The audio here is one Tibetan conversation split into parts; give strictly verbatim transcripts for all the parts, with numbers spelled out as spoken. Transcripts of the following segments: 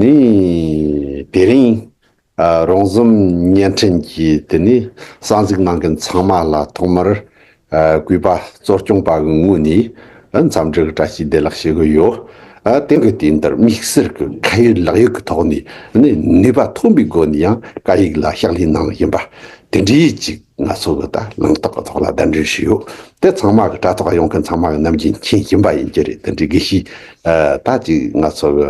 ནི་དེ་རིང་ཨ་རོང་ཟོམ་བརྙན་འཕྲིན་གྱི་དེ་ནི་གསན་གཟིགས་གནང་མཁན་ཚང་མ་ལ་ཐོག་མར་ཨ་གུས་པ་གཙོ་སྐྱོང་པ་གི་ངོས་ནས་ཨ་འཚམས་འདྲི་གི་བཀྲ་ཤིས་བདེ་ལེགས་ཞུ་གི་ཡོད། ཨ་དེང་གི་དུས་འདིར་དམིགས་བསལ་གྱི་ཁ་ཡོད་ལག་ཡོད་ཀྱི་ཐོག་ནས་ནི་ནུས་པ་ཐོན་པའི་སྒོ་ནས་ཡང་སྐད་ཡིག་ལ་ཕྱག་ལས་གནང་བཞིན་པ་དེ་འདྲའི་ཅིག་ང་ཚོ་གི་ད་ལངས་སྟེགས་ཀྱི་ཐོག་ལ་གདན་འདྲེན་ཞུས་ཡོད། དེ་ཚང་མ་གི་དྲ་ཐོག་ཡོང་མཁན་ཚང་མ་གི་ནམ་རྒྱུན་མཁྱེན་བཞིན་པ་ཡིན་གྱི་རེད། དེ་འདྲའི་དགེ་བཤེས་ཨ་ད་ཅིག་ང་ཚོ་གི་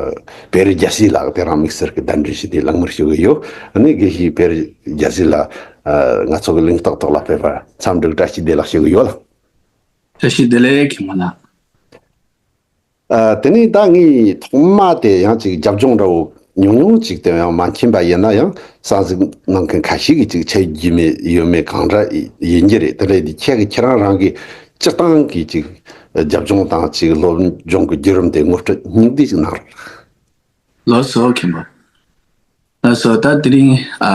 བེ་རི་རྒྱལ་སྲས་ལགས་དེ་རིང་དམིགས་བསལ་གྱི་གདན་འདྲེན་ཞུས་ཏེ་ལགས་མོལ་ཞུ་གི་ཡོད། ཨ་ནི་དགེ་བཤེས་བེ་རི་རྒྱལ་སྲས་ལགས་ཨ་ང་ཚོ་གི་ལངས་སྟེགས་ཐོག་ལ་ཕེབས་པར་འཚམས་འདྲི་བཀྲ་ཤིས་བདེ་ལེགས་ཞུ་གི་ཡོད་ལགས། བཀྲ་ཤིས་བདེ་ལེགས་མཁན་པོ་ལགས། ཨ་དེ་ནས་ད་ངས་ཐོག་མ་དེ་ཡང་ཅིག་རྒྱབ་ལྗོངས་འདྲ་བོ་ཉུང་ཉུང་ཅིག་དེ་ཡང་མ་མཁྱེན་པ་ཡིན་ན་ཡང་གསན་གཟིགས་གནང་མཁན་ཁ་ཤས་ཀྱིས་ཅིག་ཆ་རྒྱུས་མེད་ཡོད་མེད་གང་འདྲ་ཡིན་གྱི་རེད། དེ་འདྲ་ཡིན་དུས་ཁྱེད་ཀྱིས་ཁྱེད་རང་རང་གི་སྤྱིར་བཏང་གི་ཅིག་རྒྱབ་ལྗོངས་དང་ཅིག་སློབ་སྦྱོང་གི་བརྒྱུད་རིམ་དེ་ངོ་སྤྲོད་སྙིང་བསྡུས་ཅིག་གནང་རོགས། ལགས་སོ་མཁན་པོ། ལགས་སོ། ད་དེ་རིང་ཨ་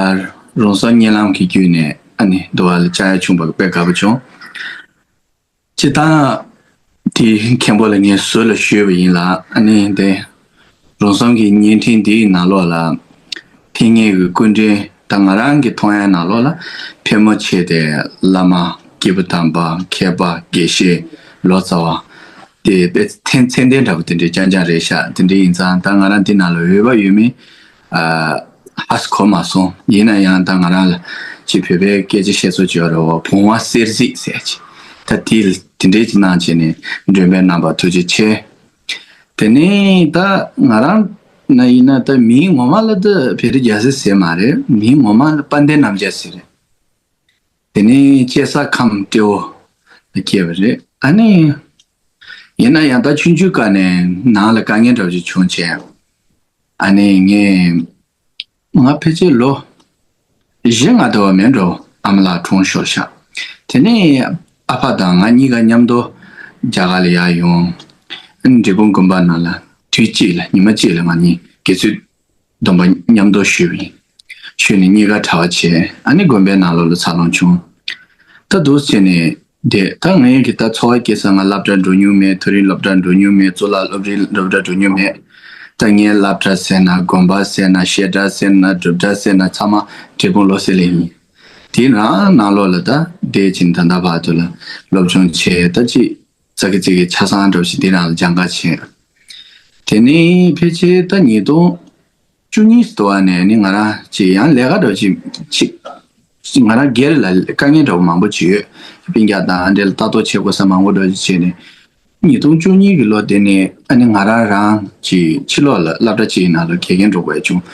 རོང་ཟོམ་བརྙན་ལམ་གྱི་བརྒྱུད་ནས་ཨ་ནི་འདུ་བ་ལ་བཅར་ཡ་བྱུང་བ་དཔེ་དགའ་པོ་བྱུང་། སྤྱིར་བཏང་དེ་མཁན་པོ་ལ་ངས་ཟུར་ལ་ཞུས་པ་ཡིན་ལ། ཨ་ནི་དེ་རོང་ཟོམ་གྱི་བརྙན་འཕྲིན་འདིའི་ནང་ལོགས་ལ་ཕེབས་མཁན་གྱི་སྐུ་མགྲོན་ད་ང་རང་གི་མཐོང་ཡ་ནང་ལོགས་ལ་ཕལ་མོ་ཆེ་དེ་བླ་མ་སྐྱེས་བུ་དམ་པ་མཁས་པ་དགེ་བཤེས་ལོ་ཙཱ་བ་དེ་དཔེ་མཚན་མཚན་ལྡན་འདྲ་པོ་དེ་འདྲའི་རྐྱང་རྐྱང་རེད་ཤག་དེ་འདྲ་ཡིན་ཙང་ད་ང་རང་འདི་ནང་ལ་འོས་པ་ཡོད་མེད་ཨ་ཧ་གོ་མ་སོང་། ཡིན་ན་ཡང་ད་ང་རང་ལ་ཅིག་བོད་པའི་སྐད་ཆ་བཤད་སྲོལ་ཅིག་ཡོད་རེད་བ། བུང་བ་གསེར་གཟིགས་ཟེར་ཅིག་ད་དེ་དེ་འདྲའི་ཅིག་གནང་བྱས་ནས་མགྲོན་པོའི་རྣམ་པ་ཐུགས་རྗེ་ཆེ། དེ་ནས་ད་ང་རང་ན་ཡིན་ན་ད་མིང་ངོ་མ་ལ་ད་བེ་རི་རྒྱལ་སྲས་ཟེར་མ་རེད། མིང་ངོ་མ་ལ་དཔལ་ལྡན་རྣམ་རྒྱལ་ཟེར་རེད། དེ་ནས་སྐྱེས་ས་ཁམས་སྤྲེའུ་ལ་སྐྱེས་པ་རེད། ཨ་ནི་ཡིན་ན་ཡང་ད་ཆུང་ཆུང་སྐབས་ནས་ནང་ལ་དཀའ་ངལ་འདྲ་བོ་ཅིག་བྱུང་བྱས། ཨ་ནི་ངས་ང་ཕལ་ཆེར་ལོ་བཞི་ལྔ་དེ་བ་མིན་འགྲོ་ཨ་མ་ལགས་གྲོངས་ཤོར་ཤག་དེ་ནས་ཨ་ཕ་དང་ང་གཉིས་ཀ་མཉམ་དུ་རྒྱ་གར་ལ་ཡར་ཡོང་། ཨ་ནི་འབྲས་སྤུངས་དགོན་པ་ནང་ལ་དུས་གཅིག་ལ་ཉི་མ་གཅིག་ལ་ང་གཉིས་དགེ་ཚུལ་སྡོམ་པ་མཉམ་དུ་ཞུས་པ་ཡིན། ཞུས་ནས་གཉིས་ཀ་གྲྭ་པ་བྱས། ཨ་ནི་དགོན་པའི་ནང་ལོགས་ལ་འཚར་ལོངས་བྱུང་། ད་འདུག་བྱས་ནས་བསྡད། ད་ངའི་གི་ད་འཚོ་བ་སྐྱེལ་ས་ང་སློབ་གྲྭ་འགྲོ་མྱོང་མེད། མཐོ་རིམ་སློབ་གྲྭ་འགྲོ་མྱོང་མེད། གཙུག་ལག་སློབ་རིམ་སློབ་གྲྭ་འགྲོ་མྱོང་མེད། ད་ངའི་སློབ་གྲྭ་ཟེར་ན་དགོན་པ་ཟེར་ན་བཤད་གྲྭ་ཟེར་ན་སྒྲུབ་གྲྭ་ཟེར་ན་ཚང་མ་འབྲས་སྤུངས་བློ་གསལ་གླིང་ཡིན། དེའི་ནང་ནང་ལོགས་ལ་ད་བསྡད་ཕྱིན་ད་ལྟ་བར་དུ་ལ་སློབ་སྦྱོང་བྱས། ད་ཅིག་ཙག་གི་ཙིག་གི་ཆ་ཚང་འདྲ་བོ་ཞིག་འདི་ནང་ལ་སྦྱང་ག་བྱས། དེ་ནས་ཕལ་ཆེར་ད་ཉིས་སྟོང་བཅུ་གཉིས་སུ་དུ་བ་ནས་ནི་ང་རང་ཅིག་ཡང་ལས་ཀ་འདྲ་བོ་ཅིག་ཅིག་ང་རང་སྒེར་ལ་དཀའ་ངལ་འདྲ་བོ་མང་པོ་ཅིག་ཡོད། སྤུན་ཀྱག་དང་ཨ་འདྲ་ལ་ལྟ་རྟོག་བྱེད་དགོས་ས་མང་པོ་འདྲ་བོ་ཅིག་བྱས་ནས་ཉིས་སྟོང་བཅུ་གཉིས་ཀྱི་ལོ་དེ་ནས་ཨ་ནི་ང་རང་རང་ཅིག་ཕྱི་ལོགས་ལ་སློབ་གྲྭ་ཅིག་ནང་ལ་དགེ་རྒན་འགྲོ་དགོས་བྱུང་།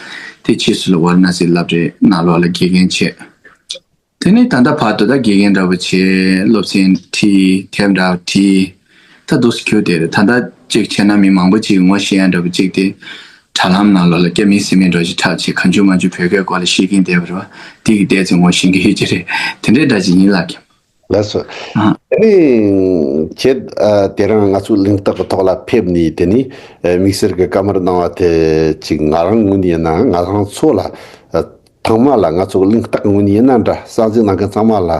དེ་ཕྱིས་སུ་ལ་ཝཱ་ར་ཎ་སི་སློབ་གྲྭའི་ནང་ལོགས་ལ་དགེ་རྒན་བྱས། དེ་ནས་ད་ལྟ་བར་དུ་ད་དགེ་རྒན་འདྲ་བོ་བྱས། སློབ་ཚན་ཁྲིད། དེབ་འདྲ་བོ་ཁྲིད། ད་འདུག་སེ་ཁྱོད་དེ་རེད། ད་ལྟ་གཅིག་བྱས་ན་མི་མང་པོ་ཅིག་ངོ་ཤེས་ཡ་འདྲ་བོ་གཅིག་དེ་དྲ་ལམ་ནང་ལོགས་ལ་སྐྱ་མིན་སེར་མིན་འདྲ་བོ་ཞིག་འཁྲབ་བྱས་གང་བྱུང་མང་བྱུང་བོད་སྐད་སྐོར་ལ་བཤད་མཁན་བསྡད་པ་རེད་བ། དེ་གི་བལྟས་ཚེ་ངོ་ཤེས་མཁན་ཡོད་ཀྱི་རེད། དེ་འདྲའི་འདྲ་ཅིག་ཡིན་ལགས་ཀྱང་། ལགས་སོ། ཨ། དེ་ནས་ཁྱེད་ཨ་དེ་རིང་ང་ཚོའི་གླེང་སྟེགས་ཀྱི་ཐོག་ལ་ཕེབས་ནས་དེ་ནས་ཨ་དམིགས་བསལ་གྱི་བཀའ་མོལ་གནང་བ་དེ་ཅིག་ང་རང་ངོས་ནས་ཡིན་ན་ང་རང་ཚོ་ལ་ཨ། ཚང་མ་ལ་ང་ཚོ་གླེང་སྟེགས་ངོས་ནས་ཡིན་ན་འདྲ། གསན་གཟིགས་གནང་མཁན་ཚང་མ་ལ་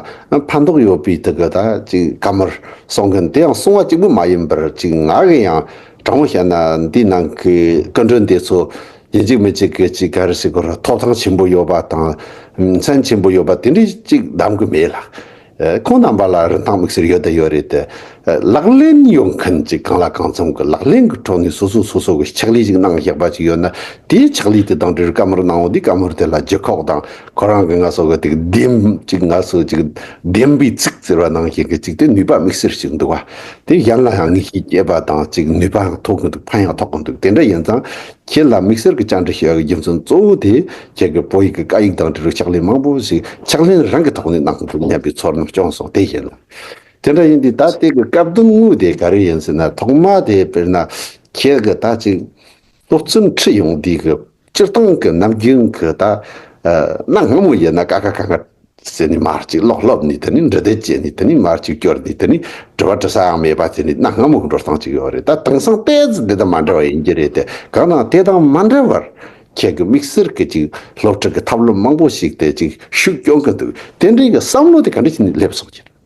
ཕན་ཐོགས་ཡོད་པའི་དེ་གི་ད་ཅིག་བཀའ་མོལ་གསུང་མཁན་དེ་ཡང་གསུང་བ་གཅིག་པུ་མ་ཡིན་པར་ཅིག་ང་གི་ཡང་དྲང་པོ་བཤད་ན་འདི་ནང་གི་སྐུ་མགྲོན་དེ་ཚོ་ཡིན་གཅིག་མིན་གཅིག་གི་ཅིག་ག་རེ་ཟེར་དགོས་རེད། ཐོབ་ཐང་ཆེན་པོ་ཡོད་པ་དང་མཚན་ཆེན་པོ་ཡོད་པ་དེ་འདྲའི་ཅིག་གདམ་གི་མེད་ལ། ཨ་ཁོང་རྣམ་པ་ལ་རིན་ཐང་དམིགས་བསལ་ཡོད་དང་ཡོད་རེད་དེ། ཨ་ལག་ལེན་ཡོང་མཁན་ཅིག་གང་ལ་གང་འཚམ་གྱི་ལག་ལེན་གྱི་ཁྲོད་ནས་སོ་སོ་སོ་སོ་གི་ཕྱག་ལས་ཅིག་གནང་བཞག་པ་ཅིག་ཡོད་ན། དེའི་ཕྱག་ལས་དེ་དང་འབྲེལ་བའི་བཀའ་མོལ་གནང་འོང་དུས་བཀའ་མོལ་དེ་ལ་ལྗིད་ཁོག་དང་ཁོ་རང་གི་ང་ཚོ་གི་དེ་བདེན་ཅིག་ང་ཚོ་ཅིག་བདེན་པའི་ཚིག་ཟེར་བ་ནང་བཞིན་གྱི་ཅིག་དེ་ནུས་པ་དམིགས་བསལ་ཞིག་འདུག་བ། དེ་གཞན་ལ་ཡང་ངེས་ཤེས་སྐྱེས་པ་དང་ཅིག་ནུས་པ་ཡང་ཐོབ་གི་འདུག་ཕན་ཡང་ཐོགས་གི་འདུག་དེ་འདྲ་ཡིན་ཙང་། ཁྱེད་ལ་དམིགས་བསལ་གྱི་བཅར་འདྲི་ཞུ་ཡག་གི་རྒྱུ་མཚན་གཙོ་བོ་དེ་ཁྱེད་ཀྱི་བོད་ཡིག་གི་སྐད་ཡིག་དང་འབྲེལ་བའི་ཕྱག་ལས་མང་པོ་ཞིག་ཕྱག་ལེན་རང་གི་ཐོག་ནས་གནང་གི་འདུག་སྙམ་པའི་ཚོར་སྣང་བྱུང་སོང་། དེ་ཡིན་ལ། དེ་འདྲ་ཡིན་དུས་ད་ལྟའི་གི་སྐབས་དོན་དངོས་དེ་ག་རེ་ཡིན་ཟེར་ན། ཐོག་མ་དེ་དཔེར་ན་ཁྱེད་ཀྱི་ད་ཅིག་སློབ་ཚན་ཁྲིད་ཡོང་དུས་གི་སྤྱིར་བཏང་གི་ནམ་རྒྱུན་གི་ད་ཨ་གནའ་སྔ་མོ་ཡིན་ན་ཀ་ཁ་ག་ང་ཟེར་ནས་མར་ཅིག་ཀློག་སློབ་ནས། དེ་ནས་འབྲི་དེབ་བྱས་ནས། དེ་ནས་མར་ཅིག་སྐྱོར་ནས། དེ་ནས་དྲི་བ་དྲི་ས་ཡང་མེད་པ་བྱས་ནས་གནའ་སྔ་མོ་གི་འགྲོ་སྟངས་ཅིག་ཡོད་རེད། ད་དེང་སང་ཏོག་ཙམ་དེ་དང་མ་འདྲ་བ་ཡིན་གྱི་རེད་དེ། གང་ལྟར་དེ་དང་མ་འདྲ་བར་ཁྱེད་ཀྱི་དམིགས་བསལ་གྱི་ཅིག་སློབ་ཁྲིད་ཀྱི་ཐབས་ལམ་མང་པོ་ཞིག་དེ་ཅིག་ཤུགས་སྐྱོན་གྱི་འདུག་དེ་འདྲའི་གི་བསམ་བློ་དེ་ག་འདྲ་བྱས་ནས་སླེབས་སོང་ཀྱི་རེད།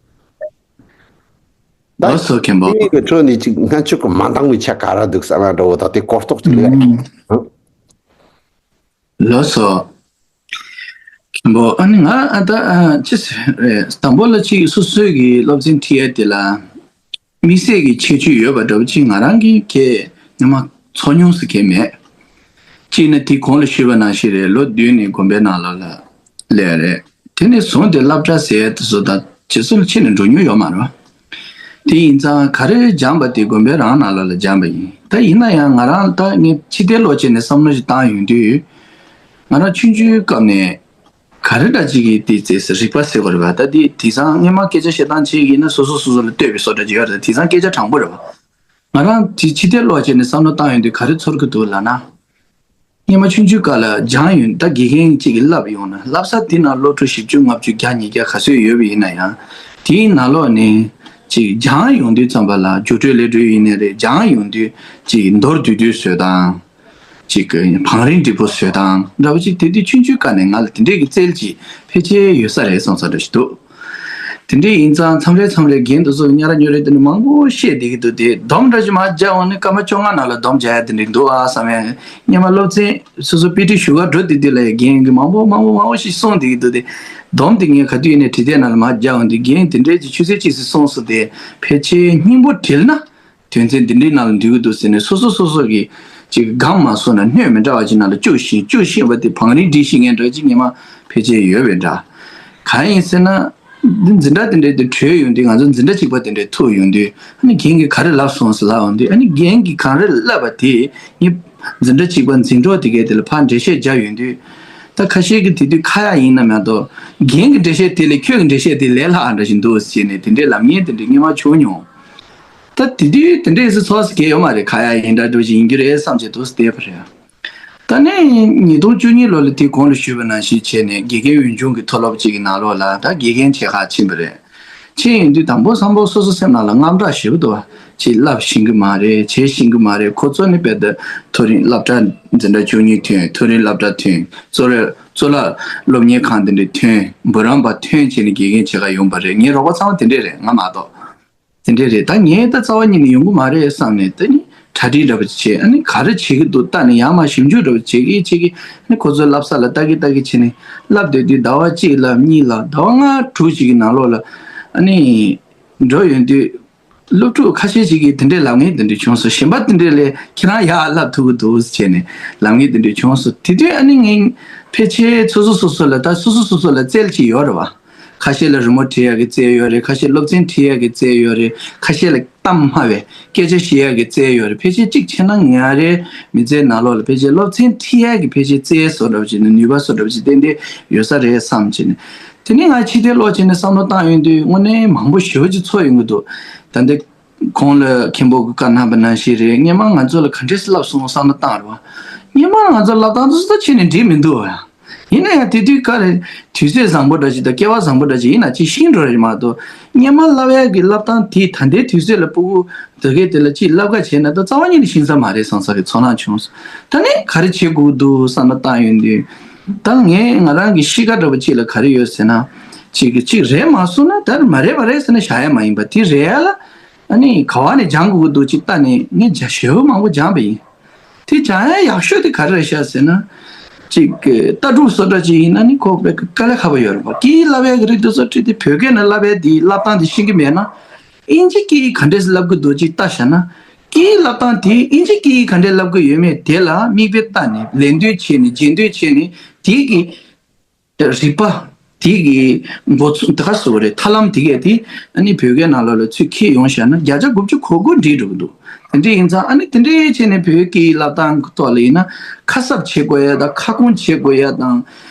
ད་ལགས་སོ་མཁན་པོ། དེའི་གི་ཁྲོད་ནས་ཅིག་སྔོན་ཆད་ཀྱི་མ་འདང་བའི་ཆ་ག་རེ་འདུག་བསམ་ཡ་འདྲ་བོ་དང་། དེ་གོ་རྟོགས་ཅིག་ལེན་ཡ། ཨང་། ལགས་སོ། མཁན་པོ། ཨ་ནི་ང་ཨ་ད་ཨ་ཅི་ཟེར་རེད། དང་པོ་ལ་ཅིག་སོ་སོའི་གི་སློབ་ཚན་ཁྲིད་ཡ་དེ་ལ་དམིགས་བསལ་གྱི་ཁྱད་ཆོས་ཡོད་པ་འདྲ་བོ་ཅིག་ང་རང་གིས་གས་ངོ་མ་ཚོར་མྱོང་ཟེར་མཁན་མེད། གཅིག་ནི་དེ་གོང་ལ་ཞུས་པ་ནང་བཞིན་རེད། ལོ་བདུན་ནས་དགོན་པའི་ནང་ལོགས་ལ་སླེབས་རེད། དེ་ནས་བཟུང་སྟེ་སློབ་གྲྭ་ཟེར་ཡ་དེ་ཚོ་དང་རྗེས་སུ་ལ་ཕྱིན་ནས་འགྲོ་མྱོང་ཡོད་མ་རེད། དེ་ཡིན་ཙང་ག་རེ་སྦྱངས་པ་དེ་དགོན་པའི་རང་ནང་ལོགས་ལ་སྦྱངས་པ་ཡིན། ད་ཡིན་ན་ཡང་ང་རང་ད་ངས་ཕྱི་བལྟས་ལོག་བྱས་ནས་བསམ་བློ་ཞིག་བཏང་ཡོང་དུས། ང་རང་ཆུང་ཆུང་སྐབས་ནས་ག་རེ་འདྲ་ཅིག་གིས་དེ་བཙལ་ཟེར་རིག་པ་ཟེར་དགོས་རེད་པ། ད་དེ་དེང་སང་སྔོན་མ་སྐད་ཆ་བཤད་སྟངས་བྱེད་ཀྱི་ཡིན་ན་སོ་སོ་སོ་སོ་ལ་ལྟོས་པའི་བཟོ་འདྲ་ཅིག་ཡོད་རེད། དེང་སང་སྐད་ཆ་དྲང་པོ་རེད་པ། ང་རང་དེ་ཕྱི་བལྟས་ལོག་བྱས་ནས་བསམ་བློ་བཏང་ཡོང་དུས་ག་རེ་ཚོར་གི་འདུག་ལབ་ན། སྔོན་མ་ཆུང་ཆུང་སྐབས་ལ་སྦྱངས་ཡོང་། ད་དགེ་རྒན་གཅིག་གིས་བསླབས་ཡོང་ན་བསླབ་ས་དེ་ནང་སློབ་ཕྲུག་བཞི་བཅུ་ལྔ་བཅུ་བརྒྱ་ཉིས་བརྒྱ་ག་ཚོད་ཡོད་པ་ཡིན་ན་ཡང་། དེའི་ནང་ལོགས་ནས་ཅིག་སྦྱངས་ཡོང་དུས་ཙམ་པ་ལ་རྒྱུགས་སྤྲོད་ལས་སྤྲོད་ཡིན་ནའི་རེད། སྦྱངས་ཡོང་དུས་ཅིག་མདོར་བསྡུས་བསྡུས་བཟོ་སྟངས། ཅིག་བང་རིམ་འགྲིག་པོ་བཟོ་སྟངས་འདྲ་བོ་ཅིག་དེ་དུས་ཆུང་ཆུང་སྐབས་ནས་ང་ལ་དེ་འདྲས་ཀྱི་རྩལ་ཅིག་ཕལ་ཆེར་ཡོད་ས་རེད་བསམ་ས་འདྲ་ཞིག་འདུག་དེ་འདྲས་ཡིན་ཙང་མཚམས་རེ་མཚམས་རེ་རྒན་དེ་ཚོ་གཉའ་ར་སྨྱོ་རེ་དེ་འདྲ་མང་པོ་བཤད་བསྡད་ཀྱི་འདུག་དེ་སྡོམ་འདྲ་ཅིག་མར་རྒྱག་འོང་ན་སྐར་མ་བཅོ་ལྔ་ནང་ལ་སྡོམ་རྒྱག་ཡ་དེ་འདྲས་འདུག་ཨ་བསམ་ཡ། སྔོན་མ་སློབ་ཚན་སོ་སོ་དཔེ་ཁྲིད་ཞུ་གར་འགྲོ་དུས་དེ་ལ་ཡ་རྒན་གྱིས་མང་པོ་མང་པོ་མང་པོ་ཞིག་གསུངས་བསྡད་ཀྱི་འདུག་དེ་སྡོམ་དེ་ངས་ག་དུས་ཡིན་ནའི་བྲིས་དེབ་ནང་ལ་མར་རྒྱག་འོང་དུས་རྒན་དེ་འདྲས་ཀྱི་ཆུ་ཚོད་གཅིག་ཙམ་གསུངས་སོང་། དེ་ཕལ་ཆེར་སྙིང་པོ་བྲིས་ན། དོན་ཚན་འདི་འདྲའི་ནང་ལ་འདུས་ཀྱི་འདུག་ཟེར་ནས་སོ་སོ་སོ་སོ་གིས་ཅིག་སྒང་མ་སོང་ན་སྣོད་མི་འདྲ་བ་ཅིག་ནང་ལ་བཅུག་ཤེས་བཅུག་ཤེས་པ་དེ་བང་རིམ་སྒྲིག་ཤེས་མཁན་འདྲ་ཅིག་སྔོན་མ་ཕལ་ཆེར་ཡོད་པ་འདྲ། གང་ཡིན་ཟེར་ན། འདི་འཛིན་གྲྭ་དེ་འདྲའི་དེ་གྲོལ་ཡོང་དུས་ང་ཚོ་འཛིན་གྲྭ་གཅིག་པ་དེ་འདྲའི་ཐུག་ཡོང་དུས་ཨ་ནི་རྒན་གྱིས་ག་རེ་ལབ་སོང་ཟེར་ལབ་ཡོང་དུས་ཨ་ནི་རྒན་གྱིས་ག་རེ་ལབ་པ་དེ་ངས་འཛིན་གྲྭ་གཅིག་པ་འཛིན་གྲོགས་དེ་གས་དེ་ལ་ཕར་འགྲེལ་བཤད་རྒྱག་ཡོང་དུས། ད་ཁ་ཤས་ཀྱིས་དེ་དུས་ཁ་ཡག་ཡིན་ན་མ་གཏོགས་རྒན་གྱི་འགྲེལ་བཤད་དེ་ལས་ཁྱོད་ཀྱི་འགྲེལ་བཤད་དེ་ལས་སླ་བ་འདྲ་ཞིག་འདུག་ཟེར་ནས་དེ་འདྲའི་ལབ་མཁན་དེ་འདྲའི་སྔོན་མ་བྱུང་མྱོང་། ད་དེ་དུས་དེ་འདྲས་སུ་ཚོགས་སུ་གས་ཡོད་མ་རེད། ཁ་ཡག་ཡིན་འདྲ་འདྲ་ཞིག་ཡིན་རྒྱུ་རེད་བསམ་བྱས་འདུག་སེ་བསྡད་པ་རེད། ད་ནི་ཉིས་སྟོང་བཅུ་གཉིས་ལོ་ལ་དེ་གོང་ལ་ཞུས་པ་ནང་བཞིན་བྱས་ནས་དགེ་རྒན་འོས་སྦྱོང་གི་མཐོ་སློབ་ཅིག་གི་ནང་ལོགས་ལ་ད་དགེ་རྒན་ཆེ་ཁག་ཕྱིན་པ་རེད། ཕྱིན་ཡོང་དུས་དང་པོ་སང་པོ་སོ་སོ་སེམས་ནང་ལ་དངངས་སྐྲག་ཞེ་པོ་འདུག་བ། ཅིག་བསླབ་ཤེས་ཀྱི་མ་རེད། བྱེད་ཤེས་ཀྱི་མ་རེད། ཁོ་ཚོ་ནི་དཔེ་ད་མཐོ་རིམ་སློབ་གྲྭ་འཛིན་གྲྭ་བཅུ་གཉིས་ཐོན། མཐོ་རིམ་སློབ་གྲྭ་ཐོན། གཙོ་རེད་གཙུག་ལག་སློབ་གཉེར་ཁང་དེ་འདྲ་ཐོན། འབུམ་རམས་པ་ཐོན་བྱས་ནས་དགེ་རྒན་ཆེ་ཁག་ཡོང་པ་རེད། ངའི་རོགས་པ་ཚང་མ་དེ་འདྲས་རེད། ང་མ་གཏོགས། དེ་འདྲས་རེད། ད་ངས་ད་རྩ་བ་ཉིད་ནས་ཡོང་གི་མ་རེད་བསམ་ནས་ད་ནི་གྲ་སྒྲིག་འདྲ་པོ་བྱས། ཨ་ནི་ག་རེ་བྱེད་ཀྱི་འདུག་ལྟ་ནས་ཡང་མ་ཞིབ་འཇུག་འདྲ་པོ་བྱེད་ཀྱི་བྱེད་ཀྱི་ཨ་ནི་ཁོ་ཚོའི་བསླབ་ས་ལ་ལྟ་གི་ལྟ་གི་བྱས་ནས་བསླབ་བསྡད་དུས་ཟླ་བ་གཅིག་ལ་གཉིས་ལ་ཟླ་བ་ལྔ་དྲུག་ཅིག་གི་ནང་ལོགས་ལ་ཨ་ནི་འགྲོ་ཡོང་དུས། སློབ་ཕྲུག་ཁ་ཤས་ཤིག་གིས་དེ་འདྲའི་ལབ་མཁན་དེ་འདྲ་བྱུང་སོང་། གཞན་པ་དེ་འདྲས་ལས་ཁྱེད་རང་ཡག་བསླབ་ཐུབ་ཀྱི་འདུག་ཟེར་བྱས་ནས་ལབ་མཁན་དེ་འདྲ་བྱུང་སོང་། དེ་དུས་ཨ་ནི་ངས་ཕལ་ཆེར་སོ་སོ་སོ་སོ་ལ་ད་སོ་སོ་སོ་སོ་ལ་རྩལ་ཅིག་ཡོད་རེད་བ། ཁ་ཤས་ལ་རི་མོ་བྲིས་ཡག་གི་རྩལ་ཡོད་རེད། ཁ་ཤས་སློབ་ཚན་ཁྲིད་ཡག་གི་རྩལ་ཡོད་རེད། ཁ་ཤས་ལ་གཏམ་སྨྲ་བའི་སྐད་ཆ་བཤད་ཡག་གི་རྩལ་ཡོད་རེད། ཕལ་ཆེར་གཅིག་བྱས་ན་ང་རའི་མི་ཚེའི་ནང་ལོགས་ལ་ཕལ་ཆེར་སློབ་ཚན་ཁྲིད་ཡག་གི་ཕལ་ཆེར་རྩལ་བཟོ་འདྲ་བྱས་ནས་ནུས་པ་བཟོ་འདྲ་བྱས་ཏན་ཏན་ཡོད་ས་རེད་བསམ་བྱས་ནས། དེ་ནས་ང་ཕྱི་བལྟས་ལོག་བྱས་ནས་བསམ་བློ་བཏང་ཡོང་དུས་དངོས་གནས་མང་པོ་ཞེ་པོ་ཅིག་ཚོར་ཡོང་གི་འདུག་ད་འདི། གོང་ལ་མཁན་པོ་གིས་བཀའ་གནང་པ་ནང་བཞིན་རེད། སྔོན་མ་ང་ཚོ་ལ་ག་འདྲས་སེ་བསླབ་སོང་བསམ་བློ་བཏང་རེད་བ། སྔོན་མ་ང་ཚོ་བསླབ་སྟངས་དེ་ཚོ་ད་ཕྱི་ནས་འགྲིག་མི་འདུག་བ། ཡིན་ན་ཡང་དེ་དུས་ག་རེ་དུས་ཚོད་བཟང་པོ་འདྲ་ཞིག་དང་སྐལ་བ་བཟང་པོ་འདྲ་ཞིག་ཡིན་ན་ཅིག་ཤེས་འགྲོ་རེད་མ་གཏོགས། སྔོན་མ་བསླབ་ཡག་གི་བསླབ་སྟངས་དེ་ད་ལྟའི་དུས་ཚོད་ལ་ཕྲུ་གུ་དེ་གས་དེ་ལ་ཅིག་བསླབ་ག་བྱས་ན་ད་རྩ་བ་ཉིད་ནས་ཤེས་ས་མ་རེད་བསམ་ས་གི་ཚོར་སྣང་བྱུང་སོང་། ད་ནི་ག་རེ་བྱེད་དགོས་འདུག་བསམ་བློ་བཏང་ཡོང་དུས། ད་ངས་ང་རང་གི་གཤིས་ཀ་འདྲ་པོ་ཅིག་ལ་ག་རེ་ཡོད་ཟེར་ན། ཅིག་གི་ཅིག་རེད་མ་སོང་ན་ད་མ་རེད་པ་རེད་ཟེར་ན་བཞག་ཡ་མ་ཡིན་པ་དེ་རེད་ཡ་ལ། ཨ་ནི་ག་བ་ནས་སྦྱང་དགོས་ཀྱི་འདུག་ཅིག་ལྟ་ནས་ངས་སྦྱང་ཞེ་པོ་མང་པོ་སྦྱངས་པ་ཡིན། དེ་སྦྱང་ཡ་ཡག་ཤོས་དེ་ག་རེ་རེད་ཤག་ཟེར་ན། ཅིག་ལྟ་གྲུབ་བཟོ་འདྲ་ཅིག་ཡིན་ན་ནི་ཁོ་དཔེ་དཀའ་ལས་ཁག་པོ་ཡོད་རེད་པ། སྐད་ཡིག་བསླབ་ཡ་གི་རིགས་དེ་ཚོ་ཁྲིད་དེ་བོད་སྐད་ནང་བསླབ་ཡ་དེ་བསླབ་སྟངས་དེ་ཤེས་ཀྱི་མེད་ན། ཨིན་ཇི་སྐད་ཡིག་ག་འདྲས་བསླབ་ཀྱི་འདུག་ཅིག་ལྟ་བཞག་ན། སྐད་ཡིག་བསླབ་སྟངས་དེ་ཨིན་ཇི་སྐད་ཡིག་ག་འདྲས་བསླབ་ཀྱི་ཡོད་མེད་དེ་ལ་མིག་དཔེ་ལྟ་ནས་ལེན་འདོད་བྱས་ནས་བརྗེད་འདོད་བྱས་ནས་དེ་གི་རིག་པ། དེ་གི་འགོ་ཚུགས་དེ་ག་སུ་རེད། ཐབས་ལམ་དེ་གས་དེ་ཨ་ནི་བོད་སྐད་ནང་ལོགས་ལ་ཚུར་འཁྱེར་ཡོང་བཞག་ན་བརྒྱ་ཆ་དགུ་བཅུ་གོ་དགུ་འགྲིག་འགྲོ་གི་འདུག་དེ་འདྲ་ཡིན་ཙང་ཨ་ནི་དེ་འདྲའི་བྱས་ནས་བོད་སྐད་ཡིག་བསླབ་སྟངས་ཀྱི་ཐོག་ལ་ཡིན་ན་ཁ་གསབ་བྱེད་དགོས་ཡ་དང་ཁ་སྐོང་བྱེད་དགོས་ཡ་དང་།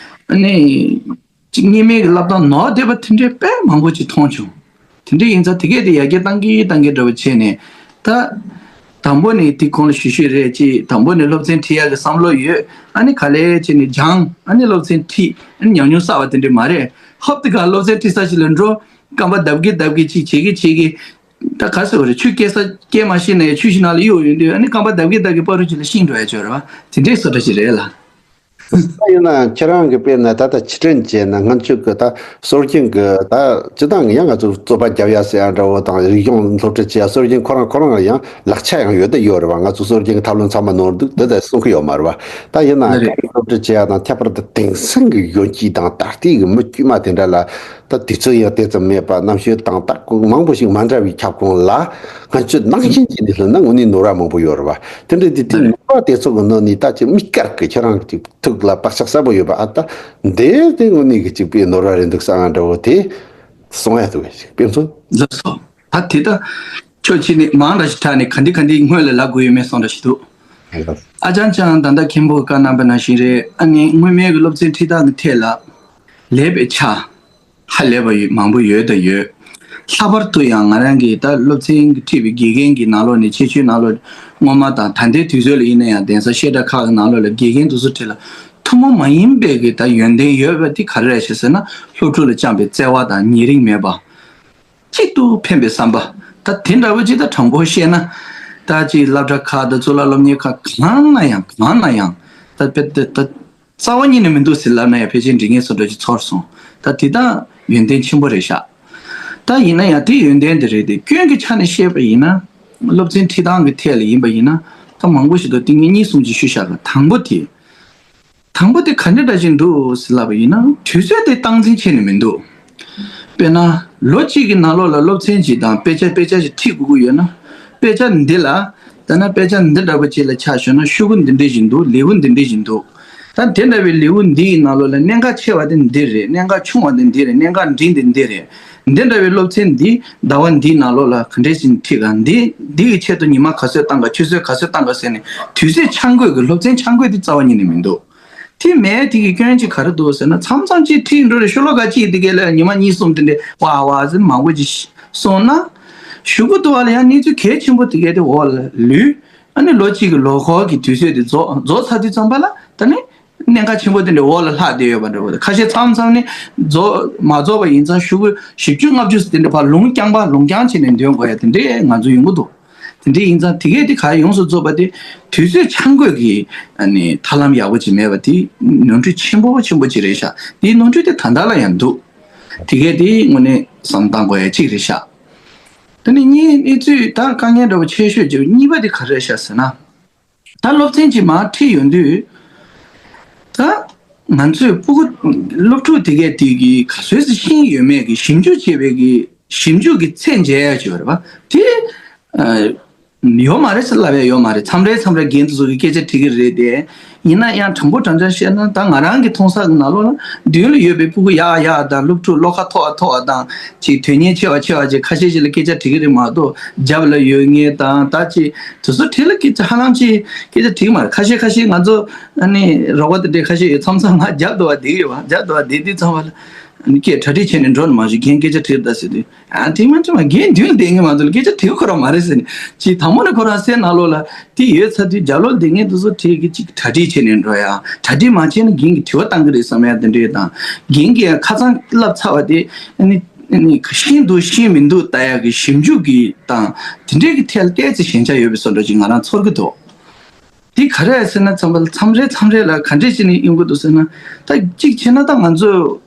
ཨ་ནི་གཅིག་གཉིས་མེད་ཀྱི་བསླབ་སྟངས་ནོར་བསྡད་པ་དེ་འདྲའི་དཔེ་མང་པོ་ཅིག་མཐོང་བྱུང་། དེ་འདྲ་ཡིན་ཙང་དེ་གས་དེ་ཡར་རྒྱས་གཏང་གི་གཏང་གི་འདྲ་བོ་བྱས་ནས་ད། དང་པོ་ནས་དེ་གོང་ལ་ཞུས་ཞུས་རེད། ཅེས་དང་པོ་ནས་སློབ་ཚན་ཁྲིད་ཡག་གི་བསམ་བློ་ཡོད། ཨ་ནི་ག་ལེ་བྱས་ནས་སྦྱང་། ཨ་ནི་སློབ་ཚན་ཁྲིད། ཨ་ནི་ཉམས་མྱོང་བསགས་པ་དེ་འདྲ་མ་རེད། ཧོབ་དེ་ག་སློབ་ཚན་ཁྲིད་ས་ཞིག་ལ་འགྲོ། རྐང་པ་རྡབ་གི་རྡབ་གི་ཅིག་བྱེད་གི་བྱེད་གི་ད་ག་ཟེར་བ་རེད། ཆུ་སྐྱེལ་ས་སྐྱེལ་མ་ཤེས་ན་ཡང་ཆུ་ཞིག་ནང་ལ་གཡུག་ཡོང་དུས་ཨ་ནི་རྐང་པ་རྡབ་གི་རྡབ་གི་པ་རུ་ཅིག་ལ་ཤིང་འགྲོ་ཡ་ཅིག་ཡོད་རེད་བ། དེ་འདྲའི་བཟོ་འདྲ་ཞིག་རེད་ལ། ད་ཡིན་ན་ཁྱེད་རང་གི་དཔེར་ན་ད་ལྟ་ཕྱི་དྲན་བྱས་ན་སྔོན་ཆད་ཀྱི་ད་སྲོལ་རྒྱུན་གྱི་ད་སྤྱི་བཏང་གི་ཡང་ང་ཚོ་རྩོད་པ་རྒྱབ་ཡ་ཟེར་ཡ་འདྲ་བོ་དང་རིག་གཞུང་སློབ་ཁྲིད་བྱེད་ཡ་སྲོལ་རྒྱུན་ཁོ་རང་ཁོ་རང་ལ་ཡང་ལག་ཆ་ཡང་ཡོད་ད་ཡོད་རེད་བ། ང་ཚོ་སྲོལ་རྒྱུན་གྱི་ཐབས་ལམ་ཚང་མ་ནོར་འདུག་དེ་ད་གསུང་གི་ཡོད་མ་རེད་བ། ད་ཡིན་ན་ལ་རེད། སློབ་ཁྲིད་བྱེད་ཡ་དང་ཁྱད་པར་དུ་དེང་སང་གི་གཞོན་སྐྱེས་དང་ད་ལྟའི་གི་མི་དཀྱུས་མ་དེ་འདྲ་ལ་ད་དུས་ཚོད་ཡང་དེ་ཙམ་མེད་པ་གནམ་གཤིས་དང་ད་མང་པོ་ཞིག་མ་འདྲ་བའི་ཁྱབ་ཁོངས་ལ་ང་ཚོས་ནང་བཞིན་བྱས་ནས་ལྷོད་ན་དངོས་གནས་ནོར་བ་མང་པོ་ཡོད་རེད་བ། དེ་འདྲ་དེ་དེ་ལ་རེད། ནོར་བ་དེ་ཚོ་གི་ནང་ནས་ད་ཅི་དམིགས་བཀར་གི་ཁྱེད་རང་གི་ཐུགས་ལ་བག་ཆགས་གསལ་པོ་ཡོད་པ། ཨ་ད་འདི་དེ་དངོས་གནས་ཀྱི་གཅིག་པའི་ནོར་བ་རེད་འདུག་བསམ་ཡ་འདྲ་བོ་དེ་གསུང་ཡ་འདུག་གས་ཤིག་དཔེ་མཚོན། ལགས་སོ། ད་དེ་ད་ཁྱོད་ཕྱི་ནས་མང་དྲགས་ཤིག་དྲགས་ནས་ག་འདི་ག་འདི་སྔོན་ལ་ལབ་དགོས་ཡོད་མེད་གསུངས་འདྲ་ཞིག་འདུག་ཨ་ཅང་ཅང་ད་ལྟ་མཁན་པོ་བཀའ་གནང་པ་ནང་བཞིན་རེད། ཨ་ནི་སྔོན་མའི་གི་སློབ་ཚན་ཁྲིད་སྟངས་ཀྱི་ཐད་ལ་ལས་པའི་ཆ་ཧ་ལས་པ་ཡོད་མང་པོ་ཡོད་ད་ཡོད། ལྷག་པར་དུ་ཡང་ང་རང་གིས་ད་སློབ་ཚན་གྱི་ཁྲིད་པའི་དགེ་རྒན་གྱི་ནང་ལོགས་ནས་ཁྱད་ཆོས་ནང་ལོགས་སྔོན་མ་དང་ད་ལྟའི་དུས་ཚོད་ལ་ཡིན་ན་ཡང་གདན་ས་བཤད་གྲྭ་ཁག་གི་ནང་ལོགས་ལ་དགེ་རྒན་དེ་ཚོ་ཁྲིད་ལ་ཐུན་མོང་མ་ཡིན་པའི་གི་ད་ཡོན་ཏན་ཡོད་པ་དེ་ག་རེ་རེད་ཞེས་ཟེར་ན་སློབ་ཕྲུག་ལ་བཅངས་པའི་བརྩེ་བ་དང་ཉེ་རིང་མེད་པ། གཅིག་ཏུ་ཕན་པའི་བསམ་པ། ད་དེ་འདྲ་བོ་ཅིག་ད་དྲང་པོ་བཤད་ན། ད་ཅིག་སློབ་གྲྭ་ཁག་དང་གཙུག་ལག་སློབ་གཉེར་ཁག་གང་ན་ཡང་གང་ན་ཡང་། ད་དཔེ་ད་ད་རྩ་བ་ཉིད་ནས་མི་འདུག་ཟེར་ལབ་ན་ཡང་ཕལ་ཆེར་འགྲིག་ངེས་སུ་འགྲོ་ཅིག་ཚོར་སོང་། ད་དེ་དག་ཡོན་ཏན་ཆེན་པོ་རེད་ཤག་ད་ཡིན་ན་ཡང་དེ་ཡོན་ཏན་དེ་རེད་དེ་སྐྱོན་གྱི་ཆ་ནས་བཤད་པ་ཡིན་ན། སློབ་ཚན་ཁྲིད་སྟངས་ཀྱི་ཐད་ལ་ཡིན་པ་ཡིན་ན། ད་མང་པོ་ཞིག་ཏུ་ཏིང་ངེ་གཉིས་གསུམ་ཅིག་ཞུ་བཞག་ག་དང་པོ་དེ། དང་པོ་དེ་ག་འདྲ་འདྲ་ཞིག་འདུག་ཟེར་ལབ་པ་ཡིན་ན་དུས་ཚོད་དེ་སྟངས་འཛིན་བྱས་ནས་མི་འདུག་དཔེར་ན། ལོ་གཅིག་གི་ནང་ལོགས་ལ་སློབ་ཚན་གཅིག་དང་དཔེ་ཆ་དཔེ་ཆ་ཞིག་ཁྲིད་དགོས་ཀྱི་ཡོད་ན། དཔེ་ཆ་འདི་ལ། ད་ན་དཔེ་ཆ་འདི་འདྲ་པོ་ཅིག་ལ་ཆ་བཞག་ན་ཤོག་གུ་འདི་འདྲ་ཞིག་འདུག་ལེའུ་འདི་འདྲ་ཞིག་འདུག་ད་དེ་འདྲ་བའི་ལེའུ་འདིའི་ནང་ལོགས་ལ་གནད་འགག་ཆེ་བ་དེ་འདི་རེད། གནད་འགག་ཆུང་བ་དེ་འདི་རེད། གནད་འགག་འབྲིང་དེ་འདི་རེད། འདི་འདྲ་བའི་སློབ་ཚན་འདི་ཟླ་བ་འདིའི་ནང་ལོགས་ལ་ག་འདྲས་ཞིག་ཁྲིད་ག་འདི་འདི་ཡི་ཆེད་དུ་ཉི་མ་ག་ཚོད་བཏང་ག་ཆུ་ཚོད་ག་ཚོད་བཏང་ག་ཟེར་ནས་དུས་ཚོད་འཆར་འགོད་ཀྱི་སློབ་ཚན་འཆར་འགོད་དེ་རྩ་བ་ཉིད་ནས་མི་འདུག་དེ་མེད་དེ་གི་སྐྱོན་ཅིག་ག་རེ་འདུག་ཟེར་ན་མཚམས་མཚམས་ཅིག་ཁྲིད་འགྲོ་རེ་ཤོ་ལོ་ཀ་གཅིག་དེ་གས་ལ་ཉི་མ་གཉིས་གསུམ་དེ་འདྲས་ཝ་ཝ་ཟེར་མང་པོ་ཅིག་སོང་ན། གཞུག་གུ་དུ་བ་ལ་ཡང་གནས་ཚུལ་གལ་ཆེན་པོ་དེ་གས་དེ་འོག་ལ་ལུས། ཨ་ནི་ལོ་གཅིག་གི་ལོ་འཁོར་གྱི་དུས་ཚོད་དེ་རྫོགས་རྫོགས་ཚར་དུས་ཙམ་པ་ལ་ད་ནི་གནད་འགག་ཆེན་པོ་དེ་འདྲས་འོག་ལ་ལྷག་བསྡད་ཡོད་པ་འདྲ་བོ། ཁ་ཤས་མཚམས་མཚམས་ནི་རྫོགས་མ་རྫོགས་པ་ཡིན་ཙང་གཞུག་གུ་བཞི་བཅུ་ལྔ་བཅུ་ཟེར་དེ་འདྲས་ཕར་ལུང་རྐྱང་པ་ལུང་རྐྱང་བྱས་ནས་འདོན་དགོས་ཡ་དེ་འདྲས་ང་ཚོ་ཡོང་གི་འདུག་དེ་འདྲ་ཡིན་ཙང་དེ་གས་དེ་ག་ཡོངས་སུ་རྫོགས་པ་དེ་དུས་ཚོད་འཆར་འགོད་ཀྱི་ཨ་ནི་ཐབས་ལམ་ཡག་པོ་ཅིག་མེད་པ་དེ་ནོར་འཁྲུལ་ཆེན་པོ་ཆེན་པོ་ཅིག་རེད་ཤག་དེའི་ནོར་འཁྲུལ་དེ་ད་ལྟ་ལ་ཡང་འདུག་དེ་གས་དེ་དངོས་གནས་བསམ་བཏང་དགོས་ཡ་ཅིག་རེད་ཤག་དེ་ནི་གཉིས་གནས་ཚུལ་ད་དཀའ་ངལ་འདྲ་བོ་ཆེ་ཤོས་ཅིག་གཉིས་པ་དེ་ག་རེ་རེད་ཤག་ཟེར་ན། ད་སློབ་ཚན་གཅིག་མར་ཁྲིད་ཡོང་དུས། ད་ང་ཚོས་སྤུ་གུ་སློབ་ཕྲུག་དེ་གས་དེ་གིས་ག་ཚོད་ཙམ་ཤེས་ཡོད་མེད་ཀྱི་ཞིབ་འཇུག་བྱེད་པའི་གི་ཞིབ་འཇུག་གི་ཚད་འཇལ་ཡ་ཅིག་ཡོད་རེད་པ། དེ་ཨ་ཡོད་མ་རེད་ཟེར་ལབ་ཡ་ཡོད་མ་རེད། མཚམས་རེ་མཚམས་རེ་རྒན་དེ་ཚོ་གི་སྐད་ཆ་དྲི་གི་རེད་དེ། ཡིན་ན་ཡང་དྲང་པོ་དྲང་བཞག་བཤད་ན་ད་ང་རང་གི་མཐོང་ས་གི་ནང་ལོགས་ལ་མདུན་ལ་ཡོད་པའི་སྤུ་གུ་ཡག་ཡག་དང་སློབ་ཕྲུག་བློ་ཁ་མཐོ་བ་མཐོ་བ་དང་ཅིག་དོན་གཉེར་ཆེ་བ་ཆེ་བ་ཅིག་ཁ་ཤས་ཤིག་ལ་སྐད་ཆ་དྲི་གི་རེད་མ་གཏོགས་རྒྱབ་ལ་ཡོད་ངེས་དང་ད་ཅིག་དེ་ཚོ་དྲི་ལ་སྐད་ཆ་ཧ་ལམ་ཅིག་སྐད་ཆ་དྲི་གི་མ་རེད། ཁ་ཤས་ཁ་ཤས་ང་ཚོ་ཨ་ནི་རོགས་པ་དེ་འདྲས་ཁ་ཤས་ཡོད་མཚམས་མཚམས་ང་རྒྱབ་དུ་བ་བསྡད་ཡོད་བ། རྒྱབ་དུ་བ་བསྡད་དུས་ཚང་བ་ལ་ཨ་ནི་སྐད་གྲ་སྒྲིག་བྱས་ནས་འགྲོ་ནི་མ་གཞི་རྒན་སྐད་ཆ་དྲིས་ད་ཟེར་དུས། ཨ་དེ་མ་ཚད་མ་རྒན་མདུན་ལ་བསྡད་ངེས་མ་གཏོགས་སྐད་ཆ་དྲི་གི་ཁོ་རང་མ་རེད་ཟེར་ནས་ཅིག་དང་པོ་ནས་ཁོ་རང་སེམས་ནང་ལོགས་ལ་དེ་ཡོད་ཚར་དུས་རྒྱབ་ལོགས་བསྡད་ངེས་དེ་ཚོ་དྲི་གི་ཅིག་གྲ་སྒྲིག་བྱས་ནས་འགྲོ་ཡ། གྲ་སྒྲིག་མ་བྱས་ན་རྒན་གྱིས་དྲི་བ་བཏང་གི་རེད་བསམ་ཡ་དེ་འདྲས་དང་རྒན་གྱིས་ཁ་སང་བསླབས་ཚར་བ་དེ་ཨ་ནི་ཨ་ནི་ཤེས་འདུག་ཤེས་མི་འདུག་ལྟ་ཡ་གི་ཞིབ་འཇུག་གི་དང་དེ་འདྲས་ཀྱི་ཐད་ལ་ཏོག་ཙམ་ཞན་ཆ་ཡོད་པའི་བཟོ་འདྲ་ཅིག་ང་རང་ཚོར་གི་འདུག་དེ་ག་རེ་རེད་ཟེར་ན་མཚམས་མཚམས་རེ་མཚམས་རེ་ལ་ག་འདྲས་བྱས་ནས་ཡོང་གི་འདུག་ཟེར་ན་ད་གཅིག་བྱས་ན་ད་ང་ཚོ།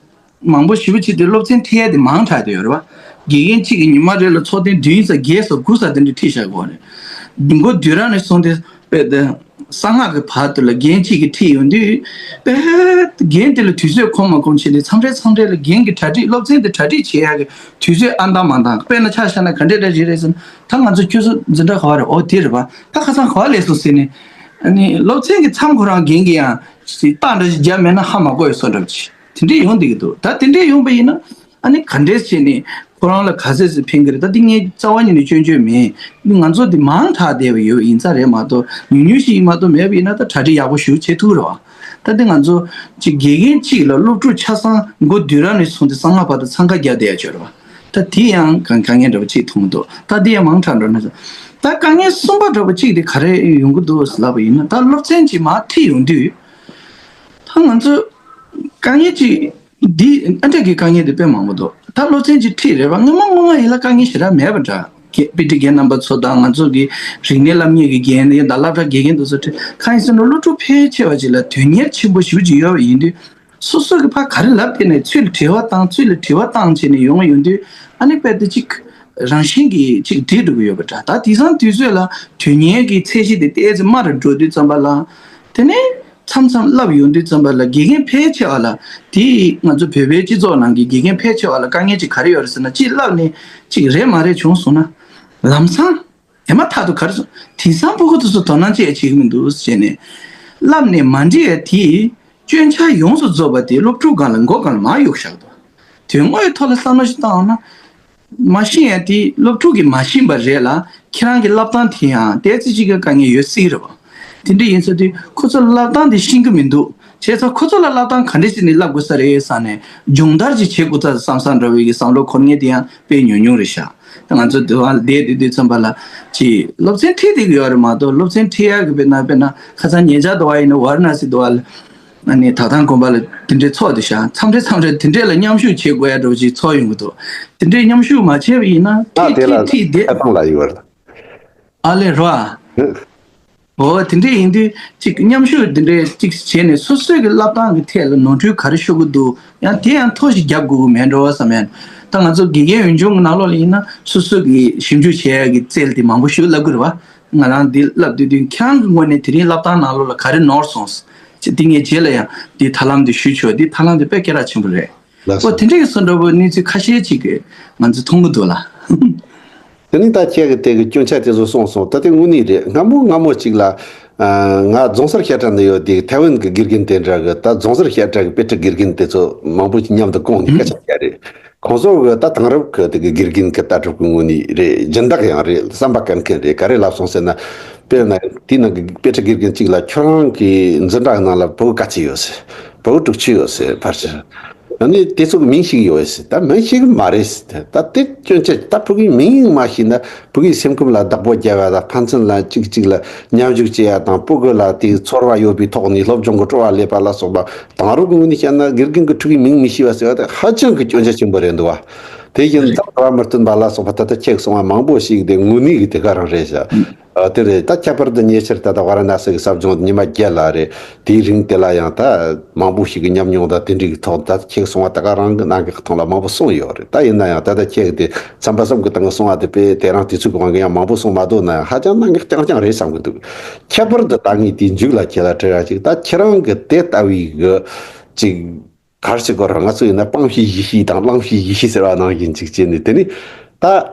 མང་པོ་ཞེ་པོ་ཅིག་དེ་སློབ་ཚན་ཁྲིད་ཡ་དེ་མང་དྲགས་དེ་ཡོད་རེད་བ། དགེ་རྒན་གཅིག་གིས་ཉི་མ་རེ་ལ་ཚོགས་ཐེངས་བདུན་ཙམ་བརྒྱད་ཙམ་དགུ་ཙམ་དེ་འདྲ་ཁྲིད་བཞག་གི་ཡོད་རེད། མགོ་བདུན་ར་ནས་བཟུང་སྟེ་དཔེ་དེ་གསང་སྔགས་ཀྱི་བར་དུ་ལ་རྒན་གཅིག་གིས་ཁྲིད་ཡོང་དུས་དཔེ་རྒན་དེ་ལ་དུས་ཚོད་ཁོམ་མ་ཁོམ་བྱས་ནས་མཚམས་རེ་མཚམས་རེ་ལ་རྒན་གྱི་གྲ་སྒྲིག་སློབ་ཚན་དེ་གྲ་སྒྲིག་བྱེད་ཡ་གི་དུས་ཚོད་ཨ་འདང་མ་འདང་། དཔེར་ན་ཆ་བཞག་ན་ག་འདྲས་འདྲ་ཞིག་རེད་ཟེར་ན་ད་ང་ཚོ་ཁྱོད་ཚོ་འཛིན་གྲྭ་ག་བ་རེད། ཨོ་དེ་རེད་བ། ད་ཁ་སང་ག་བ་སླེབས་སོང་ཟེར་ནས་ཨ་ནི་སློབ་ཚན་གྱི་མཚམས་ཁོ་རང་རྒན་གྱིས་ཡང་ཅིག་རྟགས་འདྲ་ཞིག་བརྒྱབ་མེད་ན་ཧ་མ་གོ་ཡ་བཟོ་འདྲ་ཅིག་དེ་འདྲས་ཡོང་བསྡད་ཀྱི་འདུག་ད་དེ་འདྲས་ཡོང་པ་ཡིན་ན་ཨ་ནི་ག་འདྲས་བྱས་ནས་ཁོ་རང་ལ་ག་ཚད་ཙམ་ཕན་གྱི་རེད། ད་འདི་ངས་རྩ་བ་ཉིད་ནས་སྐྱོན་བརྗོད་མེད། འདི་ང་ཚོ་འདི་མང་དྲགས་བསྡད་པ་ཡོད་ཡིན་ས་རེད་མ་གཏོགས་ཉུང་ཉུང་ཞིག་ཡིན་མ་གཏོགས་མེད་པ་ཡིན་ན་ད་གྲ་སྒྲིག་ཡག་པོ་ཞིག་བྱེད་ཐུབ་རེད་བ། ད་འདི་ང་ཚོ་གཅིག་དགེ་རྒན་གཅིག་ལ་སློབ་ཕྲུག་ཆ་ཚང་མགོ་བདུན་ར་ནས་བཟུང་སྟེ་གསང་སྔགས་བར་དུ་འཚང་ཁ་རྒྱག་བསྡད་ཡ་ཆོག་རེད་བ། ད་དེ་ཡང་དཀའ་དཀའ་ངལ་འདྲ་བོ་གཅིག་མཐོང་གི་འདུག་ད་དེ་ཡང་མང་དྲགས་འགྲོ་ན་ད་དཀའ་ངལ་གསུམ་པ་འདྲ་བོ་གཅིག་དེ་ག་རེ་ཡོང་གི་འདུག་ལབ་པ་ཡིན་ན་ད་སློབ་ཚན་གཅིག་མར་ཁྲིད་ཡོང་དུས། ད་ང་ཚོ་དཀའ་ངལ་གཅིག་འདི་ཨ་འདྲ་གི་དཀའ་ངལ་དེ་དཔེ་མང་པོ་འདུག་ད་སློབ་ཚན་གཅིག་ཁྲིད་རེད་བ། སྔོན་མ་སྔོན་མ་ཡིན་ལ་དཀའ་ངལ་ཞེ་དྲག་མེད་པ་འདྲ། དགེ་དཔེ་ཁྲིད་རྒན་རྣམ་པ་ཚོ་དང་ང་ཚོ་གི་རིག་གནས་སློབ་གཉེར་གྱི་རྒན་ཡིན་དང་སློབ་གྲྭ་དགེ་རྒན་དེ་ཚོ་ཁྲིད་གང་ཡིན་ཟེར་ན། སློབ་ཕྲུག་ཕལ་ཆེ་བ་ཅིག་ལ་དོན་གཉེར་ཆེན་པོ་ཞེ་པོ་ཅིག་ཡོད་པ་ཡིན་དུས། སོ་སོ་གི་ཕར་ག་རེ་ལབ་བསྡད་ནས་ཚུར་ལ་དྲི་བ་བཏང་ཚུར་ལ་དྲི་བ་བཏང་བྱས་ནས་ཡོང་ཡོང་དུས། ཨ་ནི་དཔེ་དེ་ཅིག་རང་བཞིན་གྱིས་ཅིག་འགྲིག་འགྲོ་གི་ཡོད་པ་འདྲ། ད་དེང་སང་དུས་ཚོད་ལ་དོན་གཉེར་གྱི་ཚད་གཞི་དེ་ཏོག་ཙམ་དམའ་རུ་འགྲོ་དུས་ཙམ་པ་ལ། དེ་ནས་མཚམས་མཚམས་བསླབ་ཡོང་དུས་ཙམ་པ་ལ་དགེ་རྒན་ཕལ་ཆེ་བ་ལ། དེ་ང་ཚོ་བོད་པའི་སྤྱི་ཚོགས་ནང་གི་དགེ་རྒན་ཕལ་ཆེ་བ་ལ་དཀའ་ངལ་ཅིག་ག་རེ་ཡོད་རེད་ཟེར་ན། ཅིག་བསླབ་ནས་ཅིག་རེད་མ་རེད་བྱུང་སོང་ན། ལམ་སང་དེ་མ་ཐག་ཏུ་ག་རེ་སོང་། དེང་སང་སྤུ་གུ་དེ་ཚོ་དོ་སྣང་ཅིག་བྱེད་ཀྱི་མི་འདུག་ཟེར་ནས། བསླབ་ནས་མ་འགྲིག་ཡ་དེ་སྐྱོན་ཆ་ཡོངས་སུ་རྫོགས་པ་དེ་སློབ་ཕྲུག་སྒང་ལ་མགོ་སྒང་ལ་མར་གཡུག་བཞག་འདུག་དོན་དངོས་ཐོག་ལ་བསམ་བློ་ཞིག་བཏང་ན། མ་ཤེས་ཡ་དེ་སློབ་ཕྲུག་གིས་མ་ཤེས་པ་རེད་ལ། ཁྱེད་རང་གི་བསླབ་སྟངས་དེ་ཡང་ཏོག་ཙམ་ཅིག་གི་དཀའ་ངལ་ཡོད་སྲིད་རེད་བ། དེ་འདྲ་ཡིན་ས་དུས་ཁོ་ཚོ་ལ་བསླབ་སྟངས་དེ་ཤེས་ཀྱི་མི་འདུག་བྱས་ཙང་ཁོ་ཚོ་ལ་བསླབ་སྟངས་ག་འདྲ་བྱས་ནས་བསླབ་དགོས་ས་རེད་བསམ་ནས་སྦྱོང་བརྡར་ཅིག་བྱེད་དགོས་ས་བསམ་བསམ་འདྲ་བའི་གི་བསམ་བློ་འཁོར་མཁན་དེ་ཡང་དཔེ་ཉུང་ཉུང་རེད་ཤག་ད་ང་ཚོ་དེ་བ་བསྡད་དུས་དུས་ཙམ་པ་ལ་ཅིག་སློབ་ཚན་ཁྲིད་བསྡད་ཀྱི་ཡོད་རེད་མ་གཏོགས། སློབ་ཚན་ཁྲིད་ཡག་གི་དཔེར་ན་དཔེར་ན་ཁ་སང་ཉེ་ཆར་དུ་བ་ཡིན་ན་ཝཱ་ར་ཎ་སི་དུ་བ་ལ། ཨ་ནི་དག་ཐང་དགོན་པ་ལ་དེ་འདྲའི་ཚོགས་དེ་བཞག་མཚམས་རེ་མཚམས་རེ་དེ་འདྲས་ལ་མཉམ་ཞུགས་བྱེད་དགོས་ཡ་འདྲ་བོ་ཅིག་ཚོགས་ཡོང་གི་འདུག་དེ་འདྲས་མཉམ་ཞུགས་མ་བྱས་པ་ཡིན་ན། ད་ཁྲིད་དེ་ལ་ཁྲིད་ཁྲིད་བསྡད། ཁ་ཐང་ལ་ཡོད་རེད། ཨ་ལས་རོ་ཨ། ཨ། འོ་དེ་འདྲས་ཡིན་དུས་ཅིག་མཉམ་ཞུགས་དེ་འདྲས་ཅིག་བྱས་ནས་སོ་སོའི་གི་བསླབ་སྟངས་ཀྱི་ཐད་ལ་ནོར་འཁྲུལ་ག་རེ་ཤོར་གི་འདུག་ཡང་དེ་ཡང་ཐོ་ཞིག་རྒྱབ་དགོས་ཀྱི་མེད་འགྲོ་བསམ་ཡ། ད་ང་ཚོ་དགེ་རྒན་འོས་སྦྱོང་གི་ནང་ལོགས་ལ་ཡིན་ན་སོ་སོ་གི་ཞིབ་འཇུག་བྱེད་ཡ་གི་རྩལ་དེ་མང་པོ་ཞིག་བསླབ་གི་རེད་བ། ང་རང་འདི་བསླབ་དུས་དུས་ཁྱེད་རང་གི་ངོས་ནས་དེ་རིང་བསླབ་སྟངས་ནང་ལོགས་ལ་ག་རེ་ནོར་སོང་། ཅེས་དེ་ངས་རྗེས་ལ་ཡང་འདི་ཐབས་ལམ་འདི་ཞུས་ཆོག་འདི་ཐབས་ལམ་འདི་དཔེ་སྐད་གྲགས་ཆེན་པོ་རེད། ལགས་སོ། ཨོ་དེ་འདྲ་ཡིན་སོང་འདྲ་པོ་གནས་ཚུལ་ཁ་ཤས་ཅིག་གི་ང་ཚོ་མཐོང་གི་འདུག་ལ། དེ་ནི་ད་ཁྱེད་ཀྱི་དེ་གི་སྐྱོན་ཆ་དེ་ཚོ་གསུངས་སོང་། ད་དེ་དངོས་གནས་རེད། སྔ་མོ་སྔ་མོ་ཅིག་ལ། ཨ། ང་རྫོང་སར་བཤད་གྲྭ་ནས་ཡོད་དེ་ཐའེ་ཝན་གྱི་དགེ་རྒན་དེ་འདྲ་གི་ད་རྫོང་སར་བཤད་གྲྭ་གི་དཔེ་ཁྲིད་དགེ་རྒན་དེ་ཚོ་མང་པོ་ཅིག་མཉམ་དུ་བསྐོངས་ནས་སྐད་ཆ་བཤད་རེད། ཁོང་ཚོ་གི་ད་དེང་རབས་ཀྱི་དེ་གི་དགེ་རྒན་གྱི་ལྟ་གྲུབ་ཀྱི་ངོས་ནས་རེད། སྦྱིན་བདག་ཡང་རེད། བསམ་པ་དཀར་མཁན་རེད། ག་རེ་ལབ་སོང་ཟེར་ན། དཔེར་ན་དེའི་ནང་གི་དཔེ་ཁྲིད་དགེ་རྒན་གཅིག་ལ་ཁྱོད་རང་གི་འཛིན་གྲྭ་གི་ནང་ལ་བུ་ག་ཚོད་ཡོད་ཟེར། བུ་དྲུག་ཅུ་ཡོད་ཟེར་ཕལ་ཆེར། ཨ་ནི་དེ་ཚོ་གི་མིང་ཤེས་ཀྱི་ཡོད་ཟེར། ད་མིང་ཤེས་ཀྱི་མ་རེད་ཟེར། ད་དེ་སྐྱོན་ཆ་ད་ཕྲུ་གུའི་མིང་མ་ཤེས་ན། ཕྲུ་གུའི་སེམས་ཁམས་ལ་བདག་པོ་རྒྱབ་ཡ་དང་ཕན་ཚུན་ལ་གཅིག་གཅིག་ལ་མཉམ་ཞུགས་བྱེད་ཡ་དང་། ཕྲུ་གུ་ལ་དེའི་ཚོར་བ་ཡོད་པའི་ཐོག་ནས་སློབ་སྦྱོང་གི་སྤྲོ་བ་སླེབས་པ་ལ་སོགས་པ། དེང་རབས་ཀྱི་ངོས་ནས་བཤད་ན་དགེ་རྒན་གྱིས་ཕྲུ་གུའི་མིང་མི་ཤེས་པ་ཟེར་བ་དེ་ཧ་ཅང་གི་སྐྱོན་ཆ་ཆེན་པོ་རེད་འདུག་བ། དེ་བཞིན་རེད། ད་བར་མི་སྟོན་པ་ལ་སོགས་པ་ད་ལྟ་ཁྱེད་གསུང་བ་མང་པོ་ཞིག་དེ་དངོས་གནས་ཀྱི་དེ་ག་རང་རེད་ཤག་ཨ། དེ་རེད། ད་ཁྱད་པར་དུ་ཉེ་ཆར་ད་ལྟ་ཝཱ་ར་ཎ་སི་གི་ཟབ་སྦྱོང་ཉི་མ་བརྒྱད་ལ་རེད། དེའི་རིང་དེ་ལ་ཡང་ད་མང་པོ་ཞིག་གི་ཉམས་མྱོང་དང་དེ་འདྲའི་གི་ཐོག་ད་ཁྱེད་གསུང་བ་ད་ག་རང་གི་ནང་གི་ཐོག་ལ་མང་པོ་གསུངས་ཡོད་རེད། ད་ཡིན་ན་ཡང་ད་ལྟ་ཁྱེད་ཀྱི་དེ་རྩམ་པ་ཟམ་གི་སྟེང་གི་གསུང་བ་དེ་དཔེ་དེ་རང་དུས་ཚོད་ཀྱི་དབང་གིས་ཡང་མང་པོ་གསུངས་མ་ཐུབ་ན་ཡང་ཧ་ཅང་གནད་འགག་རྐྱང་རྐྱང་རེད་བསམ་གི་འདུག་ཁྱད་པར་དུ་ད་ངས་དེའི་མཇུག་ལ་ཁྱེད་ལ་དྲི་ར་ཅིག་ད་ཁྱེད་རང་གི་དེ་ལྟ་བུའི་གི་ཅིག་གར་ཞིག་གོ་ར། ང་ཚོ་ཡིན་ན་སྤང་བྱའི་གཞི་ཤེས་དང་བླང་བྱའི་གཞི་ཤེས་ཟེར་བ་ནང་བཞིན་ཅིག་བྱས་ནས། དེ་ནི་ད་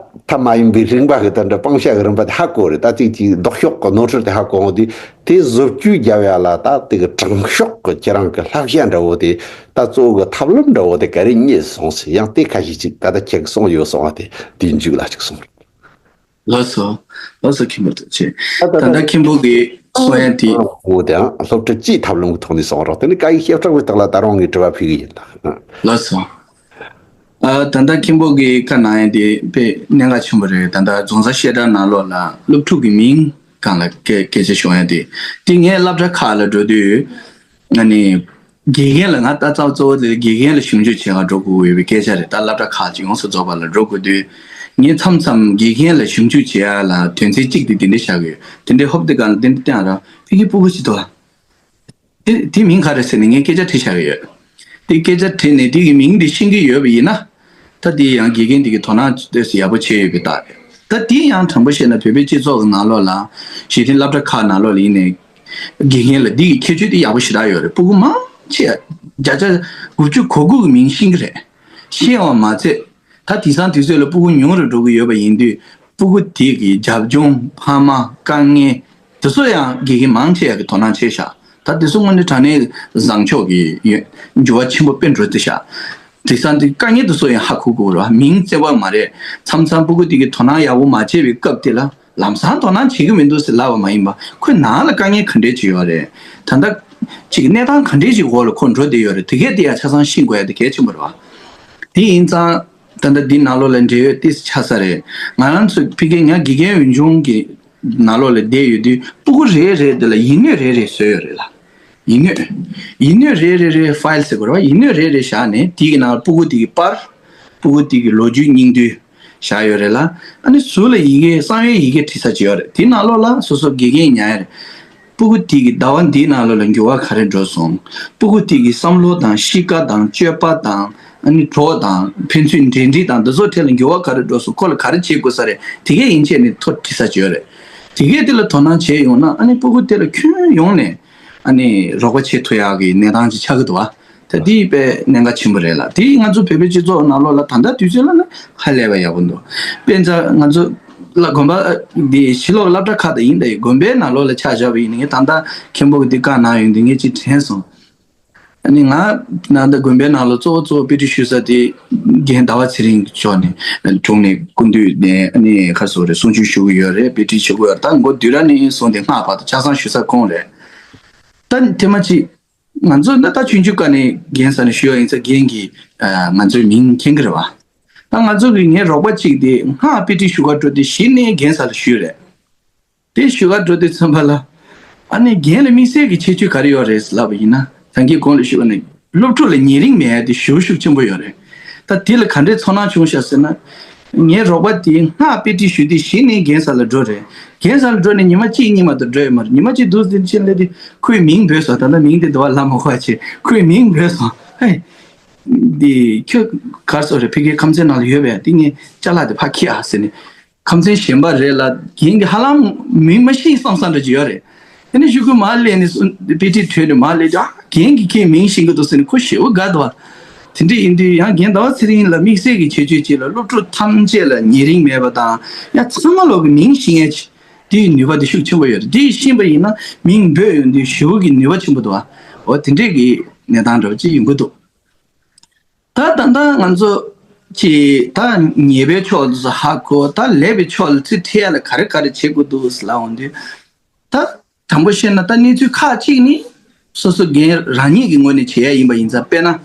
ཐབས་མ་ཡིན་པའི་རིམ་པ་གི་ད་འདྲ་སྤང་བྱ་གི་རིམ་པ་དེ་ཧ་གོ་རེད། ད་ཅིག་ཅིག་ལྡོག་ཕྱོགས་གི་ནོར་འཁྲུལ་དེ་ཧ་གོ་འོང་དུས། དེ་བཟོ་བཅོས་རྒྱབ་ཡ་ལ་ད་དེ་གི་དྲང་ཕྱོགས་གི་ཁྱེད་རང་གི་བསླབ་བྱ་འདྲ་བོ་དེ། ད་གཙོ་བོ་གི་ཐབས་ལམ་འདྲ་བོ་དེ་ག་རེ་རྙེད་སོང་ཟེར། ཡང་དེ་ཁ་ཤས་ཅིག་ད་ལྟ་ཁྱེད་ཀྱིས་གསུངས་ཡོད་སོང་བ་དེ་དེའི་མཇུག་ལ་ཅིག་གསུངས་རེད། ལགས་སོ། ལགས་སོ། མཁན་པོ་ཐུགས་རྗེ་ཆེ། ད་ད་ད་ལྟ་མཁན་པོ་གིས་གསུང་ཡ་དེ། འོ་དེའང་སློབ་ཁྲིད་སྤྱིའི་ཐབས་ལམ་གྱི་ཐོག་ནས་གསུང་རོགས། དེ་ནི་བཀའ་ཡིག་བཤད་གྲྭ་བའི་རྟགས་ལ་ད་རུང་ངས་དྲི་བ་ཕུལ་གི་ཡིན་ད། ལགས་སོ། ཨ། ད་ལྟ་མཁན་པོ་གིས་བཀའ་གནང་ཡ་དེ་དཔེ་གནད་འགག་ཆེན་པོ་རེད། ད་ལྟ་རྫོང་སར་བཤད་གྲྭ་ནང་ལོགས་ལ་སློབ་ཕྲུག་གི་མིང་སྒང་ལ་སྐད་སྐད་ཆ་ཤོད་ཡ་དེ། དེ་ངས་སློབ་གྲྭ་ཁག་ལ་འགྲོ་དུས། ཨ་ནི། དགེ་རྒན་ལ་ང་ད་ལྟ་གཙོ་བོ་དེ་དགེ་རྒན་ལ་ཞིབ་འཇུག་བྱེད་ག་འགྲོ་དགོས་ཡོད་པའི་སྐད་ཆ་རེད། ད་སློབ་གྲྭ་ཁག་ཅིག་ཡོངས་སུ་རྫོགས་པ་ལ་འགྲོ་དགོས་དུས། ངས་མཚམས་མཚམས་དགེ་རྒན་ལ་ཞིབ་འཇུག་བྱེད་ཡ་ལ་དོན་ཚན་གཅིག་དེ་དེ་འདྲ་བཞག་གི་ཡོད། དེ་འདྲའི་ཧོབ་དེ་ག་ལ་དེ་འདྲ་བསྟན་ར། ཕ་གི་སྤུ་གུ་ཅིག་འདུག་ཨ། དེ་དེ་མིང་ག་རེ་ཟེར་ནས་ངས་སྐད་ཆ་དྲིས་བཞག་གི་ཡོད། དེ་སྐད་ཆ་དྲིས་ནས་དེ་གི་མིང་དེ་ཤེས་ཀྱི་ཡོད་པ་ཡིན་ན། ད་དེ་ཡང་དགེ་རྒན་དེ་གི་དོ་སྣང་ཏོག་ཙམ་ཡག་པོ་བྱས་ཡོད་པའི་རྟགས་རེད། ད་དེ་ཡང་དྲང་པོ་བཤད་ན་བོད་པའི་སྤྱི་ཚོགས་ཀྱི་ནང་ལོགས་ལ། གཞི་རྟེན་སློབ་གྲྭ་ཁག་ནང་ལོགས་ལ་ཡིན་ནའི། དགེ་རྒན་ལ་འདི་གི་ཁྱད་ཆོས་དེ་ཡག་པོ་ཞེ་དྲག་ཡོད་རེད། སྤུ་གུ་མང་ཆེ་བརྒྱ་ཆ་དགུ་བཅུ་གོ་དགུ་གི་མིང་ཤེས་ཀྱི་རེད། ཤེས་པ་མ་ཚད། ད་དེང་སང་དུས་ཚོད་ལ་སྤུ་གུ་ཉུང་རུ་འགྲོ་གི་ཡོད་པ་ཡིན་དུས། སྤུ་གུ་དེ་གི་རྒྱབ་ལྗོངས། ཕ་མ། དཀའ་ངལ་དེ་ཚོ་ཡང་དགེ་རྒན་མང་ཆེ་བ་གི་དོ་སྣང་བྱས་ཤག་ད་དེ་ཚོ་དངོས་གནས་དྲང་གནས་བཟང་ཕྱོགས་ཀྱི་ཡོད། འགྱུར་བ་ཆེན་པོ་དཔེ་འགྲོ་བསྡད་ཤག་དེང་སང་དེ་དཀའ་ངལ་དེ་ཚོ་ཡང་ཧ་གོ་དགོས་རེད་བ། མིང་བརྩི་བ་མ་རེད། མཚམས་མཚམས་སྤུ་གུ་དེ་གི་དོ་སྣང་ཡག་པོ་མ་བྱས་པའི་སྐབས་དེ་ལ། ལམ་སང་དོ་སྣང་བྱེད་ཀྱི་མི་འདུག་ཟེར་ལབ་པ་མ་ཡིན་པ། ཁོའི་ནང་ལ་དཀའ་ངལ་ག་འདྲས་ཅིག་ཡོད་རེད། ད་ལྟ་ཅིག་གནས་སྟངས་ག་འདྲས་ཅིག་འོག་ལ་ཁོ་འགྲོ་བསྡད་ཡོད་རེད། དེ་གས་དེ་ཡང་ཆ་ཚང་ཤེས་དགོས་ཡ་དེ་གལ་ཆེན་པོ་རེད་བ། དེ་ཡིན་ཙང་། ད་ལྟ་འདི་ནང་ལོགས་ལ་འབྲེལ་ཡོད་ཏོག་ཙམ་ཆགས་ས་རེད། ང་རང་ཚོ་ཕ་གིའི་ང་དགེ་རྒན་འོས་སྦྱོང་གི་ནང་ལོགས་ལ་བསྡད་ཡོད་དུས། སྤུ་གུ་རེ་རེ་དེ་ལ་ཡིག་སྣོད་རེ་རེ་བཟོས་ཡོད་རེད་ལ། ཡིག་སྣོད། ཡིག་སྣོད་རེ་རེ་རེ་ཕའིལ་ཟེར་དགོས་རེད་བ། ཡིག་སྣོད་རེ་རེ་བཞག་ནས་དེའི་ནང་སྤུ་གུ་དེ་གི་པར། སྤུ་གུ་དེ་གི་ལོ་རྒྱུས་སྙིང་བསྡུས། བཞག་ཡོད་རེད་ལ། ཨ་ནི་ཟུར་ལ་ཡི་གེ་གསང་བའི་ཡི་གེ་བྲིས་ས་ཅིག་ཡོད་རེད། དེའི་ནང་ལོགས་ལ་སོ་སོ་དགེ་རྒན་ཉར་ཡ་རེད། སྤུ་གུ་དེ་གི་ཟླ་བ་འདིའི་ནང་ལོགས་ལ་འགྱུར་བ་ག་རེ་འགྲོ་སོང་། སྤུ་གུ་དེ་གི་བསམ་བློ་དང་གཤིས་ཀ་དང་སྤྱོད་པ་དང་ཨ་ནི་གྲོགས་དང་ཕན་ཚུན་འབྲེལ་འདྲིས་དང་འདི་ཚོ་ཐད་ལ་འགྱུར་བ་ག་རེ་འགྲོ་སོང་། ཁོ་ལ་ག་རེ་བྱེད་དགོས་ས་རེད། དེ་གས་ཡན་ཆད་ནས་ཐོ་བྲིས་ས་ཅིག་ཡོད་རེད། དེ་གས་དེ་ལ་དོ་སྣང་བྱས་ཡོང་ན་ཨ་ནི་སྤུ་གུ་དེ་ལ་ཁྱོན་ཡོངས་ནས་ཨ་ནི་རོགས་པ་བྱེད་ཐུབ་ཡག་གི་གནས་སྟངས་ཅིག་ཆགས་ཀྱི་འདུག་བ། ད་དེ་དཔེ་གནད་འགག་ཆེན་པོ་རེད་ལ། དེ་ང་ཚོ་བོད་པའི་སྤྱི་ཚོགས་ནང་ལོགས་ལ་ད་ལྟ་དུས་ཚོད་ལ་ནི་ཧ་ལས་པ་ཡག་པོ་འདུག་དཔེ་མཚོན་ང་ཚོ་ལ་དགོན་པ་འདི་ཕྱི་ལོགས་སློབ་གྲྭ་ཁག་ཏུ་ཡིན་ད་ཡིན། དགོན་པའི་ནང་ལོགས་ལ་ཆ་བཞག་པ་ཡིན་ན་ངས་ད་ལྟ་མཁན་པོ་གི་འདི་བཀའ་གནང་ཡོང་དུས་ངས་ཅིག་དྲན་སོང་། ཨ་ནི་ང་ད་ལྟ་དགོན་པའི་ནང་ལ་གཙོ་བོ་གཙོ་བོ་དཔེ་ཁྲིད་ཞུ་ས་དེ་རྒན་ཟླ་བ་ཚེ་རིང་མཆོག་ནས་དྲུང་ནས་སྐུ་མདུན་ནས་ཨ་ནི་ཁ་སོ་རེ་གསུང་ཆོས་ཞུ་གི་ཡོད་རེད། དཔེ་ཁྲིད་ཞུ་གི་ཡོད་རེད། ད་མགོ་བདུན་ར་ནས་བཟུང་སྟེ་སྔགས་བར་དུ་ཆ་ཚང་ཞུ་ས་ཁོང་རེད། ད་ཐེངས་མ་གཅིག་ང་ཚོ་ད་ལྟ་ཆུང་ཆུང་སྒང་ནས་རྒན་ས་ནས་ཞུ་བ་ཡིན་ཙང་རྒན་གྱིས་ཨ་ང་ཚོའི་མིང་མཁྱེན་གྱི་རེད་བ། ད་ང་ཚོ་གི་ངའི་རོགས་པ་གཅིག་དེ་སྔགས་དཔེ་ཁྲིད་ཞུ་ག་འགྲོ་དུས་གཞི་ནས་རྒན་ས་ལ་ཞུས་རེད། དེ་ཞུ་ག་འགྲོ་དུས་ཙམ་པ་ལ་ཨ་ནི་རྒན་ལ་དམིགས་བསལ་གྱི་ཁྱད་ཆོས་ག་རེ་ཡོད་རེད་ལབ་པ་ཡིན་ན། ད་གིན་གོང་ལ་ཞུས་པ་ནི་སློབ་ཕྲུག་ལ་ཉེ་རིང་མེད་ཡ་དེ་ཞེ་པོ་ཤུགས་ཆེན་པོ་ཡོད་རེད། ད་དེ་ལ་ག་འདྲའི་ཚོར་སྣང་བྱུང་ཤག་ཟེར་ན། ངའི་རོགས་པ་དེས་སྔགས་དཔེ་ཁྲིད་ཞུ་དུས་གཞི་ནས་རྒན་ས་ལ་འགྲོ་རེད། རྒན་ས་ལ་འགྲོ་ནས་ཉི་མ་གཅིག་གཉིས་མ་གཏོགས་འགྲོ་ཡོད་མ་རེད། ཉི་མ་གཅིག་འདུག་ཟིན་ཕྱིན་ལས་དེ་ཁོའི་མིང་འབོད་སོང་། ད་ལྟ་མིང་དེ་འདུག་བ་ལ་མ་གོ་བ་བྱས། ཁོའི་མིང་འབོད་སོང་། ཧེ། འདི་ཁྱོད་གར་སོང་རེད། ཕ་གིའི་ཁམས་ཚན་ནང་ལ་ཡོད་པས། དེ་ངས་ཅ་ལག་དེ་ཕར་འཁྱེར་ཨ་ཟེར་ནས། ཁམས་ཚན་གཞན་པ་རེད་ལ་རྒན་གྱི་ཧ་ལམ་མིང་མ་ཤེས་བསམ་བསམ་འདྲ་ཅིག་ཡོད་རེད། དེ་ནས་གཞུག་གུ་མར་སླེབས་ནས་སུ་དཔེ་ཁྲིད་གྲོལ་ནས་མར་སླེབས་ཀྱང་རྒན་གྱིས་ཁྱེད་མིང་ཤེས་ཀྱི་འདུག་ཟེར་ནས་ཁོ་ཞེ་པོ་དགའ་འདུག་བ། དེ་འདྲ་ཡིན་དུས་ཡང་རྒན་ཟླ་བ་ཚེ་རིང་ལ་དམིགས་བསལ་གྱི་ཁྱད་ཆོས་ཅིག་ལ་སློབ་ཕྲུག་ཐམས་ཅད་ལ་ཉེ་རིང་མེད་པ་དང་ཡང་ཚང་མ་ལོག་གི་མིང་ཤེས་ཡས་ཅིག་དེའི་ནུས་པ་དེ་ཤུགས་ཆེན་པོ་ཡོད་རེད། དེ་ཤེས་པ་ཡིན་ན་མིང་འབོད་ཡོང་དུས་ཞེ་པོ་གི་ནུས་པ་ཆེན་པོ་འདུག་བ། འོ་དེ་འདྲས་ཀྱི་གནས་སྟངས་འདྲ་བ་ཅིག་ཡོང་གི་འདུག་ད་ད་ལྟ་ང་ཚོ་ཅིག་ད་ཉེས་པའི་ཕྱོགས་ཚོ་ཧ་གོ། ད་ལེགས་པའི་ཕྱོགས་ལ་ཚུར་ཁྲིད་ཡ་ལ་ག་རེ་ག་རེ་བྱེད་དགོས་འདུག་ཟེར་ལབ་འོང་དུས། ད་དྲང་པོ་བཤད་ན་ད་གནས་ཚུལ་ཁག་ཅིག་ནི་སོ་སོ་རྒན་རང་ཉིད་ཀྱི་ངོས་ནས་བྱེད་ཡ་ཡིན་པ་ཡིན་ཙང་། དཔེར་ན་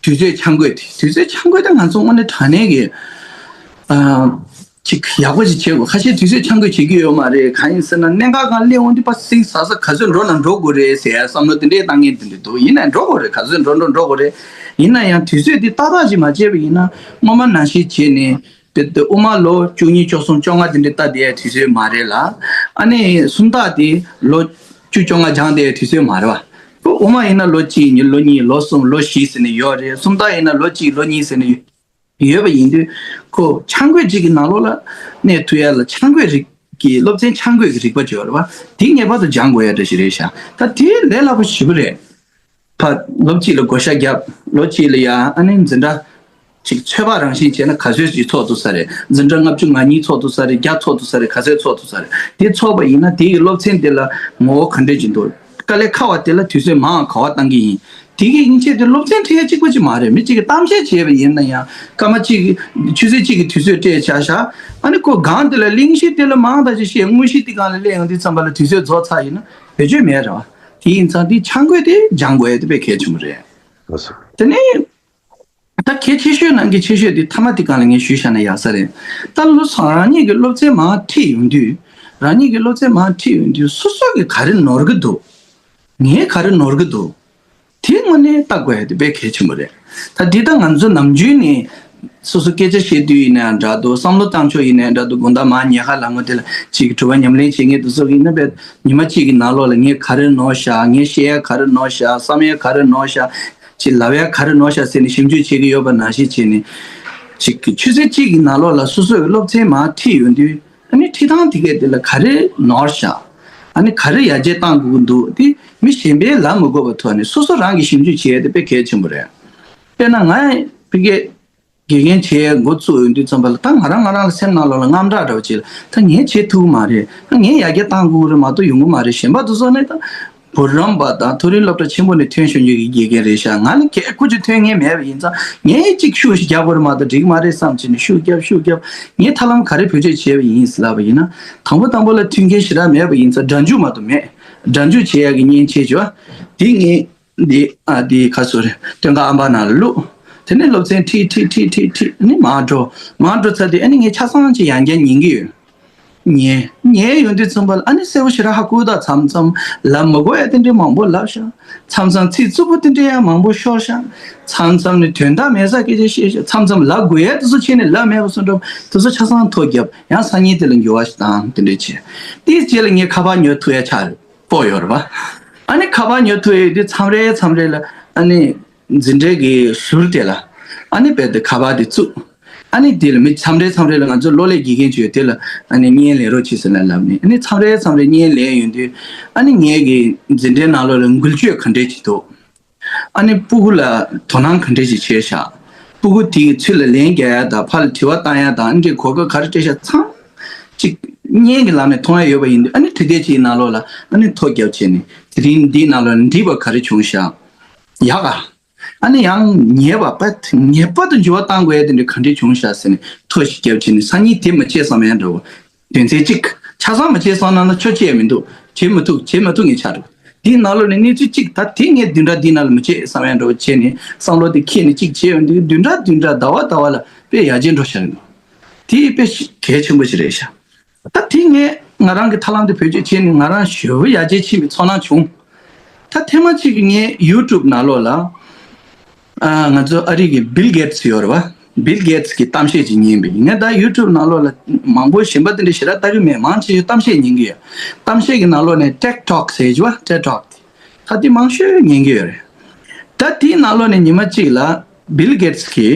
དུས་ཚོད་འཆར་འགོད་དེ། དུས་ཚོད་འཆར་འགོད་དེ་ང་ཚོ་དངོས་གནས་དྲང་གནས་ཀྱི་ཨ། ཅིག་ཡག་པོ་ཅིག་བྱེད་དགོས། ཁ་ཤས་དུས་ཚོད་འཆར་འགོད་བྱེད་ཀྱི་ཡོད་མ་རེད། གང་ཡིན་ཟེར་ན་གནད་འགག་སྒང་སླེབས་འོང་དུས་ཕར་སིང་ཟ་ས་ག་ཚོད་འགྲོ་ན་འགྲོ་དགོས་རེད་ཟེར་ཡ་བསམ་བློ་དེ་འདྲའི་བཏང་མཁན་དེ་འདྲ་འདུག་ཡིན་ན་འགྲོ་དགོས་རེད། ག་ཚོད་འགྲོ་འགྲོ་འགྲོ་དགོས་རེད། ཡིན་ན་ཡང་དུས་ཚོད་དེ་ཏག་ཏག་ཅིག་མ་བྱས་པ་ཡིན་ན་སྔོན་མ་ནང་བཞིན་བྱས་ནས་དེ་དེ་དབུ་མ་ལོ་བཅུ་གཉིས་བཅུ་གསུམ་བཅོ་ལྔ་དེ་འདྲ་ལྟ་བསྡད་ཡ་དུས་ཚོད་མ་རེད་ལ། ཨ་ནི་སུམ་རྟགས་དེ་ལོ་བཅུ་བཅོ་ལྔ་སྦྱངས་བསྡད་ཡ་དུས་ཚོད་མ་རེད་བ། དབུ་མ་ཡིན་ན་ལོ་གཅིག་གཉིས་ལོ་གཉིས་ལོ་གསུམ་ལོ་བཞི་ཟེར་ནས་ཡོད་རེད། སུམ་རྟགས་ཡིན་ན་ལོ་གཅིག་ལོ་གཉིས་ཟེར་ནས་ཡོད། ཡོད་པ་ཡིན་དུས་ཁོ་འཆར་འགོད་ཅིག་གི་ནང་ལོགས་ལ་གནས་ཐུབ་ཡ་ལ་འཆར་འགོད་རིགས་ཀྱི་སློབ་ཚན་འཆར་འགོད་ཀྱི་རིག་པ་ཅིག་ཡོད་རེད་བ། དེ་ངེས་པར་དུ་སྦྱང་དགོས་ཡ་འདྲ་ཞིག་རེད་ཤག་ད་དེ་ལས་སླ་པོ་ཞེ་པོ་རེད། ཕ་ལོ་གཅིག་ལ་བགོ་བཤའ་བརྒྱབ། ལོ་གཅིག་ལ་ཡ་ཨ་ནི་འཛིན་གྲྭ་ཅིག་ཚོད་དཔག་རང་བཞིན་བྱས་ན་ག་ཚོད་ཅིག་ཚོགས་ཐུབ་ས་རེད། འཛིན་གྲྭ་ལྔ་བཅུ་ང་གཉིས་ཚོགས་ཐུབ་ས་རེད། བརྒྱ་ཚོགས་ཐུབ་ས་རེད། ག་ཚོད་ཚོགས་ཐུབ་ས་རེད། དེ་ཚོགས་པ་ཡིན་ན་དེ་ཡི་སློབ་ཚན་དེ་ལ་ངོ་བོ་ག་འདྲས་ཅིག་འདུག་དཀའ་ལས་ཁག་པ་དེ་ལ་དུས་ཚོད་མང་བ་ག་པར་བཏང་གི་ཡིན། དེ་གི་དབྱིན་ཇི་དེ་སློབ་ཚན་ཁྲིད་ཡ་གཅིག་པ་ཅིག་མ་རེད། མི་གཅིག་གིས་གཏམ་བཤད་བྱས་པ་ཡིན་ན་ཡང་སྐར་མ་གཅིག་གི་ཆུ་ཚོད་གཅིག་གི་དུས་ཚོད་སྤྲད་བཞག་ཤག་ཨ་ནི་ཁོ་སྒང་དེ་ལ་གླེང་གཞི་དེ་ལ་མང་དག་ཅིག་བཤད། དངོས་གཞི་དེ་སྒང་ལ་སླེབས་ཡོང་དུས་ཙམ་པ་ལ་དུས་ཚོད་རྫོགས་ཚར་ཡིན་ན་བེད་སྤྱོད་མེད་རེད་བ། དེ་ཡིན་ཙང་དེ་འཆར་འགོད་དེ་སྦྱང་དགོས་ཡ་དེ་དཔེ་གལ་ཆེན་པོ་རེད། ལགས་སོ། དེ་ནས་ད་གལ་ཆེ་ཤོས་ནང་གི་ཆེ་ཤོས་དེ་མཐའ་མ་དེ་སྒང་ལ་ངས་ཞུས་བཞག་ན་ཡག་ས་རེད། ད་ལོ་སང་རང་ཉིད་ཀྱི་སློབ་ཚན་མར་ཁྲིད་ཡོང་དུས། རང་ཉིད་ཀྱི་སློབ་ཚན་མར་ཁྲིད་ཡོང་དུས་སོ་སོ་གི་ག་རེ་ནོར་གི་འདུག་ངས་ག་རེ་ནོར་གི་འདུག་དེ་དངོས་གནས་ལྟ་དགོས་ཡ་དེ་དཔེ་གལ་ཆེན་པོ་རེད། ད་འདི་ལྟར་ང་ཚོ་ནམ་རྒྱུན་ནས་སོ་སོ་སྐད་ཆ་བཤད་དུས་ཡིན་ནའང་འདྲ་འདུག་བསམ་བློ་བཏང་ཕྱོགས་ཡིན་ནའང་འདྲ་འདུག་དགོང་དག་མར་ཉལ་ཁ་ལངས་དུས་དེ་ལ་ཅིག་གྲུབ་པ་ཉམས་ལེན་བྱེད་མཁན་དེ་ཚོ་ཡིན་ན་དཔེ་ཉི་མ་གཅིག་གི་ནང་ལོགས་ལ་ངས་ག་རེ་ནོར་བཞག་ངས་བཤད་ཡ་ག་རེ་ནོར་བཞག་བསམ་ཡ་ག་རེ་ནོར་བཞག་ཅིག་ལབ་ཡ་ག་རེ་ནོར་བཞག་ཟེར་ནས་ཞིབ་འཇུག་བྱེད་ཀྱི་ཡོད་པ་ནང་བཞིན་བྱས་ནས། ཅིག་གི་ཆུ་ཚོད་གཅིག་གི་ནང་ལོགས་ལ་སོ་སོའི་སློབ་ཚན་མར་ཁྲིད་ཡོང་དུས། ཨ་ནི་ཁྲིད་སྟངས་དེ་གས་དེ་ལ་ག་རེ་ནོར་བཞག་ཨ་ནི་ག་རེ་ཡར་རྒྱས་གཏང་དགོས་ཀྱི་འདུག་དེ་མི་གཞན་པས་ལབ་མི་དགོས་པའི་ཐོག་ནས་སོ་སོ་རང་གིས་ཞིབ་འཇུག་བྱེད་ཡ་དེ་དཔེ་གལ་ཆེན་པོ་རེད། དཔེར་ན་ང་ཕ་གིའི་དགེ་རྒན་བྱེད་ཡ་འགོ་བཙུགས་ཡོང་དུས་ཙམ་པ་ལ་ད་ང་རང་ང་རང་ལ་སེམས་ནང་ལོགས་ལ་དངངས་སྐྲག་འདྲ་བོ་ཅིག་ལ་ད་ངས་བྱེད་ཐུབ་ཀྱི་མ་རེད། ད་ངས་ཡར་རྒྱས་གཏང་དགོས་ཀྱི་རེད་མ་གཏོགས་ཡོང་གི་མ་རེད། གཞན་པ་དེ་ཚོ་ནི་ད། བུ་རམ་པ་དང་མཐོ་རིམ་སློབ་གྲྭ་ཆེན་པོ་ནས་ཐོན་བྱུང་རྒྱུ་གི་དགེ་རྒན་རེད་ཤག་ང་ནི་གལ་ཁུ་ཆུ་ཐོན་མཁན་མེད་པ་ཡིན་ཙང་ངས་གཅིག་ཤུགས་ཤིག་རྒྱབ་དགོས་རེད་མ་གཏོགས་འགྲིག་གི་མ་རེད་བསམ་བྱས་ནས་ཤུགས་རྒྱབ་ཤུགས་རྒྱབ། ངས་ཐབས་ལམ་ག་རེ་བེད་སྤྱོད་བྱས་པ་ཡིན་ལབ་པ་ཡིན་ན། དང་པོ་དང་པོ་ལ་མཐུན་རྐྱེན་ཞེ་དྲག་མེད་པ་ཡིན་ཙང་སྒྲ་འཇུག་མ་གཏོགས་མེད། སྒྲ་འཇུག་བྱེད་ཡག་གི་མཉེན་ཆས་བྱོས། དེ་ངས་འདི་ཨ་འདི་ཁ་སོ་རེ་སྟོན་ཁ་ཨམ་པ་ནང་ལ་བླུགས། དེ་ནས་སློབ་ཚན་ཁྲིད་ཁྲིད་ཁྲིད་ཁྲིད་ཁྲིད་ནི་མར་འགྲོ། མར་འགྲོ་ཚར་དུས་ཨ་ནི་ངས་ཆ་ཚང་ཅིག་ཡང་བསྐྱར་ཉན་གྱི་ཡོད། ཉན། ཉན་ཡོང་དུས་ཙམ་པ་ལ་ཨ་ནི་གསལ་པོ་ཞེ་དྲག་ཧ་གོ། ད་མཚམས་མཚམས་ལབ་མི་དགོས་ཡ་དེ་འདྲའི་མང་པོ་ལབ་ཤག་མཚམས་མཚམས་ཚིག་རྩུབ་པོ་དེ་འདྲའི་ཡང་མང་པོ་ཤོར་ཤག་མཚམས་མཚམས་ནས་དོན་དག་མེད་ས་སྐད་ཆ་བཤད་ཤག་མཚམས་མཚམས་ལབ་དགོས་ཡ་དེ་ཚོ་བྱས་ནས་ལབ་མེད་པ་བཟོ་འདྲ་དེ་ཚོ་ཆ་ཚང་ཐོ་བརྒྱབ། ཡང་སང་ཉིན་དེ་ལ་འགྱུར་བ་ཞིག་བཏང་དེ་འདྲའི་བྱས། དེའི་རྗེས་ལ་ངས་ཁ་པར་ཉོ་ཐུབ་ཡ་ཆགས་རེད། སྤོ་ཡོད་རེད་པ། ཨ་ནི་ཁ་པར་ཉོ་ཐུབ་ཡོད་དུས་མཚམས་རེ་མཚམས་རེ་ལ་ཨ་ནི་འཛིན་གྲྭའི་གི་ཟུར་དེ་ལ་ཨ་ནི་རྦད་དེ་ཁ་པར་དེ་བཙུགས། ཨ་ནི་དེ་ལ་མི་མཚམས་རེ་མཚམས་རེ་ལ་ང་ཚོ་གློག་ཀླད་དགེ་རྒན་ཅིག་ཡོད། དེ་ལ་ཨ་ནི་བརྙན་ལེན་རོགས་བྱེད་ཟེར་ནས་ལབ་ནས། ཨ་ནི་མཚམས་རེ་མཚམས་རེ་བརྙན་ལེན་ཡོང་དུས་ཨ་ནི་ངའི་གི་འཛིན་གྲྭའི་ནང་ལོགས་ལ་འགུལ་སྐྱོད་ག་འདྲས་ཅིག་འདུག་ཨ་ནི་སྤུ་གུ་ལ་དོ་སྣང་ག་འདྲས་ཅིག་བྱས་ཤག་སྤུ་གུ་དེའི་ཚུར་ལ་ལན་རྒྱག་ཡ་དང་ཕར་ལ་དྲི་བ་བཏང་ཡ་དང་ཨ་འདྲས་གོ་སྐབས་ག་རེ་སྤྲད་ཤག་ཚང་ཅིག་བརྙན་གྱི་ལམ་ནས་མཐོང་ཡ་ཡོད་པ་ཡིན་དུས། ཨ་ནི་དེ་འདྲས་ཅིག་ནང་ལོགས་ལ་ཨ་ནི་ཐོ་བརྒྱབ་བྱས་ནས་དེ་རིང་འདིའི་ནང་ལོགས་ལ་འགྲིག་པ་ག་རེ་བྱུང་ཤག་ཡག་ག་ཨ་ནི་ཡང་ཉེས་པ་པ་ངེས་པར་དུ་འགྱུར་བ་གཏང་དགོས་ཡ་དེ་འདྲ་ག་འདྲས་བྱུང་ཤག་ཟེར་ནས་ཐོ་ཞིག་བརྒྱབ་བྱས་ནས་སང་ཉིན་དེ་མ་བྱེད་བསམ་ཡ་འདྲ་བོ། དོན་ཚན་གཅིག་ཆ་ཚང་མ་བྱེད་བསམ་ན་ན་ཆོ་བྱེད་ཡ་མི་འདུག་བྱེད་མི་ཐུབ་བྱེད་མ་ཐུབ་ངས་ཆགས་འགྲོ། དེའི་ནང་ལོགས་ནས་གནས་ཚུལ་གཅིག་ད་དེ་ངས་བདུན་ཕྲག་འདིའི་ནང་ལ་མི་བྱེད་བསམ་ཡ་འདྲ་བོ་བྱས་ནས་བསམ་བློ་དེ་འཁྱེར་ནས་གཅིག་བྱས་ཡོང་དུས་བདུན་ཕྲག་བདུན་ཕྲག་ཟླ་བ་ཟླ་བ་ལ་དཔེ་ཡར་རྒྱས་འགྲོ་བཞག་གི་འདུག་དེ་དཔེ་གལ་ཆེན་པོ་ཞིག་རེད་ཤག་ད་དེ་ངས་ང་རང་གི་ཐབས་ལམ་དེ་བེད་སྤྱོད་བྱས་ནས་ང་རང་ཞེ་པོ་ཡར་རྒྱས་ཕྱིན་པའི་ཚོར་སྣང་བྱུང་། ད་ཐེངས་མ་གཅིག་གི་ངས་ཡུ་ཊུབ་ནང་ལོགས་ལ་ཨ་ང་ཚོ་ཨ་རི་གི་བིལ་གེ་ཊི་སི་ཡོད་རེད་པ། བིལ་གེ་ཊི་སི་གི་གཏམ་བཤད་ཅིག་ཉན་པ་ཡིན། ངས་ད་ཡུ་ཊུབ་ནང་ལོགས་ལ་མང་པོ་གཞན་པ་དེ་འདྲ་ཞེ་དྲག་ལྟ་གི་མེད། མང་ཆེ་ཤོས་གཏམ་བཤད་ཉན་གི་ཡོད། གཏམ་བཤད་ཀྱི་ནང་ལོགས་ནས་ཊེཌ་ཊོག་ཟེར་གྱི་ཡོད་པ། ཊེཌ་ཊོག་དེ་ད་དེ་མང་ཤོས་ཉན་གི་ཡོད་རེད། ད་དེའི་ནང་ལོགས་ནས་ཉི་མ་གཅིག་ལ་བིལ་གེ་ཊི་སི་གི་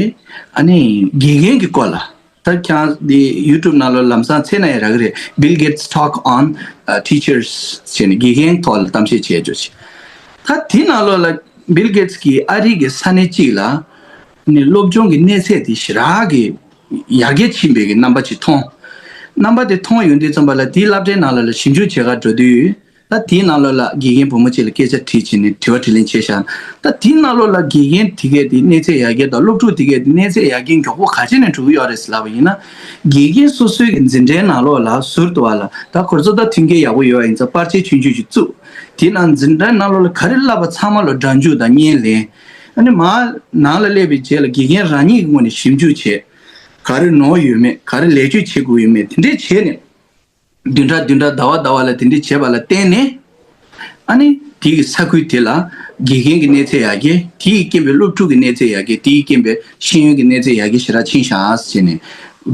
ཨ་ནི་དགེ་རྒན་གྱི་སྐོར་ལ། ད་ཁྱེད་རང་འདི་ཡུ་ཊུབ་ནང་ལོགས་ལམ་སང་འཚོལ་ན་ཡང་རག་གི་རེད། Bill Gates talk on uh, teachers ཟེར་ནས་དགེ་རྒན་ཐོག་ལ་གཏམ་བཤད་བྱས་ཡོད་ཅིག་ད་དེ་ནང་ལོགས་ལ་བིལ་གེ་ཊི་སི་གིས་ཨ་རི་གི་ས་གནས་གཅིག་ལ་ནི་སློབ་སྦྱོང་གི་གནས་ཚད་དེ་ཞེ་དྲག་གི་ཡར་རྒྱས་ཕྱིན་པའི་གི་རྣམ་པ་ཅིག་མཐོང་། རྣམ་པ་དེ་མཐོང་ཡོང་དུས་ཙམ་པ་ལ་དེའི་སློབ་གྲྭའི་ནང་ལོགས་ལ་ཞིབ་འཇུག་བྱེད་གར་འགྲོ་དུས། ད་དེའི་ནང་ལོགས་ལ་དགེ་རྒན་བུ་མོ་གཅིག་ལ་སྐད་ཆ་དྲིས་བྱས་ནས་དྲི་བ་དྲིས་ལན་བྱས་ཤག་ད་དེའི་ནང་ལོགས་ལ་དགེ་རྒན་དེ་གས་དེ་གནས་ཚད་ཡར་རྒྱས་དང་སློབ་ཕྲུག་དེ་གས་དེ་གནས་ཚད་ཡར་རྒྱས་མགྱོགས་པོ་ག་ཅི་ནས་འགྲོ་གི་ཡོད་རེད་ཟེར་ལབ་པ་ཡིན་ན། དགེ་རྒན་སོ་སོའི་གི་འཛིན་གྲྭའི་ནང་ལོགས་ལ་ཟུར་དུ་བ་ལ་ད་ཁོ་ཚོ་ད་མཐུན་རྐྱེན་ཡག་པོ་ཡོད་པ་ཡིན་ཙང་པར་ཆས་ཆུང་ཆུང་ཞིག་བཙུགས། དེའི་ནང་འཛིན་གྲྭའི་ནང་ལོགས་ལ་ག་རེ་བསླབ་པ་ཚང་མ་ལ་སྒྲ་འཇུག་དང་བརྙན་ལེན། ཨ་ནི་མར་ནང་ལ་སླེབས་པའི་རྗེས་ལ་དགེ་རྒན་རང་ཉིད་ཀྱི་ངོས་ནས་ཞིབ་འཇུག་བྱས། ག་རེ་ནོར་ཡོད་མེད། ག་རེ་ལེགས་བཅོས་བྱེད་དགོས་ཡོད་མེད། དེ་འདྲས་བྱས་ནས། བདུན་ཕྲག་བདུན་ཕྲག་ཟླ་བ་ཟླ་བ་ལ་དེ་འདྲས་བྱས་པ་ལ་བརྟེན་ནས། ཨ་ནི་དེའི་ས་ཁུལ་དེ་ལ་དགེ་རྒན་གྱི་གནས་ཚད་ཡར་རྒྱས། དེའི་རྐྱེན་པས་སློབ་ཕྲུག་གི་གནས་ཚད་ཡར་རྒྱས། དེའི་རྐྱེན་པས་ཤེས་ཡོན་གྱི་གནས་ཚད་ཡར་རྒྱས་ཞེ་དྲག་ཕྱིན་ཤག་ཟེར་ནས།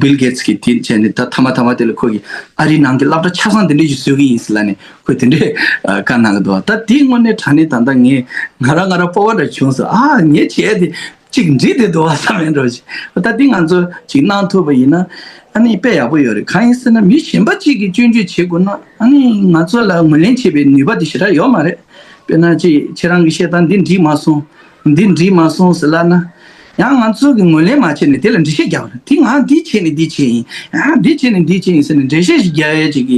བིལ་གེ་ཊི་སི་གིས་དེ་བྱས་ནས་ད་ཐ་མ་ཐ་མ་དེ་ལ་ཁོ་གིས་ཨ་རིའི་ནང་གི་སློབ་གྲྭ་ཆ་ཚང་དེ་འདྲས་ཞིག་བཟོ་གི་ཡིན་ཟེར་ལབ་ནས་ཁོས་དེ་འདྲས་བཀའ་གནང་གི་འདུག་ད་དེའི་དངོས་གནས་དྲང་གནས་ད་ལྟ་ངས་ང་རང་ང་རང་སྤོབས་པ་འདྲ་བྱུང་སོང་། ཨ་ངས་བྱས་ཏེ། གཅིག་འགྲིག་བསྡད་འདུག་བ་བསམ་ཡས་འདྲ་བོ་ཞིག་ད་འདི་ང་ཚོ་གཅིག་གནང་ཐུབ་པ་ཡིན་ན་ཨ་ནི་དཔེ་ཡག་པོ་ཡོད་རེད། གང་ཡིན་ཟེར་ན་མི་གཞན་པ་གཅིག་གིས་སྐྱོན་བརྗོད་བྱེད་དགོས་ན་ཨ་ནི་ང་ཚོ་ལ་ངོས་ལེན་བྱེད་པའི་ནུས་པ་དེ་ཞེ་དྲག་ཡོད་མ་རེད། དཔེར་ན་ཅིག་ཁྱེད་རང་གི་བཤད་སྟངས་འདི་འགྲིག་མ་སོང་། འདི་འགྲིག་མ་སོང་ཟེར་ལབ་ན། ཡང་ང་ཚོ་གིས་ངོས་ལེན་མ་བྱས་ནས་དེ་ལ་འགྲེལ་བཤད་རྒྱག་པ་རེད། དེ་ང་འདི་བྱས་ནས་འདི་བྱས་ཡིན། ཡང་འདི་བྱས་ནས་འདི་བྱས་ཡིན་ཟེར་ནས་འགྲེལ་བཤད་ཞིག་རྒྱག་ཡས་ཅིག་གི་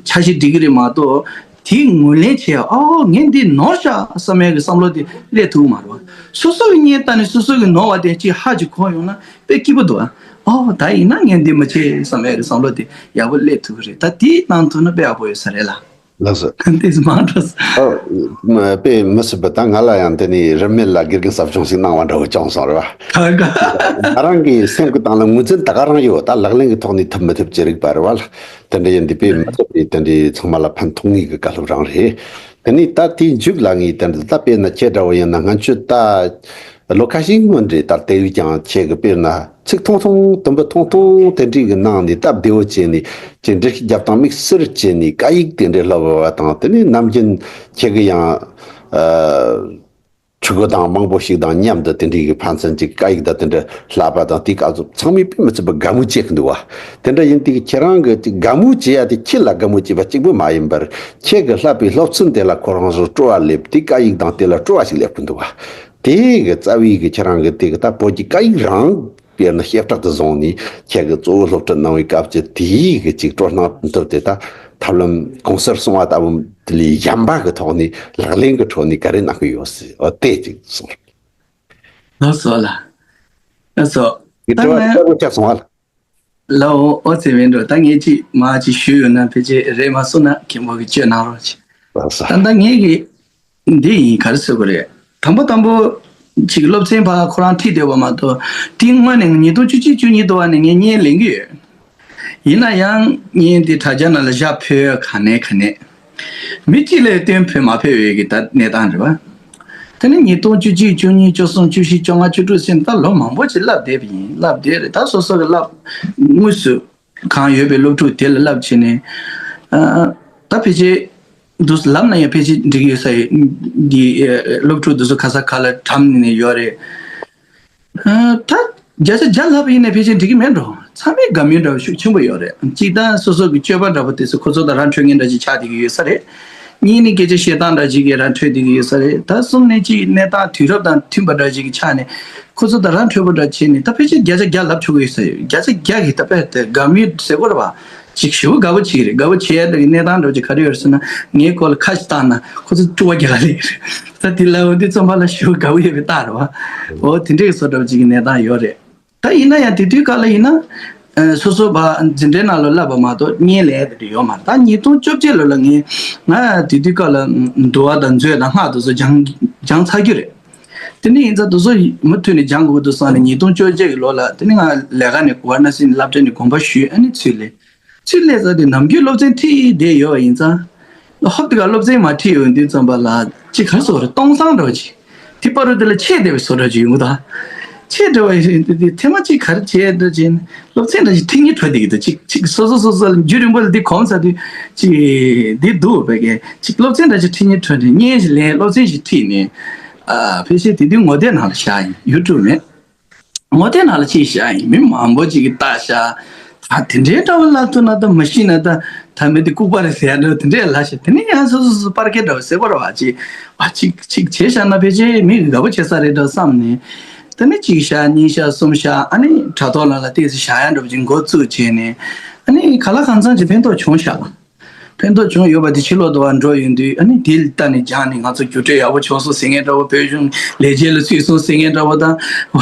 འཆར་གཞི་སྒྲིག་གི་རེད་མ་གཏོགས། དེའི་ངོས་ལེན་བྱས། ཨོ་ངས་འདི་ནོར་ཤག་བསམ་ཡས་ཀྱི་བསམ་བློ་དེ་སླེབས་ཐུབ་ཀྱི་མ་རེད་བ། སོ་སོ་གི་བརྙན་ལྟ་ནས་སོ་སོ་གི་ནོར་བ་དེ་ཅིག་ཧ་ཅིག་གོ་ཡོང་ན་དཔེ་སྐྱིད་པོ་འདུག་ཨ། ཨོ་ད་ཡིན་ན་ངས་འདི་མ་བྱེད་བསམ་ཡས་ཀྱི་བསམ་བློ་དེ་ཡག་པོ་སླེབས་ཐུབ་ཀྱི་རེད། ད་དེ་གནང་ཐུབ་ན་དཔེ་ཡག་པོ་ཡོད་ས་རེད་ལ། ལགས་སོ། དེ་ཚོ་མང་དྲགས། ཨོ། དཔེ་མི་སྲིད་པ་ད་ང་ལ་ཡང་དེ་ནས་རིན་མེད་ལ་དགེ་རྒན་ཟབ་སྦྱོང་ཞིག་གནང་བ་འདྲ་བོ་བྱུང་སོང་རེད་བ། ད་ག་ང་རང་གི་སེམས་ཀྱི་སྟེང་ལ་ངོས་འཛིན་ད་ག་རང་ཡོད། ད་ལག་ལེན་གྱི་ཐོག་ནས་ཐུབ་མི་ཐུབ་ཅི་རིགས་པ་རེད་བ། དེ་འདྲ་ཡིན་དུས་དཔེ་མི་སྲིད་པའི་དེ་འདྲའི་ཚང་མ་ལ་ཕན་ཐོགས་ངེས་ཀྱི་བཀའ་སློབ་རང་རེད། དེ་ནས་ད་དེའི་མཇུག་ལ་ངས་དེ་འདྲ་ད་དཔེར་ན་ཁྱེད་འདྲ་བོ་ཡིན་ན་སྔོན་ཆད་ད་ལོ་ཁ་ཤས་སྔོན་རེད། ད་དེ་བས་ཀྱང་ཁྱེད་ཀྱི་དཔེར་ན་ཚིག་ཐུང་ཐུང་དུམ་བུ་ཐུང་ཐུང་དེ་འདྲའི་གི་ནང་ནས་སྟབས་བདེ་བོ་བྱས་ནས་ཁྱེད་འགྲེལ་བཤད་རྒྱབ་སྟངས་དམིགས་བསལ་བྱས་ནས་སྐད་ཡིག་དེ་འདྲའི་སློབ་པ་དང་། དེ་ནས་ནམ་རྒྱུན་ཁྱེད་ཀྱི་ཡང་ཨ། ཕྲུ་གུ་དང་མང་པོ་ཞིག་དང་མཉམ་དུ་དེ་འདྲའི་གི་ཕན་ཚུན་གྱི་སྐད་ཡིག་དང་དེ་འདྲ་བསླབ་པ་དང་དེའི་སྐབས་སུ་ཚང་མས་དཔེ་མི་སྲིད་པའི་དགའ་མོས་བྱེད་ཀྱི་འདུག་བ། དེ་འདྲ་ཡིན་དུས་ཁྱེད་རང་གི་དགའ་མོས་བྱེད་ཡ་དེ་ཁྱེད་ལ་དགའ་མོས་བྱེད་པ་གཅིག་པུ་མ་ཡིན་པར་ཁྱེད་ཀྱི་བསླབ་པའི་སློབ་ཚན་དེ་ལ་ཁོ་རང་ཚོ་སྤྲོ་བ་སླེབས་དེ་སྐད་ཡིག་དང་དེ་ལ་སྤྲོ་བ་ཞིག་སླེབས་ཀྱི་འདུག་བ། དེ་གི་རྩ་བའི་གི་ཁྱེད་རང་གི་དེ་གི་ད་བོད་ཀྱི་སྐད་ཡིག་རང་དཔེར་ན་བྱེ་བྲག་ཏུ་བཟུང་ནས་ཁྱེད་ཀྱི་གཙོ་བོ་སློབ་ཁྲིད་གནང་བའི་སྐབས་ཀྱི་དེའི་གི་ཅིག་སྤྲོ་སྣང་ཐུབ་དེ་ད་ཐབས་ལམ་གོང་གསལ་གསུངས་པ་ལྟ་བུ་དེ་ལས་གཞན་པ་གི་ཐོག་ནས་ལག་ལེན་གི་ཁྲོད་ནས་ག་རེ་གནང་གི་ཡོད་ཟེར། འོ་དེ་ཅིག་གསུངས། ལགས་སོ་ལགས། ལགས་སོ། ངའི་དྲི་བ་ད་ང་གསལ་པོ་ཆགས་སོང་ཨ། ལགས་འོ་ཨོ་ཙེ་བན་འགྲོ། ད་ངས་ཅིག་མ་ཅིག་ཞུས་ཡོད་ན་ཕལ་ཆེར་རེད་མ་སོང་ན་མཁན་པོ་གིས་བཅོས་གནང་རོགས་གྱིས། ལགས་སོ། ད་ལྟ་ངས་གི་འདི་ཡིན་ག་རེ་ཟེར་དགོས་རེད། དང་པོ་དང་པོ་ཅིག་སློབ་ཚན་ཕར་ཁོ་རང་ཁྲིད་བསྡད་པ་མ་གཏོགས་དེ་སྔོན་ནས་ཉིས་སྟོང་བཅུ་གཅིག་བཅུ་གཉིས་དུ་བ་ནས་ངས་བརྙན་ལེན་གི་ཡོད། ཡིན་ན་ཡང་བརྙན་དེ་དྲ་རྒྱ་ནང་ལ་བཞག་ཕོད་ག་ནས་ག་ནས། མི་གཅིག་ལས་བཏོན་ཕོད་མ་ཕོད་ཡོད་ཀྱི་ད་གནས་སྟངས་རེད་བ། དེ་ནི་ཉིས་སྟོང་བཅུ་གཅིག་བཅུ་གཉིས་བཅུ་གསུམ་བཅུ་བཞི་བཅོ་ལྔ་བཅུ་དྲུག་ཟེར་ནས་ད་ལོ་མང་པོ་ཅིག་བསླབ་བསྡད་པ་ཡིན། བསླབ་བསྡད་རེད། ད་སོ་སོ་གི་བསླབ་དངོས་སུ་གང་ཡོད་པའི་སློབ་ཕྲུག་དེ་ལ་བསླབ་བྱས་ནས། ཨ། ད་ཕལ་ཆེར་འདུག་ལབ་ན་ཡང་ཕལ་ཆེར་འགྲིག་གི་ཡོད་ས་ཡོད། འདི་ཨ་སློབ་ཕྲུག་འདི་ཚོ་ག་ས་ག་ལ་གྲམ་ནས་ཡོད་རེད། ཨ། ད་བརྒྱ་ཆ་བརྒྱ་ལབ་པ་ཡིན་ན་ཕལ་ཆེར་འགྲིག་གི་མེད་འགྲོ། ཚང་མས་དགའ་མོས་འདྲ་བོ་ཤུགས་ཆེན་པོ་ཡོད་རེད། གཅིག་ད་སོ་སོ་གི་སྤྱོད་པ་འདྲ་བོ་དེ་ཚོ་ཁོ་ཚོ་དང་རང་འཕྲོད་མཁན་འདྲ་ཅིག་ཆགས་བསྡད་ཀྱི་ཡོད་ས་རེད། གཉིས་ནི་སྐད་ཆ་བཤད་སྟངས་འདྲ་ཅིག་གིས་རང་འཕྲོད་བསྡད་ཀྱི་ཡོད་ས་རེད། ད་གསུམ་ནི་གཅིག་གནས་སྟངས་དུས་རབས་དང་མཐུན་པ་འདྲ་ཅིག་གི་ཆ་ནས་ཁོ་ཚོ་དང་རང་འཕྲོད་པོ་འདྲ་བྱས་ནས་ད་ཕལ་ཆེར་བརྒྱ་ཆ་བརྒྱ་ལབ་ཆོག་གི་ཡོད་ས་ཡོད། བརྒྱ་ཆ་བརྒྱ་གིས་ད་དཔེ་དེ་དགའ་མོས་ཟེར་དགོས་རེད་བ། ཅིག་ཞེ་པོ་དགའ་པོ་བྱེད་ཀྱི་རེད། དགའ་པོ་བྱེད་ཡ་འདྲ་གི་གནས་སྟངས་འདྲ་བོ་ཅིག་ག་རེ་ཡོད་རེད་ཟེར་ན། ངའི་སྐོར་ལ་ཁ་ཞིག་བཏང་ན་ཁོ་ཚོ་དཀྲུག་པ་རྒྱག་ག་སླེབས་ཀྱི་རེད། ད་དེ་ལབ་འོང་དུས་རྩོམ་པ་ལ་ཞེ་པོ་དགའ་པོ་ཡོད་པའི་རྟགས་རེད་བ། འོ་དེ་འདྲའི་བཟོ་འདྲ་བོ་ཅིག་གི་གནས་སྟངས་ཡོད་རེད། ད་ཡིན་ན་ཡང་དེ་དུས་སྐབས་ལ་ཡིན་ན། ཨ། སོ་སོ་བ་འཛིན་གྲྭའི་ནང་ལ་བསླབ་པ་མ་གཏོགས་བརྙན་ལས་དེ་འདྲ་ཡོད་མ་རེད། ད་ཉིས་སྟོང་བཅོ་བརྒྱད་ལོ་ལ་ངས་ང་དེ་དུས་སྐབས་ལ་འདུལ་བ་དང་མཛོད་དང་སྔགས་དེ་ཚོ་སྦྱང་སྦྱངས་ཚར་རྒྱུ་རེད། དེ་ནས་ཡིན་ཙང་དེ་ཚོ་མུ་མཐུད་ནས་སྦྱང་དགོས་འདུག་བསམ་ནས་ཉིས་སྟོང་བཅོ་བརྒྱད་ཀྱི་ལོ་ལ་དེ་ནས་ང་ལས་ཀ་ནས་ཝཱ་ར་ཎ་སི་ནས་སློབ་གྲྭ་ནས་དགོངས་པ་ཞུས། ཨ་ནི་ཚུར་སླེབས། ཚུར་སླེབས་ཙང་དེ་ནམ་རྒྱུན་སློབ་ཚན་ཁྲིད་བསྡད་ཡོད་པ་ཡིན་ཙང་། ཧོབ་དེ་ག་སློབ་ཚན་མར་ཁྲིད་ཡོང་དུས་ཙམ་པ་ལ་ཅིག་ག་རེ་ཟེར་དགོས་རེད། སྟོང་སང་འདྲ་བོ་ཅིག་དེ་བར་དུ་དེ་ལ་ཆད་བསྡད་པའི་བཟོ་འདྲ་ཅིག་ཡོང་གི་འདུག་ཆད་བསྡད་པ་ཡིན་དུས་དེ་ཐེངས་མ་གཅིག་ག་རེ་བྱས་འདྲ་བྱས་ནས་སློབ་ཚན་འདྲ་ཞིག་ཁྲིད་སྙིང་བྲོ་བསྡད་ཀྱི་འདུག་ཅིག་ཅིག་སོ་སོ་སོ་སོ་ལ་རྒྱུན་རིང་པོ་ལ་འདི་གོམས་ཚར་དུས་ཅིག་འདི་འདུག་བས་ཀྱི་ཅིག་སློབ་ཚན་འདྲ་ཞིག་ཁྲིད་སྙིང་བྲོ་ནས་བརྙན་ཞིག་ལེན། སློབ་ཚན་ཞིག་ཁྲིད་ནས། ཨ། ཕལ་ཆེར་དེ་དུས་ངོ་དེབ་ནང་ལ་བཞག་ཡིན། ཡུ་ཊུབ་མེད། ངོ་དེབ་ནང་ལ་ཅིག་བཞག་ཡིན། མི་མང་པོ་ཅིག་གིས་བལྟས་ཤག་ད་དེ་འདྲའི་འདྲ་བོ་ལབ་ཐུབ་ན་ད་མ་ཤེས་ན་ད་ད་མི་དེ་ལྐུགས་པ་རེད་ཟེར་ཡ་འདྲ་བོ་དེ་འདྲས་ལབ་ཤག་དེ་ནས་ཡང་སོ་སོ་སོ་སོ་པར་སྐད་འདྲ་བོ་ཟེར་བ་རེད་བ། ཅིག་བ་ཅིག་ཅིག་བྱས་བཞག་ན་ཕལ་ཆེར་མི་གིས་དགའ་པོ་བྱེད་ས་རེད་འདྲ་བསམ་ནས། དེ་ནས་གཅིག་བཞག་གཉིས་བཞག་གསུམ་བཞག་ཨ་ནི་དྲ་ཐོག་ནང་ལ་ཏོག་ཙམ་བཞག་ཡ་འདྲ་བོ་ཅིག་འགོ་བཙུགས་བྱས་ནས། ཨ་ནི་གང་ལ་གང་འཚམ་ཅིག་ཕན་ཐོགས་བྱུང་ཤག་ཕན་ཐོགས་བྱུང་ཡོད་པ་དེ་ཕྱི་ལོགས་དུ་བ་འགྲོ་ཡོང་དུས་ཨ་ནི་དེ་ལ་ལྟ་ནས་སྦྱངས་ནས་ང་ཚོ་རྒྱུགས་སྤྲོད་ཡག་པོ་བྱུང་སོང་ཟེར་མཁན་འདྲ་བོ། བོད་གཞུང་ལས་བྱེད་ལ་ཚུད་སོང་ཟེར་མཁན་འདྲ་བོ་དང་།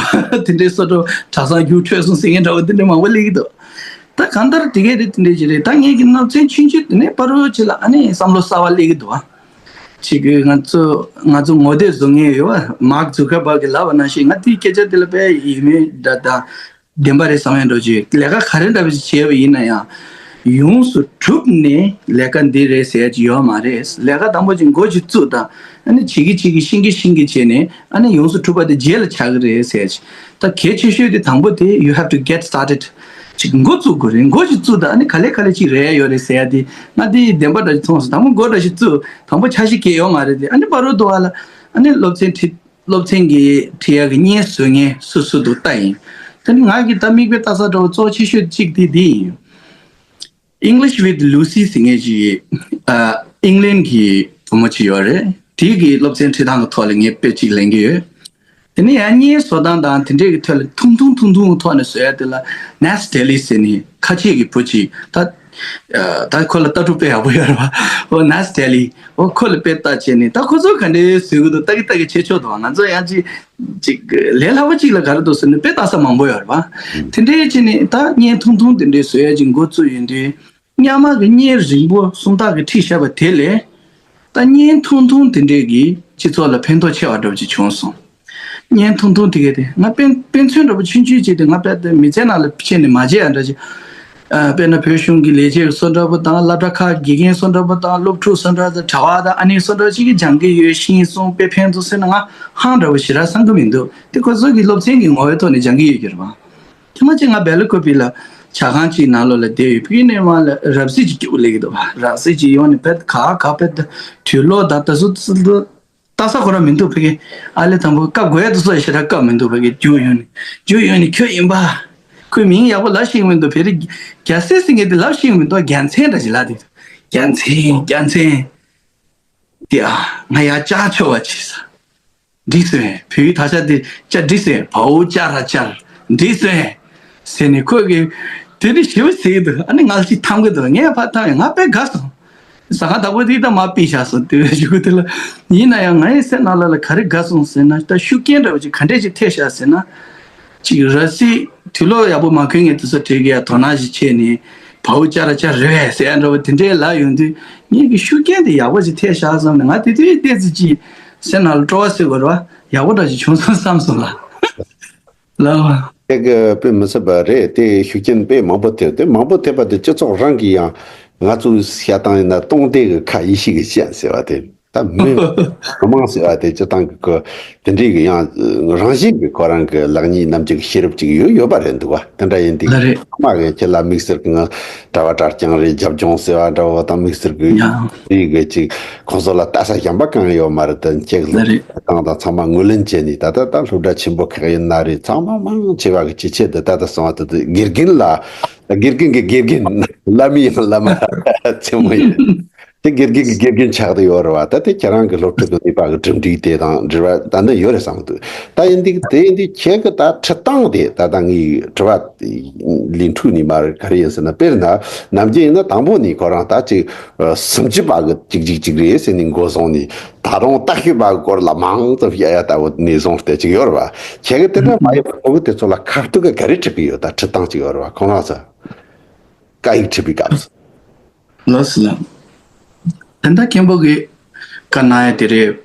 དེ་འདྲའི་སོ་འདྲ་བོ་གྲྭ་ཚང་རྒྱུགས་འཕྲོད་སོང་ཟེར་མཁན་འདྲ་བོ་དེ་འདྲ་མང་པོ་སླེབས་ཀྱི་འདུག་ད་གང་ལྟར་དེ་གས་རེད། དེ་འདྲའི་ཅིག་རེད། ད་ངེད་ཀྱི་སློབ་ཚན་ཆུང་ཆུང་དེ་ནས་བར་དུ་ཅིག་ལ་ཨ་ནི་བསམ་བློ་གསར་བ་སླེབས་ཀྱི་འདུག་བ། ཅིག་གི་ང་ཚོ་ང་ཚོ་ངོ་དེབ་བཟོ་མཁན་ཡོད་བ། མཱག་ཛུ་ཁེར་བྷག་གིས་ལབ་པ་ནང་བཞིན་ང་དེའི་སྐད་ཆ་དེ་ལ་དཔེ་ཡིད་སྨོན་འདྲ་དང་། བདེན་པ་རེད་བསམ་ཡ་འདྲ་ཅིག་ལས་ཀ་ག་རེ་འདྲ་བ་ཞིག་བྱས་པ་ཡིན་ན་ཡང་། ཡོངས་སུ་གྲུབ་ནས་ལས་ཀ་འདི་རེད་ཟེར་ཡ་ཅིག་ཡོད་མ་རེད། ལས་ཀ་དང་པོ་ཅིག་འགོ་ཅིག་བཙུགས་དང་། ཨ་ནི་བྱེད་ཀྱི་བྱེད་ཀྱི་ཤེས་ཀྱི་ཤེས་ཀྱི་བྱས་ནས་ཨ་ནི་ཡོངས་སུ་གྲུབ་པ་དེ་རྗེས་ལ་ཆགས་ཀྱི་རེད་ཟེར་ཡ་ཅིག་ད་གལ་ཆེ་ཤོས་དེ་དང་པོ་དེ་you have to get started། ཅིག་འགོ་བཙུགས་དགོས་རེད། འགོ་ཅིག་བཙུགས་དང་ཨ་ནི་ག་ལེ་ག་ལེ་ཅིག་རེད་ཡ་ཡོད་རེད་ཟེར་ཡ་དེ་ང་དེ་བདེན་པ་འདྲ་ཅིག་མཐོང་སོང་། དང་པོ་འགོ་འདྲ་ཞིག་བཙུགས། དང་པོ་ཆ་ཤས་གལ་ཡོད་མ་རེད་དེ། ཨ་ནི་བར་དུ་དུ་བ་ལ་ཨ་ནི་སློབ་ཚན་ཁྲིད། སློབ་ཚན་གྱི་ཁྲིད་ཡག་གི་བརྙན་བཟོ་མཁན་སུ་སུ་འདུག་ལྟ་ཡིན། དེ་ནི་ང་གི་ད་མིག་དཔེ་ལྟ་ས་འདྲ་བོ་གཙོ་ཆེ་ཤོས་གཅིག་དེ་འདི་ཡིན། English with Lucy ཟེར་མཁན་ཅིག་ཨ། ཨིང་ལན་གྱི་བུ་མོ་ཅིག་ཡོད་རེད། དེ་གི་སློབ་ཚན་ཁྲིད་སྟངས་ཀྱི་ཐོག་ལ་ངས་དཔེ་གཅིག་ལེན་གྱི་ཡོད། དེ་ནས་ཡང་བརྙན་བཟོ་སྟངས་དང་དེ་འདྲས་ཀྱི་ཐོག་ལ་ཐུང་ཐུང་ཐུང་ཐུང་གི་ཐོག་ནས་བཟོ་ཡ་དེ་ལ་ནེས་ཏེ་ལི་ཟེར་ནས་ཁ་ཆེ་གི་བུ་ཅིག་ད། ད་ཁོ་ལ་ལྟ་གྲུབ་དཔེ་ཡག་པོ་ཡོད་རེད་བ། ཨོ་ནེས་ཏེ་ལི། ཨོ་ཁོ་ལ་དཔེ་ལྟ་བྱས་ནས་ད་ཁོ་ཚོ་ག་འདྲས་བཟོས་ཀྱི་འདུག་ལྟ་གི་ལྟ་གི་བྱེད་ཆོག་འདུག་ང་ཚོ་ཡང་ཅིག་ཅིག་ལས་སླ་པོ་ཅིག་ལ་ག་རེ་འདུག་ཟེར་ནས་དཔེ་ལྟ་ས་མང་པོ་ཡོད་རེད་བ། དེ་འདྲས་བྱས་ནས་ད་བརྙན་ཐུང་ཐུང་དེ་འདྲས་བཟོ་ཡ་ཅིག་འགོ་བཙུགས་ཡོང་དུས། སྔོན་མ་གི་བརྙན་རིང་པོ་སུམ་རྟགས་ཀྱི་ཁྲིད་བཞག་པ་དེ་ལས། ད་བརྙན་ཐུང་ཐུང་དེ་འདྲས་ཀྱིས་སྤྱི་ཚོགས་ལ་ཕན་ཐོགས་ཆེ་བ་འདྲ་པོ་ཅིག་བྱུང་སོང་། བརྙན་ཐུང་ཐུང་དེ་གས་དེ་ང་དཔེ་དཔེ་མཚོན་འདྲ་པོ་ཆུང་ཆུང་ཅིག་དེ་ང་དཔེ་དེ་མི་ཚེ་ནང་ལ་ཕྱིན་ནས་མ་བརྗེད་ཡ་འདྲ་ཅིག་ཨ། དཔེར་ན་བོད་གཞུང་གི་ལས་བྱེད་བཟོ་འདྲ་པོ་དང་སློབ་གྲྭ་ཁག་དགེ་རྒན་བཟོ་འདྲ་པོ་དང་སློབ་ཕྲུག་བཟོ་འདྲ་དང་གྲྭ་པ་དང་ཨ་ནེ་བཟོ་འདྲ་ཅིག་གིས་སྦྱང་གི་ཡོད། ཤེས་སོང་དཔེ་ཕན་ཐོགས་ཟེར་ན་ང་ཧང་འདྲ་པོ་ཞེ་དྲག་བསམ་གི་མི་འདུག་དེ་ཁོ་ཚོ་གི་སློབ་ཚན་གྱི་ངོ་བོའི་ཐོག་ནས་སྦྱང་གི་ཡོད་ཀྱི་རེད་པ། ཐེངས་མ་གཅིག་ང་སྦེལ་ཀོབ་ལ་ཇ་ཁང་གཅིག་ནང་ལོགས་ལ་བསྡད་ཡོད། ཕ་གི་ནས་མར་ལ་རབ་གསལ་གྱི་སྐྱིད་པོ་སླེབས་ཀྱི་འདུག་བ། རབ་གསལ་གྱི་ཡོང་ནས་བེད་ག་ག་བེད་དུ་དུས་ལོག་ད་ད་སུ་ཙི་ལ་ལྟ་ས་ཁོ་རང་མི་འདུག་ཕ་གི་ཨ་ལེ་དང་པོ་སྐབས་དགོས་ཡ་དུ་སོ་ཞེ་དྲག་སྐབས་མི་འདུག་ཕ་གི་རྒྱུགས་ཡོང་ནས་རྒྱུགས་ཡོང་ནས་ཁྱོད་ཡིན་པ། ཁོའི་མིང་ཡག་པོ་ལབ་ཤེས་ཀྱི་མི་འདུག་བེ་རི་རྒྱ་སེ་ཟེར་མཁན་དེ་ལབ་ཤེས་ཀྱི་མི་འདུག་རྒྱལ་མཚན་འདྲ་ཞིག་ལབ་དེ་རྒྱལ་མཚན་རྒྱལ་མཚན། དེ་ཨ་ང་ཡར་བཅར་ཆོག་པ་བྱས་ས། འགྲིག་སོང་། བོད་ཡིག་དག་ཆ་དེ་བཅར་འགྲིག་སོང་། བའོ་ཅ་ར་ཅར་འགྲིག་སོང་། ཟེར་ནས་ཁོས་གི་དེ་ནི་ཞེ་པོ་ཟེར་གི་འདུག་ཨ་ནི་ང་ལ་ཅིག་འཐམ་གི་འདུག་ངས་ཕར་འཐམ་ཡང་ང་དཔེ་དགའ་སོང་། ཟ་ཁང་བདག་པོ་དེ་ད་མར་ཕུད་བཞག་སོང་། དེ་བས་གཞུག་གུ་དེ་ལ་ཡིན་ན་ཡང་ངའི་སེམས་ནང་ལ་ལ་ག་རེ་དགའ་སོང་ཟེར་ན་ད་ཤུགས་རྐྱེན་འདྲ་བོ་ཅིག་ག་འདྲས་ཅིག་ཐེབས་ཤག་ཟེར་ན། ཅིག་ར་སི་དུས་ལོག་ཡག་པོ་མ་གོན་མཁན་དེ་ཚོ་གྲས་ཀྱི་ཡ་དོ་སྣང་ཞིག་བྱས་ནས་བའོ་ཅ་ར་ཅར་རེད་པས་ཟེར་ཡ་འདྲ་བོ་དེ་འདྲས་ལབ་ཡོང་དུས་ངས་ཀྱི་ཤུགས་རྐྱེན་དེ་ཡག་པོ་ཞིག་ཐེབས་ཤག་བསམ་ནས་ང་དེ་དུས་ཏོག་ཙམ་ཅིག་སེམས་ནང་ལ་སྤྲོ་བ་ཟེར་དགོས་རེད་བ། ཡག་པོ་འདྲ་ཞིག་བྱུང་སོང་བསམ་སོང་ལ། ལགས། དེ་གི་དཔེ་མི་སྲིད་པ་རེད། དེ་ཤུགས་རྐྱེན་དཔེ་མང་པོ་ཐེབས་ཏེ། མང་པོ་ཐེབས་པ་དེ་སྤྱི་ཚོགས་རང་གིས་ཡང་། ང་ཚོའི་བཤད་སྟངས་ཡིན་ན་སྟོང་སྡེ་གི་ཁ་ཡེ་ཤེས་ཀྱི་སྤྱན་ཟེར་བ་དེ། ད་མི་མི་མང་ཟེར་བ་དེ་སྤྱི་བཏང་གི་གོ། དེ་འདྲའི་གི་ཡང་རང་བཞིན་གྱི་ཁོ་རང་གི་ལེགས་ཉེས་རྣམ་འགྱུར་གྱི་ཤེས་རབ་ཅིག་ཡོད་ཡོད་པ་རེད་འདུག་བ། དེ་འདྲ་ཡིན་དུས་ལ་རེད། ཚང་མ་གི་ཁྱེད་ལ་དམིགས་བསལ་གྱི་ང་གྲྭ་བ་གྲྭ་རྐྱང་རེད། རྒྱབ་ལྗོངས་ཟེར་བ་འདྲ་བོ་དང་དམིགས་བསལ་གྱི་ཡང་དེའི་གི་ཅིག་ཁོང་ཚོ་ལ་ལྟ་ས་གཞན་པ་གང་ཡོད་མ་རེད། དེ་ཁྱེད་ལ་རེད། སྟངས་དང་ཚང་མ་ངོས་ལེན་བྱས་ནས། ད་ལྟ་ད་སློབ་གྲྭ་ཆེན་པོ་ཁག་ཡིན་ན་རེད། ཚང་མ་མང་ཆེ་བ་གི་ཅི་བྱེད་དུ་ད་ལྟ་སོང་བ་དེ་དགེ་རྒན་ལ། དགེ་རྒན་གྱི་དགེ་རྒན། བླ་མའི་ཡང་བླ་མ་ཆེན་མོ་ཡིན། དེ་དགེ་རྒན་གྱི་དགེ་རྒན་ཆགས་བསྡད་ཡོད་རེད་བ། ད་དེ་ཁྱེད་རང་གི་སློབ་ཕྲུག་གི་ནུས་པ་གི་གྲུབ་འབྲས་དེ་དང་འབྲེལ་བ་ད་ནི་ཡོད་རེད་བསམ་གི་འདུག་ད་ཡིན་དུས་དེ་ཡིན་དུས་ཁྱེད་ཀྱི་ད་ཁྲིད་སྟངས་དེ། ད་ལྟ་ངའི་དྲི་བ་ལན་འཕྲོས་ནས་མར་ག་རེ་ཡིན་ཟེར་ན། དཔེར་ན་ནམ་རྒྱུན་ཡིན་ན་དང་པོ་ནས་ཁོ་རང་ད་ཅིག་སུམ་ཅུ་པ་གི་ཅིག་ཅིག་ཅིག་རེད་ཟེར་ནས་འགོ་བཟུང་ནས། ད་རུང་ལྟ་ཤེས་པ་གི་སྐོར་ལ་མང་ཙམ་བཤད་ཡ་ལྟ་བུ་ནས་བཟུང་སྟེ་ཅིག་ཡོད་རེད་བ། ཁྱེད་ཀྱི་དེ་འདྲ་མ་ཡིན་པ་ཕྲུ་གུ་དེ་ཚོ་ལ་ཁ་ཐུག་གི་ག་རེ་ཁྲིད་ཀྱི་ཡོད། ད་ཁྲིད་སྟངས་ཅིག་ཡོད་རེད་བ། ཁོང་རང་ཚོ་སྐད་ཡིག་ཁྲིད་པའི་སྐབས་སུ། ལགས་སོ་ལགས། ད་ལྟ་མཁན་པོ་གིས་བཀའ་གནང་ཡ་དེ་རེད།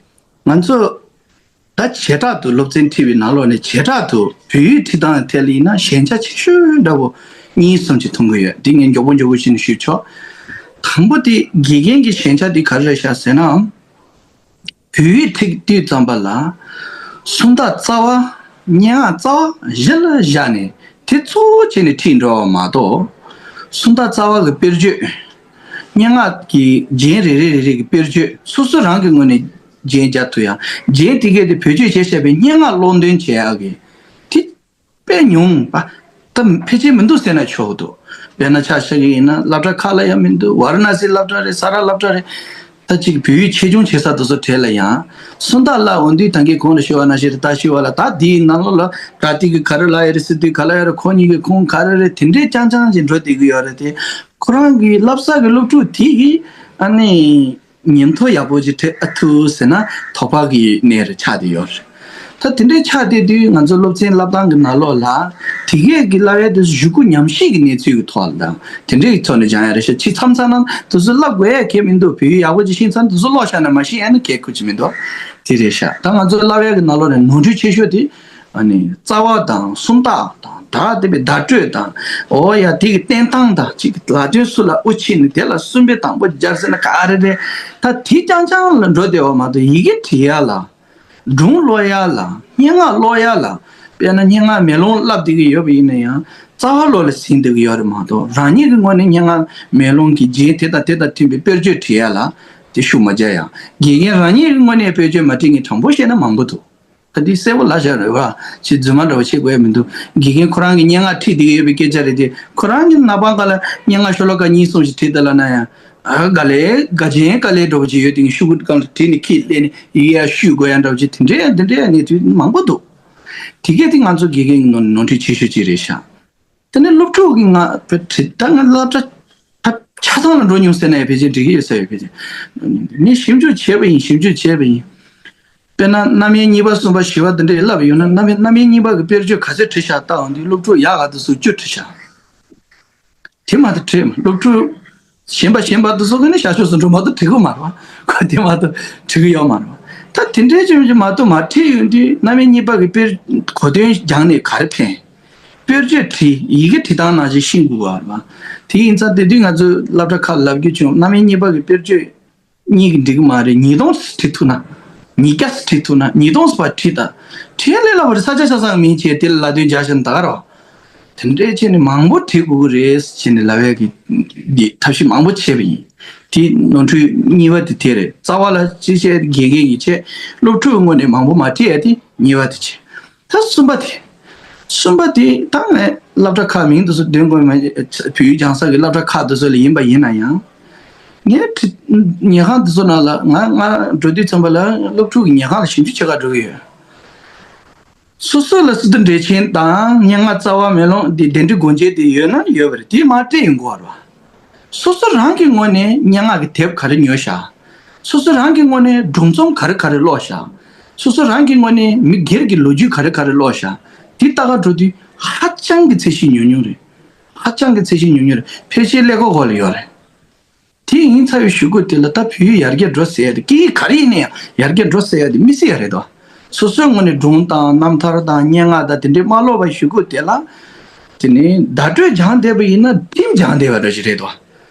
ང་ཚོ་ད་བྱེ་བྲག་ཏུ་སློབ་ཚན་ཁྲིད་པའི་ནང་ལོགས་ནས་བྱེ་བྲག་ཏུ་བོད་ཡིག་ཁྲིད་སྟངས་ཐད་ལ་ཡིན་ན་ཞན་ཆ་ཆེ་ཤོས་འདྲ་བོ་གཉིས་གསུམ་ཅིག་མཐོང་གི་ཡོད། འདི་ངས་མགྱོགས་པོ་མགྱོགས་པོ་བྱས་ནས་ཞུས་ཆོག་དང་པོ་དེ་དགེ་རྒན་གྱི་ཞན་ཆ་དེ་ག་རེ་རེད་ཤག་ཟེར་ན། བོད་ཡིག་ཁྲིད་དུས་ཙམ་པ་ལ་སུམ་རྟགས་རྩ་བ། སྙན་ངག་རྩ་བ་གཞི་ལ་བཞག་ནས་དེ་གཙོ་བོ་བྱས་ནས་ཁྲིད་འགྲོ་བ་མ་གཏོགས། སུམ་རྟགས་རྩ་བ་གི་དཔེར་བརྗོད། སྙན་ངག་གི་རྒྱན་རེ་རེ་རེ་རེ་གི་དཔེར་བརྗོད་སོ་སོ་རང་གི་ངོས་ནས་རྒྱན་རྒྱག་ཐུབ་ཡ། རྒྱན་དེ་གས་དེ་བེད་སྤྱོད་བྱས་བྱས་པའི་སྙན་ངག་ཀློག་འདོན་བྱེད་ཡ་གི་དེ་དཔེ་ཉུང་བ། ད་ཕལ་ཆེར་མི་འདུག་ཟེར་ན་ཆོག་གི་འདུག་དཔེར་ན་ཆ་བཞག་གི་ཡིན་ན་སློབ་གྲྭ་ཁག་ལ་ཡང་མི་འདུག་ཝཱ་ར་ཎ་སི་སློབ་གྲྭ་རེད། ས་རཱ་སློབ་གྲྭ་རེད། ད་ཅིག་བོད་ཡིག་ཆེད་སྦྱོང་བྱེད་ས་དེ་ཚོ་གྲས་ལ་ཡང་སུམ་རྟགས་བསླབ་འོང་དུས། ད་གིན་གོང་ལ་ཞུས་པ་ནང་བཞིན་རེད། ད་ཞུས་པ་ལ་ད་འདིའི་ནང་ལོགས་ལ་པྲ་ཏི་གི་ག་རེ་ལབ་ཡ་རེད། སི་ཏུས་ག་ལབ་ཡ་རེད། ཁོ་གཉིས་ཀྱི་ཁོངས་ག་རེ་རེད། དེ་འདྲས་རྐྱང་རྐྱང་ཅིག་འགྲོ་བསྡད་ཀྱི་ཡོད་རེད་དེ། ཁོ་རང་གི་བསླབ་ས་གི་སློབ་ཕྲུག་དེ་གིས་ཨ་ནི་ཉིན་ཐོ་ཡག་པོ་ཅིག་སྤྲད་ཨ་ཐུབ་ཟེར་ན་དོགས་པ་གི་གནས་རེ་ཆགས་བསྡད་ཡོད་རེད། ད་དེ་འདྲའི་ཆགས་བསྡད་དུས་ང་ཚོ་སློབ་ཚན་བསླབ་སྟངས་ཀྱི་ནང་ལོགས་ལ་དེ་གས་ཀྱི་བསླབ་ཡ་དེ་གཞུག་གུ་ཉམས་ཞིབ་ཀྱི་གནས་ཚུལ་གྱི་ཐོག་ལ་དང་དེ་འདྲའི་ཐོག་ནས་སྦྱང་ཡ་རེད་ཤག་ཕྱི་མཚམས་མཚམས་ན་དེ་ཚོ་བསླབ་དགོས་ཡ་གལ་མི་འདུག་བོད་ཡིག་ཡག་པོ་ཅིག་ཤེས་ཚར་ན་དེ་ཚོ་ཀློག་བཞག་ན་མ་ཤེས་ཡ་ནི་གལ་ཁུར་ཅིག་མི་འདུག་དེ་རེད་ཤག་ད་ང་ཚོ་བསླབ་ཡ་གི་ནང་ལོགས་ནས་ནོར་འཁྲུལ་ཆེ་ཤོས་དེ། ཨ་ནི་རྩ་བ་དང་སུམ་རྟགས་དང་ད་དེ་བའི་བརྡ་སྤྲོད་དང་། འོ་ཡ་དེ་གི་བསྟན་སྟངས་དང་གཅིག་ལ་དོན་སུ་ལ་དབུ་ཆེ་ནི་དེ་ལ་གསུམ་པའི་དང་པོ་སྦྱར་ཟེར་ན་ག་རེ་རེད། ད་དེ་རྐྱང་རྐྱང་ལ་འགྲོ་བསྡད་པ་མ་གཏོགས་ཡི་གེ་འབྲི་ཡ་ལ། སྒྲུང་ཀློག་ཡ་ལ། སྙན་ངག་ཀློག་ཡ་ལ། དཔེར་ན་སྙན་ངག་མེ་ལོང་བསླབ་བསྡད་ཀྱི་ཡོད་པ་ཡིན་ན་ཡང་རྩ་བ་ལོགས་ལ་ཟིན་བསྡད་ཀྱི་ཡོད་རེད་མ་གཏོགས། རང་ཉིད་ཀྱི་ངོས་ནས་སྙན་ངག་མེ་ལོང་གི་རྒྱན་དེ་དང་དེ་དང་མཐུན་པའི་དཔེར་བརྗོད་བྲིས་ཡ་ལ་དེ་ཤུགས་མ་རྒྱག་ཡ། དགེ་རྒན་རང་ཉིད་ཀྱི་ངོས་ནས་དཔེར་བརྗོད་མ་བྲིས་མཁན་དྲང་པོ་བཤད་ན་མང་པོ་འདུག་ད་འདི་གསལ་པོ་ལབ་བཞག་རེད་བ། ཅིག་རྫུན་མ་འདྲ་བོ་བྱེད་དགོས་ཡ་མི་འདུག་དགེ་རྒན་ཁོ་རང་གིས་སྙན་ངག་ཁྲིད་བསྡད་ཀྱི་ཡོད་པའི་སྐད་ཆ་རེད་དེ། ཁོ་རང་གི་ནག་པང་སྒང་ལ་སྙན་ངག་ཤོ་ལོ་ཀ་གཉིས་གསུམ་ཞིག་བྲིས་བསྡད་ལབ་ན་ཡང་། ཨ་ག་ལེ་ག་ཅན་ག་ལེ་འདྲ་བོ་ཅིག་ཡོད་དེ། ཤོག་གུ་སྒང་ལ་བྲིས་ནས་ཁྱེར་སླེབས་ནས་ཡི་གེ་ཡར་བཤུས་དགོས་ཡ་འདྲ་བོ་ཅིག་དེ་འདྲའི་དེ་འདྲའི་གནས་ཚུལ་མང་པོ་འདུག་དེ་གས་དེ་ང་ཚོ་དགེ་རྒན་གྱི་ནོར་ནོར་འཁྲུལ་ཆེ་ཤོས་ཅིག་རེད་ཤག་དེ་ནས་སློབ་ཕྲུག་གི་ང་བོད་ཁྲིད་ད་ང་སློབ་གྲྭ་ད་ཆ་ཚང་ལ་འགྲོ་མྱོང་ཟེར་ན་ཡང་ཕལ་ཆེར་འགྲིག་གི་ཡོད་ས་ཡོད། ཕལ་ཆེར་ངས་ཞིབ་འཇུག་བྱས་པ་ཡིན། ཞིབ་འཇུག་བྱས་པ་ཡིན། དཔེར་ན་རྣམ་དབྱེ་གཉིས་པ་གསུམ་པ་བཞི་པ་འདི་འདྲས་བསླབས་ཡོང་ན། རྣམ་དབྱེ་རྣམ་དབྱེ་གཉིས་པ་གི་དཔེར་བརྗོད་ག་ཚོད་བྲིས་ཤག་ལྟ་འོང་དུས་སློབ་ཕྲུག་ཡག་ག་དེ་ཚོ་བཅུ་བྲིས་ཤག་དེ་མ་གཏོགས་བྲིས་མ། སློབ་ཕྲུག་གཞན་པ་གཞན་པ་དེ་ཚོ་གི་ནི་ཤར་ཕྱོགས་སུ་འགྲོ་མ་གཏོགས་བྲིས་གི་མ་རེད་བ། ཁོ་དེ་མ་གཏོགས་བྲིས་གི་ཡོད་མ་རེད་བ། ད་དེ་འདྲའི་ཅུང་ཅུང་མ་གཏོགས་མ་བྲིས་ཡོང་དུས་རྣམ་དབྱེ་གཉིས་པ་གི་དཔེར་གོ་དོན་སྦྱངས་ནས་ག་རེ་ཕན། དཔེར་བརྗོད་བྲིས། ཡི་གེ་བྲིས་སྟངས་ནང་བཞིན་ཤེས་དགོས་པ་རེད་བ། དེ་ཡིན་ཙང་དེ་དུས་ང་ཚོས་སློབ་གྲྭ་ཁག་ལ་ལབ་རྒྱུ་བྱུང་། རྣམ་དབྱེ་གཉིས་པ་གི་དཔེར་བརྗོད་གཉིས་ཀྱིས་འགྲིག་གི་མ་རེད། ཉིས་སྟོང་བྲིས་ཐུབ་ན། ཉིས་བརྒྱ་བྲིས་ཐུབ་ན། ཉིས་སྟོང་བར་བྲིས་ད། བྲིས་ལས་སླ་བ་རེད། ས་ཆ་ཆ་ཚང་མིང་བྱས་དེ་ལ་ལ་དོན་སྦྱར་བཞག་ན་ད་ག་རེད་བ། དེ་འདྲའི་བྱས་ནས་མང་པོ་བྲིས་དགོས་ཀྱི་རེད་ཟེར་ནས་ལབ་ཡག་གི་འདི་ཐབས་ཤེས་མང་པོ་བྱས་པ་ཡིན། དེ་ནོར་འཁྲུལ་གཉིས་པ་དེ་དེ་རེད། རྩ་བ་ལ་ཅི་བྱས་དགེ་རྒན་གྱིས་བྱས། སློབ་ཕྲུག་ངོས་ནས་མང་པོ་མ་བྲིས་ཡ་དེ་གཉིས་པ་དེ་བྱས། ད་གསུམ་པ་དེ། གསུམ་པ་དེ་ད་ངས་སློབ་གྲྭ་ཁག་མིང་དེ་ཚོ་འདོན་དགོས་མེད། བོད་ཡིག་སྦྱང་ས་གི་སློབ་གྲྭ་ཁག་དེ་ཚོ་ལ་ཡིན་པ་ཡིན་ན་ཡང་། ངས་ཁྲི་ཉལ་ཁང་དེ་ཚོ་ནང་ལ་ང་ང་འགྲོ་དུས་ཙམ་པ་ལ་སློབ་ཕྲུག་གི་ཉལ་ཁང་ལ་ཞིབ་འཇུག་བྱེད་ག་འགྲོ་གི་ཡོད། སོ་སོ་ལ་སི་ཏུ་འགྲེལ་ཆེན་དང་སྙན་ངག་རྩ་བ་མེ་ལོང་དེ་གདན་འདྲེན་སྒོ་འབྱེད་དེ་ཡོད་ན་ཡོད་པ་རེད། དེ་མར་སྤྲད་ཡོང་དགོས་པ་རེད་བ། སོ་སོ་རང་གི་ངོས་ནས་སྙན་ངག་གི་དེབ་ག་རེ་ཉོས་ཤག་སོ་སོ་རང་གི་ངོས་ནས་སྒྲུང་རྩོམ་ག་རེ་ག་རེ་ཀློག་ཤག་སོ་སོ་རང་གི་ངོས་ནས་མི་སྒེར་གྱི་ལོ་རྒྱུས་ག་རེ་ག་རེ་ཀློག་ཤག་དེ་ལྟ་ག་འགྲོ་དུས་ཧ་ཅང་གི་ཚད་གཞི་ཉུང་ཉུང་རེད། ཧ་ཅང་གི་ཚད་གཞི་ཉུང་ཉུང་རེད། ཕལ་ཆེར་ཀླད་ཀོར་འོག་ལ་ཡོད་རེད། དེ་ཡིན་ཚར་བའི་གཞུག་གུ་དེ་ལ་ད་བོད་ཡིག་ཡར་རྒྱས་འགྲོ་ཟེར་ཡ་དེ། སྐད་ཡིག་ག་རེ་ཡིན་ན་ཡང་ཡར་རྒྱས་འགྲོ་ཟེར་ཡ་དེ་མི་སྲིད་ཡ་རེད་དོ། སོ་སོའི་ངོས་ནས་སྒྲུང་དང་རྣམ་ཐར་དང་སྙན་ངག་དང་དེ་འདྲའི་མ་ཀློག་པ་ཞུ་དགོས་དེ་ལ། དེ་ནི་བརྡ་སྤྲོད་སྦྱངས་བསྡད་པ་ཡིན་ན་ཁྲིམས་སྦྱངས་བསྡད་པ་འདྲ་ཞིག་རེད་དོ།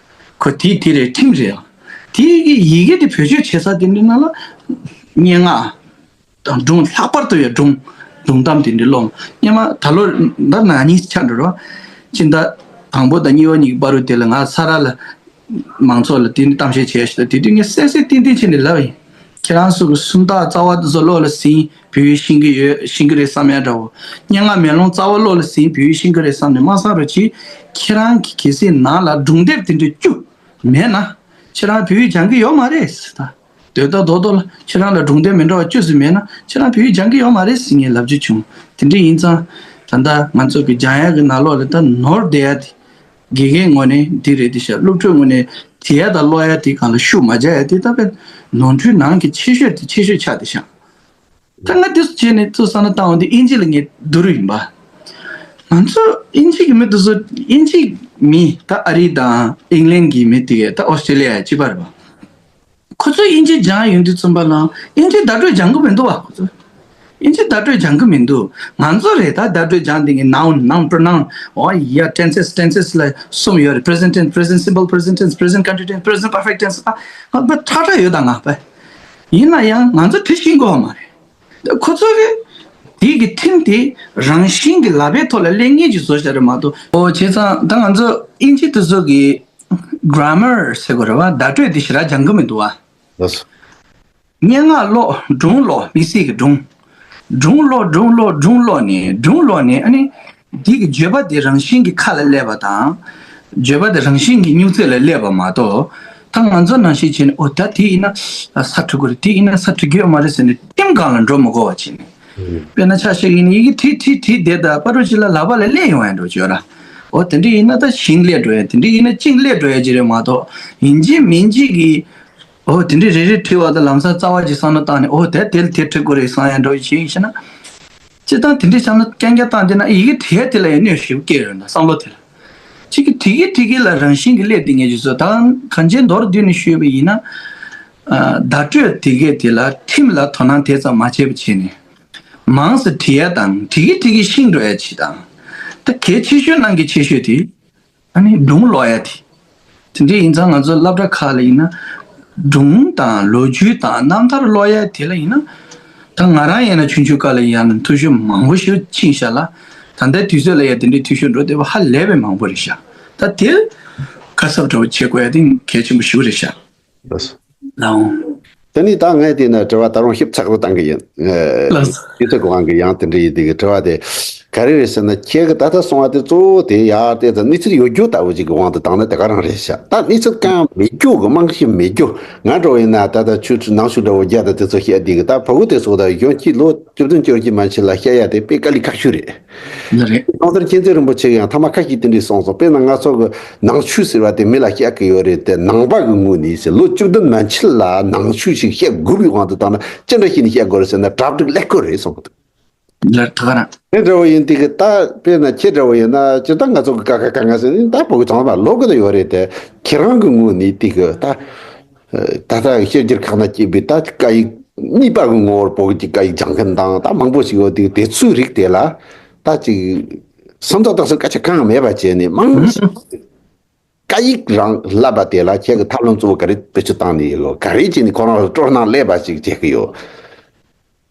ཁོ་དེ་དེ་རེད། ཁྲིམས་རེད། དེ་གི་ཡི་གེ་དེ་བེད་སྤྱོད་བྱེད་ས་དེ་འདྲའི་ནང་ལ་སྙན་ངག་དང་སྒྲུང་། ལྷག་པར་དུ་ཡང་སྒྲུང་། སྒྲུང་གཏམ་དེ་འདྲའི་ཀློག་སྔོན་མ་ད་ལོ་ད་ན་ནིང་ཆགས་འགྲོ་རོགས། ཕྱི་ཟླ་དང་པོ་དང་གཉིས་པ་གཉིས་ཀྱི་བར་དུ་དེ་ལ་ང་ས་ར་ལ་མང་ཚོགས་ལ་དེ་ནི་གཏམ་བཤད་བྱས་ཤག་དེ་དུས་ངས་གསལ་གསལ་ཏན་ཏན་བྱས་ནས་ལབ་ཡིན། ཁྱེད་རང་ཚོ་གི་སུམ་རྟགས་རྩ་བ་དེ་ཚོ་བློ་ལ་ཟིན། བོད་ཡིག་ཤེས་ཀྱི་ཡོད། ཤེས་ཀྱི་རེད་བསམ་ཡ་འདྲ་བོ། སྙན་ངག་མེ་ལོང་རྩ་བ་བློ་ལ་ཟིན། བོད་ཡིག་ཤེས་ཀྱི་རེད་བསམ་ནས་མ་བསམ་རོགས་གྱིས། ཁྱེད་རང་གི་གལ་སྲིད་ནང་ལ་སྒྲུང་དེབ་དེ་འདྲ་བཅུ་མེད་ན། ཁྱེད་རང་བོད་ཡིག་སྦྱང་གི་ཡོད་མ་རེད་ཟེར། ད་དོན་དག་རྡོག་རྡོག་ལ་ཁྱེད་རང་ལ་སྒྲུང་དེབ་མི་འདྲ་བ་བཅུ་ཙམ་མེད་ན་ཁྱེད་རང་བོད་ཡིག་སྦྱང་གི་ཡོད་མ་རེད་ཟེར་ངས་ལབ་རྒྱུ་བྱུང་། དེ་འདྲ་ཡིན་ཙང་། ད་ལྟ་ང་ཚོ་གི་སྦྱང་ཡག་གི་ནང་ལོགས་ལ་ད་ནོར་བསྡད་ཡ་དེ། དགེ་རྒན་ངོས་ནས་འདི་རེད་དེ་ཤག་སློབ་ཕྲུག་ངོས་ནས་བྲིས་ཡ་དང་ཀློག་ཡ་དེ་སྒང་ལ་ཤུགས་མ་རྒྱག་ཡ་དེ་ད་དཔེ་ནོར་འཁྲུལ་ནང་གི་ཆེ་ཤོས་དེ་ཆེ་ཤོས་ཆགས་བསྡད་ཤག་ད་ང་འདི་བྱས་ནས་ཚུར་བསམ་བློ་བཏང་བ་འདི་དབྱིན་ཇི་ལ་ངས་བསྡུར་ཡིན་པ། ང་ཚོ་དབྱིན་ཇི་གི་མི་དེ་ཚོ། དབྱིན་ཇི་མི་ད་ཨ་རི་དང་ཨིང་ལན་གྱི་མི་དེ་གས་ད་ཨོ་སི་ཀྲེ་ལི་ཡ་གཅིག་པ་རེད་པ། ཁོ་ཚོས་དབྱིན་ཇི་སྦྱངས་ཡོང་དུས་ཙམ་པ་ལ་དབྱིན་ཇི་བརྡ་སྤྲོད་སྦྱང་གི་མི་འདུག་བ། ཁོ་ཚོས་དབྱིན་ཇི་བརྡ་སྤྲོད་སྦྱང་གི་མི་འདུག་ང་ཚོ་རེད་ད་བརྡ་སྤྲོད་སྦྱངས་དེ་གི་noun, noun pronoun, oh yeah, tenses, tenses ལ་གསུམ་ཡོད་རེད། present tense, present simple, present tense, present continuous tense, present perfect tense ད་ང་ཚོ་ཁྲ་ཁྲ་ཡོད་ད་ང་པ། ཡིན་ན་ཡང་ང་ཚོ་དེ་ཤེས་དགོས་བ་མ་རེད། ཁོ་ཚོ་གི་དེ་གི་ཁྲིམས་དེ་རང་བཞིན་གྱི་ལག་པའི་ཐོག་ལ་སླེབས་ངེས་ཀྱི་བཟོ་བྱ་རེད་མ་གཏོགས། ཨོ་བྱས་ཙང་ད་ང་ཚོ་དབྱིན་ཇི་དེ་ཚོ་གི་grammar ཟེར་དགོས་རེད་བ། བརྡ་སྤྲོད་དེ་ཞེ་དྲག་སྦྱང་གི་མི་འདུག་བ། ལགས་སོ། སྙན་ངག་ཀློག་སྒྲུང་ཀློག་མི་སྲིད་ཀྱི་སྒྲུང་། སྒྲུང་ཀློག་སྒྲུང་ཀློག་སྒྲུང་ཀློག་ནས་སྒྲུང་ཀློག་ནས་ཨ་ནི། འདི་གི་བརྗོད་པ་དེ་རང་བཞིན་གྱི་ཁ་ལ་སླེབས་པ་དང་། བརྗོད་པ་དེ་རང་བཞིན་གྱི་སྨྱུག་རྩེ་ལ་སླེབས་པ་མ་གཏོགས། ད་ང་ཚོ་ནང་བཞིན་བྱས་ནས་ཨོ་ད་དེ་ཡིན་ན་ས་འཁྲུག་གི་རེད། དེ་ཡིན་ན་ས་འཁྲུག་གི་ཡོད་མ་རེད་ཟེར་ནས་ཁྲིམས་སྒང་ལ་འགྲོ་མི་དགོས་པ་བྱས་ནས། དཔེར་ན་ཆ་བཞག་ཡིན་ན་ཡི་གེ་བྲིས་བྲིས་བྲིས་བསྡད་ད་པ་རུ་ཅིག་ལ་ལག་པ་ལ་སླེབས་ཡོང་ཡ་འགྲོ་བྱོས་ར། ཨོ་དེ་འདྲ་ཡིན་ན་ད་ཞིང་སླེབས་འགྲོ་ཡ། དེ་འདྲ་ཡིན་ན་ཅིང་སླེབས་འགྲོ་ཡ་ཅིག་རེད་མ་གཏོགས། ཡིན་གཅིག་མིན་གཅིག་གི་ཨོ་དེ་འདྲའི་རེ་རེ་བྲིས་པ་དང་ལམ་སང་རྩ་བ་ཅིག་བསམ་བློ་བཏང་ནས་ཨོ་དེ་དེ་ལ་དེ་བྲིས་དགོས་རེད་བསམ་ཡ་འདྲ་བོ་ཞིག་ཡིན་ཤེ་ན། སྤྱིར་བཏང་དེ་འདྲའི་བསམ་བློ་རྐྱང་རྐྱང་བཏང་བསྡད་ན་ཡི་གེ་བྲིས་ཡ་དེ་ལ་ཡང་གནོད་ཞིབ་སྐྱེལ་རེད་ད་བསམ་བློ་དེ་ལ། གཅིག་གི་བྲིས་གི་བྲིས་གི་ལ་རང་བཞིན་གྱི་སླེབས་བསྡད་ངེས་ཀྱི་བཟོ་དང་གང་ཅི་མདོར་བསྡུས་ནས་ཞུས་པ་ཡིན་ན། ཨ་བརྡ་སྤྲོད་དེ་གས་དེ་ལ་ཁྲིམས་ལ་དོ་སྣང་དེ་ཙམ་མ་བྱས་པ་བྱས་ནས། མང་ཙམ་བྲིས་ཡ་དང་བྲིས་གི་བྲིས་གི་ཤིང་འགྲོ་ཡ་ཅིག་དང་། ད་གལ་ཆེ་ཤོས་ནང་གི་ཆེ་ཤོས་དེ། ཨ་ནི་སྒྲུང་ཀློག་ཡ་དེ། དེ་འདྲ་ཡིན་ཙང་ང་ཚོ་སློབ་གྲྭ་ཁག་ལ་ཡིན་ན། སྒྲུང་དང་ལོ་རྒྱུས་དང་རྣམ་ཐར་ཀློག་ཡ་དེ་ལ་ཡིན་ན། ད་ང་རང་ཡིན་ན་ཆུང་ཆུང་སྐབས་ལ་ཡིན་ན་འཐུས་ཤོར་མང་པོ་ཞིག་ཕྱིན་ཤག་ལ། ད་ལྟའི་དུས་ཚོད་ལ་ཡ་དེ་འདྲའི་འཐུས་ཤོར་འགྲོ་བསྡད་པ་ཧ་ལས་པའི་མང་པོ་རེད་ཤག་ད་དེ་ག་ཚབ་འདྲ་བོ་བྱེད་དགོས་ཡ་དེ་གལ་ཆེན་པོ་ཞིག་རེད་ཤག་ལགས་སོ། ལའོ། དེ་ནས་ད་ངས་དེ་ནས་དྲི་བ་ད་རུང་ཞིབ་ཚགས་པོ་བཏང་གི་ཡིན། ལགས་སོ། ཞིབ་ཚགས་གོ་ཨང་གི་ཡང་དེ་འདྲ་ཡིན་དེ་གི་དྲི་བ་དེ་ག་རེ་རེད་ཟེར་ན། ཁྱེད་ཀྱི་ད་ལྟ་གསུང་བ་དེ་གཙོ་བོ་དེ་ཡར་དེ་ད་གནས་ཚུལ་ཡོད་རྒྱུ་ལྟ་བུ་ཅིག་གི་དབང་དུ་བཏང་ན་དེ་ག་རང་རེད་ཤག་ད་གནས་ཚུལ་གང་མེད་རྒྱུ་གི་རྨང་གཞི་མེད་རྒྱུ། ང་འདྲ་བོ་ཡིན་ན་ད་ལྟ་ཆུ་ནང་ཆུ་འདྲ་བོ་རྒྱག་ད་དེ་ཚོ་བཤད་དེ་གི་ད་ཕྲུ་གུ་དེ་ཚོ་ད་གཞོན་སྐྱེས་ལོ་བཅུ་བདུན་བཅོ་བརྒྱད་མན་ཆད་ལ་བཤད་ཡ་དེ་དཔེ་དཀའ་ལས་ཁག་ཤོས་རེད། ལགས་རེད། ཀློང་རྩེ་མཁྱེན་བརྩེ་རིན་པོ་ཆེ་གིས་ཡང་ཐ་མ་ཁ་ཤས་དེ་འདྲས་གསུངས་སོང་། དཔེར་ན་ང་ཚོ་གི་ནང་ཆོས་ཟེར་བ་དེ་མི་ལ་བཤད་གི་ཡོད་རེད་དེ། ནང་པ་གི་ངོས་ནས་ཟེར། ལོ་བཅུ་བདུན་མན་ཆད་ལ་ནང་ཆོས་ཤིག་བཤད་དགོས་པའི་དབང་དུ་བཏང་ན་ཅི་འདྲ་བྱས་ནས་བཤད་དགོས་རེད་ཟེར་ན་གྲ་སྒྲིག་ཀླད་ཀོར་རེད་གསུངས་གི་འདུག་ལགས་ད་ག་རང་། དེ་འདྲ་བོ་ཡིན་དེ་གི་ད་དཔེར་ན་ཁྱེད་འདྲ་བོ་ཡིན་ན་སྤྱིར་བཏང་ང་ཚོ་གི་ཀ་ཁ་ག་ང་ཟེར་ད་བོད་གི་ཚང་མ་ལོག་གི་ད་ཡོད་རེད་དེ། ཁྱེད་རང་གི་ངོས་ནས་དེ་གི་ད། ད་ལྟ་ཤེས་རྒྱུར་ཁག་ན་སྐྱེས་པའི་ད་སྐད་ཡིག་གཉིས་པ་གི་ངོ་བོར་བོད་ཀྱི་སྐད་ཡིག་སྦྱང་མཁན་དང་ད་མང་པོ་ཞིག་ཡོད་དུས། དེ་ཚོའི་རིགས་དེ་ལ་ད་ཅིག་སུམ་རྟགས་དག་ས་སྐད་ཆ་གང་ཡང་མེད་པ་བྱས་ནས་མང་ཞིག་སྐད་ཡིག་རང་བསླབ་པ་དེ་ལ་ཁྱེད་ཀྱི་ཐབས་ལམ་གཙོ་བོ་ག་རེ་བེད་སྤྱོད་བཏང་ནས་ཡོད། ག་རེ་བྱས་ནས་ཁོ་རང་ལ་སྤྲོ་སྣང་སླེབས་པ་ཞིག་བྱེད་ཀྱི་ཡོད།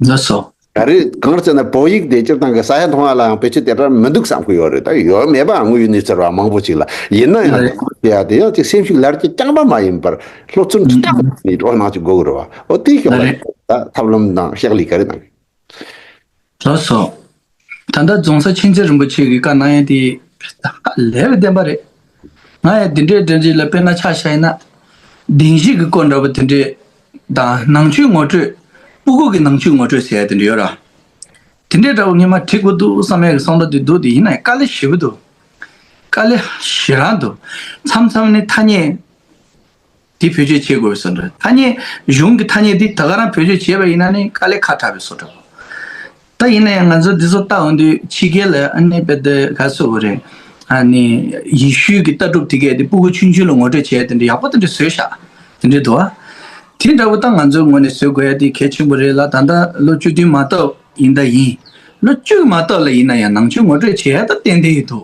ལགས་སོ། ད་རེས་གང་ཟེར་ན་བོད་ཡིག་དེ་སྤྱིར་བཏང་གི་ས་ཡ་མཐོང་བ་ལའང་བེད་སྤྱོད་དེ་ལྟར་མི་འདུག་བསམ་གི་ཡོད་རེད། ད་ཡོད་མེད་པ་དངོས་ཡོད་གནས་ཚུལ་བ་མང་པོ་ཞིག་ལ། ཡིན་ན་ཡང་རེད། དེ་ཡང་དེ་ཡང་ཅིག་སེམས་ཤུགས་ལར་གྱི་རྐྱང་པ་མ་ཡིན་པར་སློབ་ཚན་ཁྲིད་སྟངས་ནས་འགྲོ་སྣང་ཅིག་དགོས་གི་རེད་བ། འོ་དེའི་ཤོག་ལ་རེད། ད་ཐབས་ལམ་དང་ཕྱག་ལས་ག་རེ་གནང་གི། ལགས་སོ། ད་ལྟ་རྫོང་སར་མཁྱེན་བརྩེ་རིན་པོ་ཆེ་གིས་བཀའ་གནང་ཡ་དེ་ཧ་ལས་པའི་བདེན་པ་རེད། ང་ཡང་འདི་འདྲའི་འདྲ་འདྲ་ལ་དཔེར་ན་ཆ་བཞག་ཡིན་ན། བདེན་བཞི་གི་སྐོར་འདྲ་པོ་དེ་འདྲའི་དང་ནང་ཆོས་ངོ་སྤྲོད། སྤུ་གུ་གི་ནང་ཆོས་ངོ་སྤྲོད་ཟེར་ཡ་དེ་འདྲ་ཡོད་ར། དེ་འདྲའི་འདྲ་པོ་སྔོན་མ་བྲིས་དགོས་འདུག་བསམ་ཡ་གི་བསམ་བློ་དེ་འདུག་དེ་ཡིན་ན་ཡང་དཀའ་ལས་ཞེ་པོ་འདུག་དཀའ་ལས་ཞེ་དྲག་འདུག་མཚམས་མཚམས་ནི་ཐ་སྙད་དེ་བེད་སྤྱོད་བྱེད་དགོས་པའི་བཟོ་འདྲ། ཐ་སྙད་གཞུང་གི་ཐ་སྙད་དེ་ད་ག་རང་བེད་སྤྱོད་བྱས་པ་ཡིན་ན་ནི་དཀའ་ལས་ཁག་དྲགས་པའི་བཟོ་འདྲ། ད་ཡིན་ན་ཡང་ང་ཚོ་འདི་ཚོ་ལྟ་འོང་དུས་ཕྱི་རྒྱལ་ལ་ཨ་ནི་དཔེ་དེ་ག་ཟེར་དགོས་རེད། ཨ་ནི་ཡེ་ཤུའི་གི་ལྟ་གྲུབ་དེ་གས་དེ་སྤུ་གུ་ཆུང་ཆུང་ལ་ངོ་སྤྲོད་བྱས་དེ་འདྲ་ཡག་པོ་དེ་འདྲ་བཟོས་ཤག་དེ་འདྲ་འདུག་ཨ། དེ་འདྲ་བོ་ད་ང་ཚོའི་ངོས་ནས་བཟོ་དགོས་ཡ་དེ་གལ་ཆེན་པོ་རེད་ལ། ད་ལྟ་ལོ་བཅུ་བདུན་མ་གཏོགས་ཡིན་ད་ཡིན། ལོ་བཅུ་མ་གཏོགས་ལ་ཡིན་ན་ཡང་ནང་ཆོས་ངོ་སྤྲོད་བྱེད་ཡ་ད་ཏན་ཏན་ཡོད་དོ།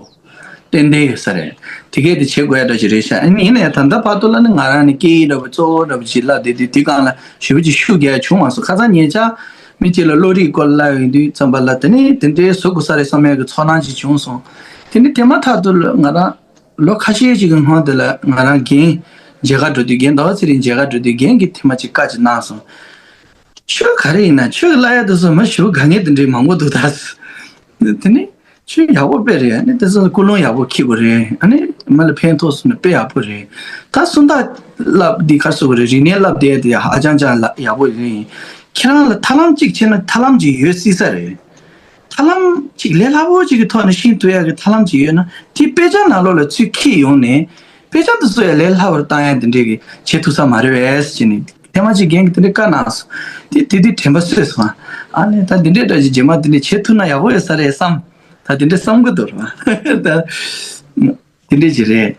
ཏན་ཏན་ཡོད་ས་རེད། དེ་གས་དེ་བྱེད་དགོས་ཡ་འདྲ་ཞིག་རེད་ཤག་ཨ་ནི་ཡིན་ན་ཡང་ད་ལྟ་བར་དུ་ལ་ནི་ང་རང་ནི་སྐད་ཡིག་འདྲ་བོ་གཙོ་བོ་འདྲ་བོ་ཞིག་བསླབ་བསྡད་དུས་དེ་སྒང་ལ་ཞེ་པོ་ཅིག་ཤུགས་རྒྱག་ཡ་བྱུང་མ་སོང་། ཁ་སང་ཉེ་ཆར་མི་གཅིག་ལ་བློ་རིག་སྐོར་བསླབ་ཡོང་དུས་ཙམ་པ་ལ་དེ་ནི་དེ་འདྲའི་བཟོ་དགོས་ས་རེད་བསམ་ཡ་གི་ཚོར་སྣང་ཅིག་བྱུང་སོང་། དེ་ནི་དེ་མ་ཐག་ཏུ་ལ་ང་རང་ལོ་ཁ་ཤས་ཅིག་གི་སྔོན་དེ་ལ་ང་རང་རྒན་མཇལ་ཁ་འགྲོ་དུས། རྒན་ཟླ་བ་ཚེ་རིང་མཇལ་ཁ་འགྲོ་དུས་རྒན་གྱིས་ཐེངས་མ་གཅིག་བཀའ་ཅིག་གནང་སོང་། ཆོས་ག་རེ་ཡིན་ན་ཆོས་ཀྱི་བསླབ་ཡ་དེ་ཚོ་མ་ཞུ་དཀའ་ངལ་དེ་འདྲའི་མང་པོ་འདུག་ད། དེ་ནི་ཆོས་ཡག་པོ་དཔེ་རེད། ཨ་ནི་དེ་ཚོ་ཀུན་སློང་ཡག་པོ་འཁྱེར་དགོས་རེད། ཨ་ནི་མི་ལ་ཕན་ཐོགས་སོང་ན་དཔེ་ཡག་པོ་རེད། ད་སུམ་རྟགས་བསླབ་འདི་ག་རེ་ཟེར་དགོས་རེད། རིག་གནས་བསླབ་བསྡད་དེ་ཧ་ཅང་ཅང་ལ་ཡག་པོ་རེད། ཁྱེད་རང་ལ་ཐབས་ལམ་གཅིག་བྱས་ན་ཐབས་ལམ་གཅིག་ཡོད་སྲིད་ས་རེད། ཐབས་ལམ་གཅིག་ལས་སླ་པོ་གཅིག་གི་ཐོག་ནས་ཤེས་ཐུབ་ཡག་གི་ཐབས་ལམ་གཅིག་ཡོད་ན་དེ་དཔེ་ཆ་ནང་ལོགས་ལ་ཚུར་འཁྱེར་ཡོང་ནས་དཔེ་ཆ་དེ་ཚོ་ཡང་ལས་སླ་པོར་བཏང་ཡག་འདི་འདྲས་ཀྱི་བྱེད་ཐུབ་ས་མ་རེད་པས་ཟེར་ནས་ཐེངས་མ་གཅིག་རྒན་གྱིས་དེ་འདྲས་བཀའ་གནང་སོང་། དེ་དེ་དུས་དྲན་པ་གསོས་སོང་། ཨ་ནི་ད་འདི་འདྲས་འདྲ་ཞིག་རྗེས་མ་འདི་འདྲས་བྱེད་ཐུབ་ན་ཡག་པོ་ཡོད་ས་རེད་བསམ། ད་དེ་འདྲས་བསམ་གི་འདུག་ར། ད་དེ་འདྲས་ཅིག་རེད།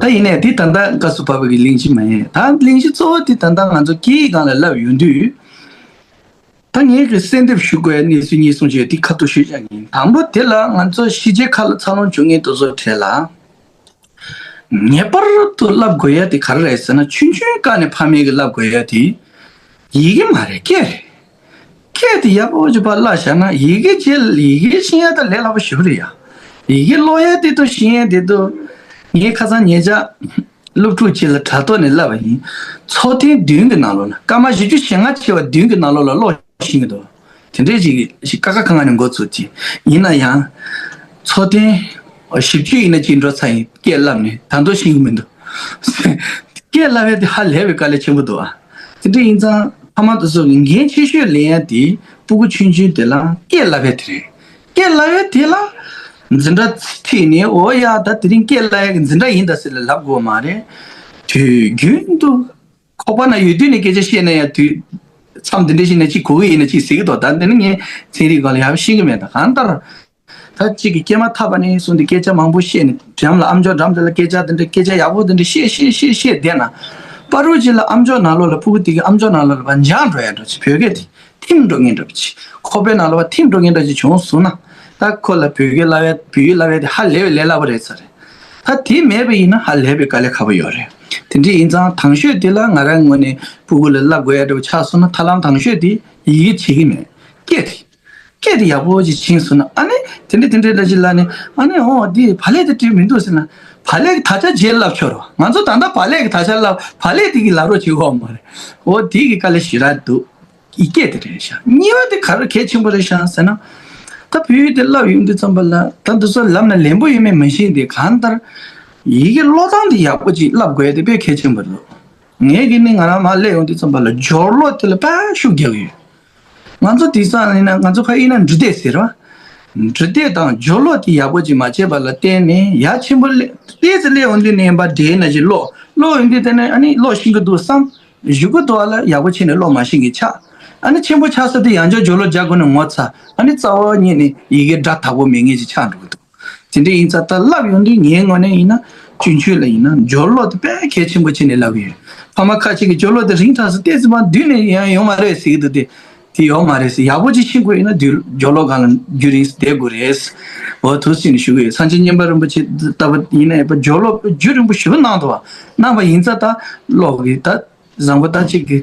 ད་ཡིན་ནའི་དེ་ད་ལྟ་སྐབས་སུ་བབས་པའི་གླེང་གཞི་མ་ཡིན། ད་གླེང་གཞི་གཙོ་བོ་དེ་ད་ལྟ་ང་ཚོ་སྐད་ཡིག་སྒང་ལ་བསླབ་ཡོང་དུས། ད་ངས་གི་གསལ་འདེབས་ཞུ་དགོས་གནས་ཚུལ་གཉིས་གསུམ་ཅིག་ཡོད། དེ་ཁ་ཐུག་ཞུས་བཞག་གི་ཡིན། དང་པོ་དེ་ལ་ང་ཚོ་ཕྱི་རྒྱལ་ཁག་ལ་འཚར་ལོངས་བྱུང་མཁན་དེ་ཚོ་གྲས་ལ་ངེས་པར་དུ་བསླབ་དགོས་ཡ་དེ་ག་རེ་རེད་ཟེར་ན། ཆུང་ཆུང་སྐབས་ནས་ཕ་མས་གི་བསླབ་དགོས་ཡ་དེ་ཡི་གེ་མ་རེད། སྐད་རེད། སྐད་དེ་ཡག་པོ་ཅིག་ཕར་བརླག་བཞག་ན་ཡི་གེ་རྗེས་ཡི་གེ་ཤེས་ཡ་ད་ལས་སླ་པོ་ཞེ་པོ་རེད་ཡ། ཡི་གེ་ཀློག་ཡ་དེ་དང་ཤེས་ཡ་དེ་དང་། ངས་ཁ་སང་ཉེ་ཆར་སློབ་ཕྲུག་ཅིག་ལ་དྲ་ཐོག་ནས་བསླབ་པ་ཡིན། ཚོགས་ཐེངས་བདུན་གྱི་ནང་ལོགས་ལ། སྐར་མ་བཞི་བཅུ་ཞེ་ལྔ་བྱས་པ་བདུན་གྱི་ནང་ལོགས་ལ་ཀློག་ཤེས་ཀྱི་འདུག་དེ་འདྲས་ཅིག་ཞིག་ཀ་ཁ་གང་ནས་འགོ་ཚུགས་ཀྱི་ཡིན་ན་ཡང་། ཚོགས་ཐེངས་བཞི་བཅུ་ཡིན་ན་ཅིག་འགྲོ་ཚར་ཡིན། སྐད་བསླབ་ནས་ད་དུང་ཤེས་ཀྱི་མི་འདུག་སྐད་བསླབ་ཡ་དེ་ཧ་ལས་པའི་དཀའ་ལས་ཆེན་པོ་འདུག་ཨ། དེ་འདྲ་ཡིན་ཙང་ཕ་མ་དེ་ཚོ་གི་འགན་ཆེ་ཤོས་ལེན་ཡ་དེ་སྤུ་གུ་ཆུང་ཆུང་དེ་ལ་སྐད་བསླབ་ཡ་དེ་རེད། སྐད་བསླབ་ཡ་དེ་ལ་འཛིན་གྲྭ་ཁྲིད་ནས། འོ་ཡ། ད་དེ་རིང་སྐད་བསླབ་ཡ་གི་འཛིན་གྲྭ་ཡིན་ད་ཟེར་ལ་ལབ་དགོས་མ་རེད། དུས་རྒྱུན་དུ་ཁོག་པ་ན་ཡོད་དུས་ནས་སྐད་ཆ་བཤད་ན་ཡང་དུས་མཚམས་འདི་འདྲ་ཞིག་ནས་ཅིག་གོ་གི་ཡིན་ན་ཅིག་ཟེར་གི་འདུག་ད་འདི་ནི་ངས་ཚན་རིག་སྒང་ལ་ཡག་པོ་ཤེས་གི་མེད། ད་གང་ལྟར་ད་གཅིག་གི་སྐྱེས་མ་ཐག་པ་ནས་བཟུང་སྟེ་སྐད་ཆ་མང་པོ་བཤད་ནས། འགྲམ་ལ་ཨམ་ཅོག་འགྲམ་དེ་ལ་སྐད་ཆ་འདི་འདྲ་སྐད་ཆ་ཡག་པོ་འདི་འདྲ་བཤད་བཤད་བཤད་བཤད་བསྡད་ན། བར་དུ་ཅིག་ལ་ཨམ་ཅོག་ནང་ལོགས་ལ་ཕྲུ་གུ་དེ་གི་ཨམ་ཅོག་ནང་ལོགས་ལ་ཕར་འབྱར་འགྲོ་ཡ་འདྲ་ཅིག་བོད་སྐད་དེ་ཐིམ་འགྲོ་མཁན་འདྲ་པོ་ཅིག་ཁོག་པའི་ནང་ལོགས་ལ་ཐིམ་འགྲོ་མཁན་འདྲ་ཅིག་བྱུང་སོང་ན། ད་ཁོ་ལ་བོད་སྐད་བསླབ་ཡ་བོད་ཡིག་བསླབ་ཡ་དེ་ཧ་ལས་པའི་ལས་སླ་པོ་རེད་ས་རེད། ད་དེ་མེད་པ་ཡིན་ན་ཧ་ལས་པའི་དཀའ་ལས་ཁག་པོ་ཡོད་རེད། དེ་འདྲ་ཡིན་ཙང་དང་ཤོས་དེ་ལ་ང་རང་ངོས་ནས་སྤུ་གུ་ལ་བསླབ་དགོས་ཡ་འདྲ་པོ་ཆགས་སོང་ན། ཐབས་ལམ་དང་ཤོས་དེ་ཡི་གེ་བྱེད་ཀྱི་མེད། སྐད་དེ། སྐད་དེ་ཡག་པོ་ཅིག་ཕྱིན་སོང་ན། ཨ་ནི་དེ་འདྲ་དེ་འདྲ་འདྲ་ཅིག་ལབ་ནས། ཨ་ནི་འོ་འདི་བག་ལེབ་དེ་བྲིས་མི་འདུག་ཟེར་ན། བག་ལེབ་གི་དག་ཆ་རྗེས་ལབ་ཆོག་རོགས། ང་ཚོ་ད་ལྟ་བག་ལེབ་གི་དག་ཆ་ལབ། བག་ལེབ་དེ་གི་ལབ་རོགས་བྱེད་དགོས་མ་རེད། འོ་དེ་གི་དཀའ་ལས་ཞེ་དྲག་འདུག་ཡི་གེ་དེ་རེད་ཤག་གཉིས་པ་དེ་ག་རེ་གལ་ཆེན་པོ་རེད་ཤག་ཟེར་ན། ད་བོད་ཡིག་དེ་བསླབ་ཡོང་དུས་ཙམ་པ་ལ་ད་འདི་ཚོ་ལབ་ན་ལན་པོ་ཡོད་མེད་མི་ཤེས་ཏེ། གང་ལྟར་ཡི་གེ་ཀློག་སྟངས་དེ་ཡག་པོ་ཅིག་བསླབ་དགོས་ཡ་དེ་དཔེ་གལ་ཆེན་པོ་རེད། ངས་གི་ནི་ང་རང་མར་སླེབས་ཡོང་དུས་ཙམ་པ་ལ་སྦྱོར་ཀློག་དེ་ལ་དཔེ་ཤུགས་རྒྱག་གི་ཡོད། ང་ཚོ་དེང་སང་ཡིན་ན་ང་ཚོ་ཕ་ཡིན་ན་འབྲི་དེབ་ཟེར་བ། འབྲི་དེབ་དང་སྦྱོར་ཀློག་དེ་ཡག་པོ་ཅིག་མ་བྱས་པ་ལ་བརྟེན་ནས་ཡ་ཆེན་པོ་སླེབས་ཏོག་ཙམ་སླེབས་ཡོང་དུས་ནས་ཡིན་པ་འདྲེ་ན་ཅིག་ཀློག་ཀློག་ཡོང་དུས་དེ་ནས་ཨ་ནི་ཀློག་ཤེས་ཀྱི་འདུག་བསམ། གཞུག་གུ་དུ་བ་ལ་ཡག་པོ་བྱས་ནས་ཀློག་མ་ཤེས་མཁན་ཆགས། ཨ་ནི་ཆེན་པོ་ཆགས་ས་དེ་ཡང་བསྐྱར་སྦྱོར་ཀློག་རྒྱག་དགོས་ནས་ངོ་ཚ། ཨ་ནི་རྩ་བ་ཉིད་ནས་ཡི་གེ་སྒྲ་དག་པོ་མེད་མཁན་ཅིག་ཆགས་འགྲོ་གི་འདུག་དེ་འདྲ་ཡིན་ཙང་ད་བསླབ་ཡོང་དུས་ངའི་ངོས་ནས་ཡིན་ན་ཆུང་ཆུང་ལ་ཡིན་ན་སྦྱོར་ཀློག་དེ་དཔེ་གལ་ཆེན་པོ་བྱས་ནས་བསླབ་ཀྱི་ཡོད། ཕ་མ་ཁ་ཅིག་གིས་སྦྱོར་ཀློག་དེ་རིང་ཐག་སུ་ཏོག་ཙམ་མ་བསྡུས་ནས་ཡང་ཡོང་མ་རེད་ཟེར་གྱི་འདུག་དེ་དེ་ཡོང་མ་རེད་ཟེར། ཡག་པོ་ཅིག་ཤེས་དགོས་ཡིན་ན་དུས་སྦྱོར་ཀློག་སྒང་ལ་རྒྱུན་རིང་བསྡད་དགོས་རེད། འོ་ཐུགས་སུ་ནས་ཞུ་གི་ཡོད། སངས་རྒྱས་མཉན་པ་རིན་པོ་ཆེ་ལྟ་བུ་ཡིན་ན་ཡང་སྦྱོར་ཀློག་རྒྱུན་རིང་པོ་ཞེ་པོ་གནང་འདུག་བ། གནང་བ་ཡིན་ཙང་ད་ཀློག་གི་ད་བཟང་པོ་ད་ཅིག་གི་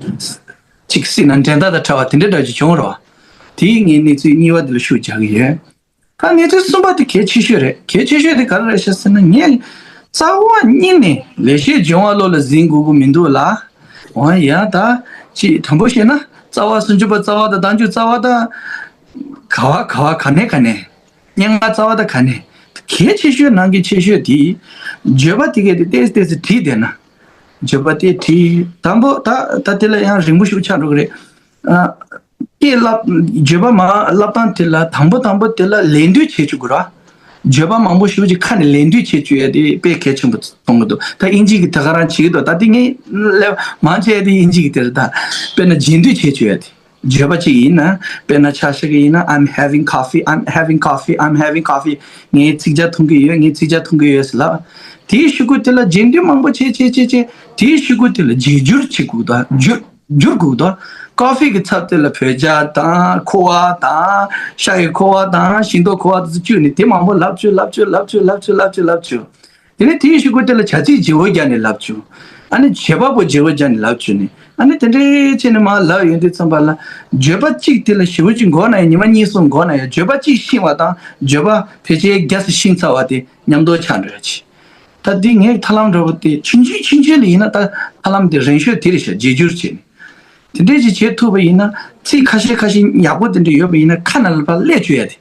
ཅིག་སྲིད་ན་འགྲན་ཟླ་དང་བྲལ་བ་དེ་འདྲ་འདྲ་ཅིག་བྱུང་རོགས། དེའི་ངས་གནས་ཚུལ་གཉིས་པ་དེ་ལ་ཤུགས་རྒྱག་གི་ཡོད། ད་གནས་ཚུལ་གསུམ་པ་དེ་གལ་ཆེ་ཤོས་རེད། གལ་ཆེ་ཤོས་དེ་ག་རེ་རེད་ཤག་ཟེར་ན། ངས་རྩ་བ་ཉིད་ནས་ལེགས་བཤད་ལྗོན་དབང་བློ་ལ་འཛིན་དགོས་ཀྱི་མི་འདུག་ལ། འོ་ཡ། ད་ཅིག་དྲང་པོ་བཤད་ན་རྩ་བ་སུམ་ཅུ་པ་རྩ་བ་དང་བདག་འཇུག་རྩ་བ་དང་། ག་བ་ག་བ་ག་ནས་ག་ནས། སྙན་ངག་རྩ་བ་དང་ག་ནས། གལ་ཆེ་ཤོས་ནང་གི་ཆེ་ཤོས་དེ། བརྗོད་པ་དེ་གས་དེ་ཏོག་ཙམ་ཏོག་ཙམ་བྲིས་བསྡད་ན། བརྗོད་པ་དེ་བྲིས། དང་པོ་ད་ད་དེ་ལ་ཡང་རིང་པོ་ཞིག་ཆགས་འགྲོ་གི་རེད། ཨ། སྐད་བསླབ། བརྗོད་པ་མ་བསླབ་སྟངས་དེ་ལ་དང་པོ་དང་པོ་དེ་ལ་ལད་ཟློས་བྱེད་བཅུག་དགོས་ར། བརྗོད་པ་མང་པོ་ཞེ་པོ་ཅིག་ཁ་ནས་ལད་ཟློས་བྱེད་བཅུག་ཡ་དེ་དཔེ་གལ་ཆེན་པོ་མཐོང་གི་འདུག་ད་དབྱིན་ཇི་གིས་དེ་ག་རང་བྱེད་ཀྱི་འདུག་ད་དེ་ངས་ལབ་མང་ཆེ་བ་དེ་དབྱིན་ཇི་གི་དེ་རེད་ད། དཔེར་ན་རྗེས་ཟློས་བྱེད་བཅུག་ཡ་དེ། བརྗོད་པ་ཅིག་ཡིན་ན། དཔེར་ན་ཆ་བཞག་གི་ཡིན་ན། I'm having coffee, I'm having coffee, I'm having coffee. ངས་ཚིག་ཇ་འཐུང་གི་ཡོད། ངས་ཚིག་ཇ་འཐུང་གི་ཡོད་ཟེར་ལབ། དེའི་གཞུག་གུ་དེ་ལ་རྗེས་ཟློས་མང་པོ་བྱེད་བྱེད་བྱེད་བྱེད། དེའི་གཞུག་གུ་དེ་ལ་བརྗེ་སྒྱུར་བྱེད་དགོས་ད། བརྗོད། བསྒྱུར་དགོས་འདུག་ཀོ་ཧྥེ་གི་ཚབ་དེ་ལ་བོད་ཇ་དང་ཁུ་བ་དང་ཤ་ཡི་ཁུ་བ་དང་ཤིང་ཏོག་ཁུ་བ་དེ་ཚོ་བཅུག་ནས་དེ་མང་པོ་ལབ་བཅུག་ལབ་བཅུག་ལབ་བཅུག་ལབ་བཅུག་ལབ་བཅུག་ལབ་བཅུག་དེ་ནས་དེའི་གཞུག་གུ་དེ་ལ་བྱ་ཚིག་བརྗེ་པོ་བརྒྱབ་ནས་ལབ་བཅུག་ཨ་ནི་བརྗོད་པ་པོ་བརྗེ་པོ་བརྒྱབ་ནས་ལབ་བཅུག་ནས་ཨ་ནི་དེ་འདྲའི་བྱས་ནས་མར་ལབ་ཡོང་དུས་ཙམ་པ་ལ་བརྗོད་པ་གཅིག་དེ་ལ་ཞེ་པོ་ཅིག་འགོར་ན་ཡང་ཉི་མ་གཉིས་གསུམ་འགོར་ན་ཡང་བརྗོད་པ་གཅིག་ཤེས་པ་དང་བརྗོད་པ་ཕལ་ཆེར་རྒྱ་ཆེ་ཤེས་ཚར་བ་དེ་མཉམ་དུ་ཆགས་འགྲོ་ཡ་ཆེ། ད་འདི་ངའི་ཐབས་ལམ་འདྲ་པོ་དེ་ཆུང་ཆུང་ཆུང་ཆུང་ལ་ཡིན་ན་ད་ཐབས་ལམ་དེ་རན་ཤོས་དེ་རེད་ཤག་བརྗེ་བསྒྱུར་བྱས་ནས། དེ་འདྲས་ཅིག་བྱེད་ཐུབ་པ་ཡིན་ན་ཚིག་ཁ་ཤས་ཁ་ཤས་ཡག་པོ་དེ་འདྲས་ཡོད་པ་ཡིན་ན་ཁ་ནང་ལ་ཕར་སླེབས་བཅུག་ཡ་དེ།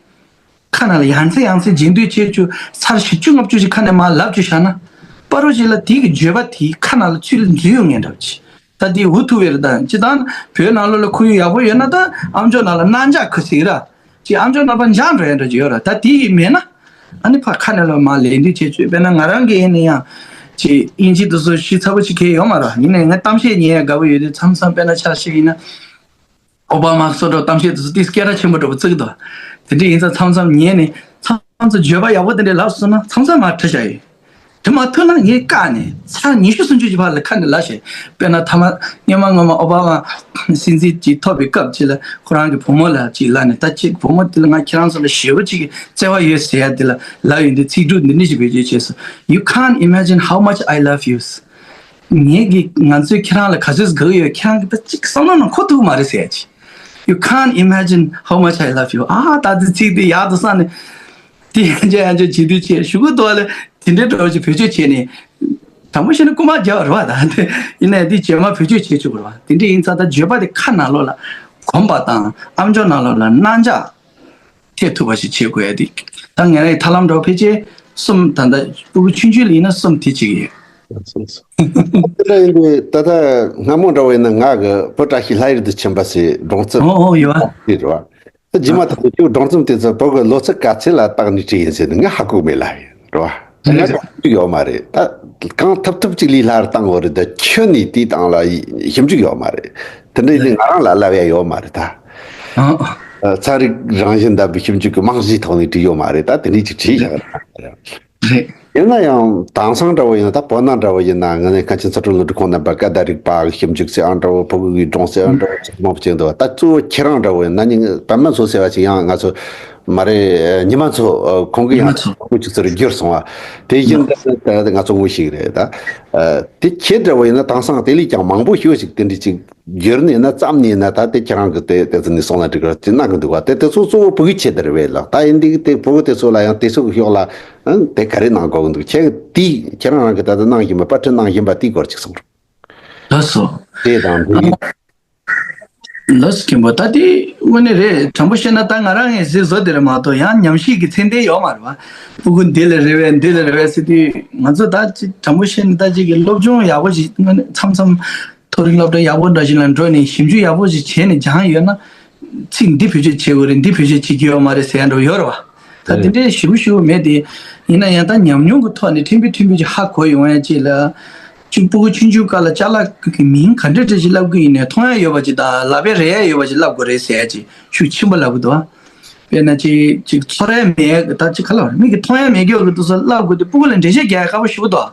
ཁ་ནང་ལ་ཡང་ཚེ་ཡང་ཚེ་རྗེས་ཟློས་བྱེད་བཅུག་ཚར་བཞི་བཅུ་ལྔ་བཅུ་ཞིག་ཁ་ནས་མར་ལབ་བཅུག་བཞག་ན། པ་རུ་ཞིག་ལ་དེ་གི་བརྗོད་པ་དེ་ཁ་ནང་ལ་ཚུར་འཛུལ་ཡོང་ངེས་འདྲ་བ་ཅིག་ད་དེ་འུ་ཐུག་པའི་རེད་ད་སྤྱི་བཏང་བོད་ནང་ལོགས་ལ་ཁོར་ཡུག་ཡག་པོ་ཡོད་ན་ད་ཨམ་ཅོག་ནང་ལ་གནང་འཇགས་ཁུ་ཟིག་ར། ཅིག་ཨམ་ཅོག་ནང་ཕར་འཇགས་འགྲོ་ཡ་འདྲ་ཅིག་ཡོད་ར་ད་དེ་ཡིས་མེད་ན། ཨ་ནི་ཕར་ཁ་ནས་ལོ་མར་ལན་འདེབས་བྱེད་བཅུག་དཔེར་ན་ང་རང་གི་ཡིན་ན་ཡང་། ཅིག་དབྱིན་ཇི་དེ་ཚོ་ཤེས་ཚ་པོ་ཅིག་གས་ཡོད་མ་རེད་ཡིན་ནའི་ང་གཏམ་བཤད་ཉན་ཡ་དགའ་པོ་ཡོད་དུས་མཚམས་མཚམས་དཔེར་ན་ཆ་ཞིག་ཡིན་ན། ཨོ་བྷ་མ་སོགས་འདྲ་གཏམ་བཤད་དེ་ཚོ་ཏིས་སྐད་གྲགས་ཆེན་པོ་འདྲ་པོ་བརྩི་གི་འདུག་དེ་འདྲ་ཡིན་ཙང་མཚམས་མཚམས་ཉན་ནས་མཚམས་མཚམས་བརྗོད་པ་ཡག་པོ་དེ་འདྲས་ལབ་སོང་ན་མཚམས་མཚམས་མར་ཁྲིད་བཞག་ཡོད། དེ་མ་ཐུབ་ན་ངས་བཀག་ནས་ཚར་ཉི་ཤུ་སུམ་ཅུ་ཅིག་བར་ལ་ཁ་ནས་ལབ་བྱས། དཔེར་ན་ཐ་མ་སྔོན་མ་སྔོན་མ་ཨོ་བྷ་མ་སྲིད་འཛིན་ཅིག་ཐོབ་པའི་སྐབས་ཅིག་ལ་ཁོ་རང་གི་བུ་མོ་ལ་ཅིག་ལབ་ནས་ད་ཅིག་བུ་མོ་དེ་ལ་ང་ཁྱེད་རང་ཚོ་ལ་ཞེ་པོ་ཅིག་གི་བརྩེ་བ་ཡོད་ཟེར་ཡ་དེ་ལ་ལབ་ཡོང་དུས་ཚིག་འབྲུ་འདི་འདྲ་ཞིག་བེད་སྤྱོད་བྱས་སོང་། You can't imagine how much I love you. ངས་ཀྱིས་ང་ཚོས་ཁྱེད་རང་ལ་ག་ཚོད་དགའ་གི་ཡོད་ཁྱེད་རང་གིས་ད་ཅིག་བསམ་བློ་ནང་འཁོར་ཐུབ་མ་རེད་ཟེར་ཡ་ཅིག You can't imagine how much I love you. ཨ་ད་དེ་ཚིག་དེ་ཡག་ཏུ་བསམ་ནས་དེ་ཡང་ཅི་ཡང་ཅི་བྱེད་དུས་ཆེ་ཞུ་གི་འདུག་ལ་དེ་འདྲའི་འདྲ་བོ་ཅིག་བེད་སྤྱོད་བྱས་ནས་དྲང་པོ་བཤད་ན་རྐུ་མ་རྒྱག་རེད་བ་ད་དེ་ཡིན་ནའི་དེ་རྗེས་མ་བེད་སྤྱོད་བྱེད་ཆོག་གི་རེད་བ་དེ་འདྲ་ཡིན་ཙང་ད་བརྗོད་པ་དེ་ཁ་ནང་ལོགས་ལ་གོམས་པ་དང་ཨམ་ཅོག་ནང་ལོགས་ལ་གནང་འཇགས། ཐེབས་ཐུབ་པ་ཞིག་བྱེད་དགོས་ཡ་དེ། ད་ངས་རའི་ཐབས་ལམ་འདྲ་བོ་ཕལ་ཆེར་གསུམ་ད་ལྟ་སྤུ་གུ་ཆུང་ཆུང་ལ་ཡིན་ན་གསུམ་དེ་གཅིག་ཡོད། དེ་འདྲ་ཡིན་དུས་ད་ལྟ་སྔ་མོ་འདྲ་བོ་ཡིན་ན་ང་གི་བུ་བཀྲ་ཤིས་ལྷ་ཡུལ་དུ་ཕྱིན་པ་ཟེར་སྒྲུང་རྩོམ་ཨོ་ཨོ་ཡོད་ཨ། དེ་རེད་བ། ད་རྗེས་མ་ད་ལྟ་ཁྱོད་སྒྲུང་རྩོམ་དེ་ཚོ་བུ་གི་ལོ་ཚོད་ག་ཚད་ལ་བཏང་ནས་བྲིས་ཡིན་ཟེར་ནས་ང་ཧ་གོ་མེད་ལ་ཡིན་རེད་བ། ང་རེད་ཞིབ་འཇུག་ཡོད་མ་རེད་ད། གང་ཐུབ་ཐུབ་ཅིག་ལས་སླ་བཏང་བ་རེད་ད་ཁྱོད་ནས་དེའི་སྟེང་ལ་ཞིབ་འཇུག་ཡོད་མ་རེད། དེ་འདྲ་ཡིན་དུས་ང་རང་ལ་བསླབ་ཡ་ཡོད་མ་རེད་ད། ཨ། ཚན་རིག་རང་བཞིན་ལྡན་པའི་ཞིབ་འཇུག་གི་རྨང་གཞིའི་ཐོག་ནས་བྲིས་ཡོད་མ་རེད་ད་དེ་འདྲ་ཅིག་བྲིས་བཞག་རེད། རེད། ཡིན་ན་ཡང་དེང་སང་འདྲ་བོ་ཡིན་ན་ད་བོད་ནང་འདྲ་བོ་ཡིན་ན་ང་ནི་མཁན་ཆེན་ཚུལ་ཁྲིམས་བློ་གྲོས་ཁོང་རྣམ་པ་སྐད་བརྡ་རིག་པ་ཞིབ་འཇུག་ཟེར་ཨང་འདྲ་བོ་ཕྲུ་གུ་གི་སྒྲུང་ཟེར་ཨང་འདྲ་བོ་ཚོ་མང་པོ་བྱས་འདུག་ད་གཙོ་བོ་ཁྱེད་རང་འདྲ་བོ་ཡིན་ན་ནི་པད་མ་མཚོ་ཟེར་བ་ཞིག་ཡང་ང་ཚོ་མ་རེད་ཉི་མ་མཚོ་ཁོང་གི་ཉི་ཡང་མ་མཚོ་ཕྲུ་གུ་ཅིག་ཚོར་བསྒྱུར་སོང་བ་དེ་བཞིན་ད་ད་ང་ཚོ་ངོ་ཤེས་རེད་ད་དེ་ཁྱེད་འདྲ་བོ་ཡིན་ན་དེང་སང་དེ་ལས་ཀྱང་མང་པོ་ཞིག་ཅིག་དེ་འདྲ་ཅིག་བསྒྱུར་ནས་ན་བརྩམས་ནས་ན་ད་དེ་ཁྱེད་རང་གི་དེ་དེ་ཚོ་ནས་སོང་ན་འགྲིག་གི་རེད་དེ་གནང་གི་འདུག་བ་དེ་དེ་ཚོ་གཙོ་བོ་ཕྲུ་གུའི་ཆེད་དུ་རེད་བས་ལགས། ད་ཡིན་འདི་གི་དེ་ཕྲུ་གུ་དེ་ཚོ་ལ་ཡང་དེ་ཚོ་གི་ཤོག་ལ་ཨང་དེ་ག་རེ་གནང་དགོས་ཀྱི་འདུག་ཁྱེད་དེ་ཁྱེད་རང་རང་གི་ད་ལྟ་གནང་བཞིན་པ་པར་སྐྲུན་གནང་བཞིན་པ་དེའི་སྐོར་ཅིག་གསུང་རོགས། ལགས་སོ། དེ་དང་འདི་གི་ལགས་སོ་མཁན་པོ་ད་དེ་དངོས་གནས་རེད་དྲང་པོ་བཤད་ན་ད་ང་རང་ངས་ཟིག་བཟོ་དེ་རེད་མ་གཏོགས་ཡང་ཉམས་ཞིབ་ཀྱི་ཚད་ལྡན་ཡོད་མ་རེད་བ། ཕྲུ་གུ་འདི་ལ་རེ་བས་འདི་ལ་རེ་བས་ཟེར་དུས་ང་ཚོ་ད་ཅིག་དྲང་པོ་བཤད་ན་ད་ཅིག་གི་སློབ་སྦྱོང་ཡག་པོ་ཞིག་དངོས་གནས་མཚམས་མཚམས། མཐོ་རིམ་སློབ་གྲྭ་ཡག་པོ་འདྲ་ཞིག་ལ་འགྲོ་ནས་ཞིབ་འཇུག་ཡག་པོ་ཞིག་བྱས་ནས་སྦྱངས་ཡོད་ན། ཚིག་འདི་བེད་སྤྱོད་བྱེད་དགོས་རེད་འདི་བེད་སྤྱོད་བྱེད་ཀྱི་ཡོད་མ་རེད་ཟེར་ཡ་འདྲ་བོ་ཡོད་རེད་བ། ད་དེ་འདྲའི་ཞེ་པོ་ཞེ་པོ་མེད་དེ། ཡིན་ན་ཡང་ད་ཉམས་མྱོང་གི་ཐོག་ནས་ཕྲན་བུ་ཕྲན་བུ་ཅིག་ཧ་གོ་ཡོང་ཡ་ཅིག་ལ། གཅིག་ཕྲུ་གུ་ཆུང་ཆུང་སྐབས་ལ་ཅ་ལག་གི་མིང་ག་འདྲ་འདྲ་ཞིག་བསླབ་དགོས་ཡིན་ནའི་མཐོང་ཡ་ཡོད་པ་ཅིག་དང་ལག་པས་རེག་ཡ་ཡོད་པ་ཅིག་བསླབ་དགོས་རེད་ཟེར་ཡ་ཅིག་ཤུགས་ཆེན་པོ་བསླབ་གི་འདུག་བ། དཔེར་ན་ཅིག་ཅིག་ཚོར་ཡ་མེད་ད་ཅིག་ག་ལ་བ་མིག་གིས་མཐོང་ཡ་མེད་རྒྱུ་གི་དུས་སུ་བསླབ་དགོས་དུས་ཕྲུ་གུ་ལ་འགྲེལ་བཤད་རྒྱག་ཡ་དཀའ་པོ་ཞེ་པོ་འདུག་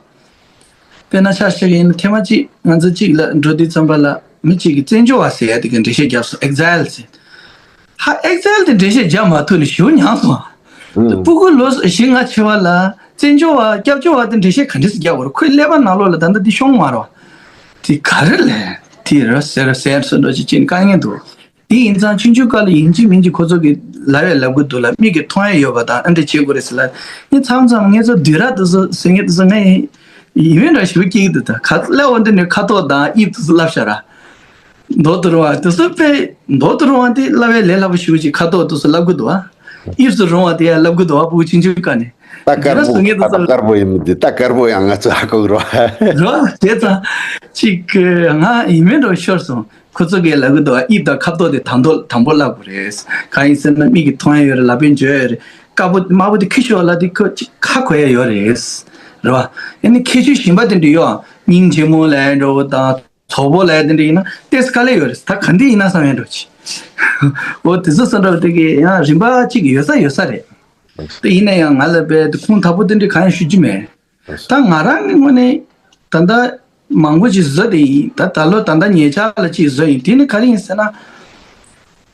བ། དཔེར་ན་ཆ་བཞག་ཡིན་ན་ཐེངས་མ་གཅིག་ང་ཚོ་གཅིག་ལ་འགྲོ་དུས་ཙམ་པ་ལ་མི་གཅིག་གིས་བཙན་བྱོལ་བ་ཟེར་ཡ་དེ་གི་འགྲེལ་བཤད་བརྒྱབ་སོང་exile་ཟེར། ཧ་exile་དེ་འགྲེལ་བཤད་རྒྱག་མ་ཐུབ་ནས་ཞེ་པོ་ཉམས་སོང་། ཨུམ། སྤུ་གུ་ལོ་བཞི་ལྔ་ཆེ་བ་ལ་བཙན་བྱོལ་བ་སྐྱབས་བཅོལ་བ་དེ་འགྲེལ་བཤད་ག་འདྲས་སེ་རྒྱག་དགོས་རེད་ཁོའི་ཀླད་པ་ནང་ལོགས་ལ་ད་ལྟ་འདི་ཤོང་མ་རེད་བ། དེ་ག་རེ་ལས་དེ་རེད་ཟེར་ཟེར་སོ་འགྲོ་ཅིག་ཅིག་དཀའ་ངལ་འདུག་དེ་ཡིན་ཙང་ཆུང་ཆུང་སྐབས་ལ་ཡིན་གཅིག་མིན་གཅིག་ཁོ་ཚོ་གིས་ལབ་ཡ་ལབ་གི་འདུག་ལ་མིག་གིས་མཐོང་ཡ་ཡོད་པ་དང་ཨ་འདྲ་བྱེད་དགོས་རེད་ཟེར་ལ། ངས་མཚམས་མཚམས་ངས་ཚོ་བསྡུས་ར་དེ་ཚོ་ཟེར་མཁན་དེ་ཚོ་ངས་ཡིད་སྨོན་འདྲ་ཞིག་སྐྱེ་གི་འདུག་ད་ག་ཚོད་སླེབས་འོང་དེ་ནས་ཁ་དོག་དང་དབྱིབས་དེ་ཚོ་བསླབ་ཤག་ར། མདོག་ཏུ་རུང་བ་དེ་ཚོ་དཔེ་མདོག་ཏུ་རུང་བ་དེ་བསླབ་ཡ་ལས་སླ་པོ་ཞིག་ཅིག་ཁ་དོག་དེ་ཚོ་བསླབ་གི་འདུག་ཨ། དབྱིབས་སུ་རུང་བ་དེ་ཡང་བསླབ་གི་འདུག་ཨ་ཕྲུ་གུ་ཆུང་ཆུང་སྐབས་ནས། ད་དཀར་པོ་ཟེར་མཁན་དེ་ད་ཚོ་དཀར་པོ་ཡིན་མི་འདུག་ད་དཀར་པོ་ཡང་ང་ཚོ་ཧ་གོ་གི་རེད་བ། རེད་བ་བྱས་ཙང་ཅིག་ང་ཡིད་སྨོན་འདྲ་ཤོར་སོང་། ཁོ་ཚོ་གིས་ལབ་གི་འདུག་ཨ་དབྱིབས་དང་ཁ་དོག་དེ་དང་དོ་དང་པོ་བསླབ་དགོས་རེད། གང་ཡིན་ཟེར་ན་མིག་གིས་མཐོང་ཡ་ཡོད་རེད་ལག་པས་འཇོ་ཡ་ཡོད་རེད། དཀར་པོ་དམར་པོ་དེ་ཁྱི་ཤོག་ལ་དེ་ཁོ་ཅིག་ཁ་གོ་ཡ་ཡོད་རེད། རེད་བ། ཨ་ནི་ཁྱད་ཆོས་གཞན་པ་དེ་འདྲ་ཡོད་ཨ། སྙིང་རྗེ་མོ་ལབ་ཡ་འདྲ་བོ་དང་། གྲོགས་པོ་ལབ་ཡ་དེ་འདྲ་ཡིན་ན་ཏོག་ཙམ་དཀའ་ལས་ཡོད་རེད་ད་ག་འདྲ་ཡིན་ན་བསམ་ཡ་འདྲ་ཅིག་འོ་དེ་ཚོ་བསམ་འདྲ་བོ་དེ་གི་ཡང་རིམ་པ་གཅིག་ཡོད་ས་ཡོད་ས་རེད། དེ་ཡིན་ན་ཡང་ང་ལ་དཔེ་དེ་ཁུངས་དག་པོ་དེ་འདྲ་གང་ཡང་ཞུ་རྒྱུ་མེད། ད་ང་རང་གི་ངོས་ནས་ད་ལྟ་ མང་པོ་ཅིག་བཟོ་དེ་ཡིན། ད་ད་ལོ་ད་ལྟ་ཉེ་ཆར་ལ་ཅིག་བཟོ་ཡིན། དེ་ནི་ག་རེ་ཡིན་ཟེར་ན།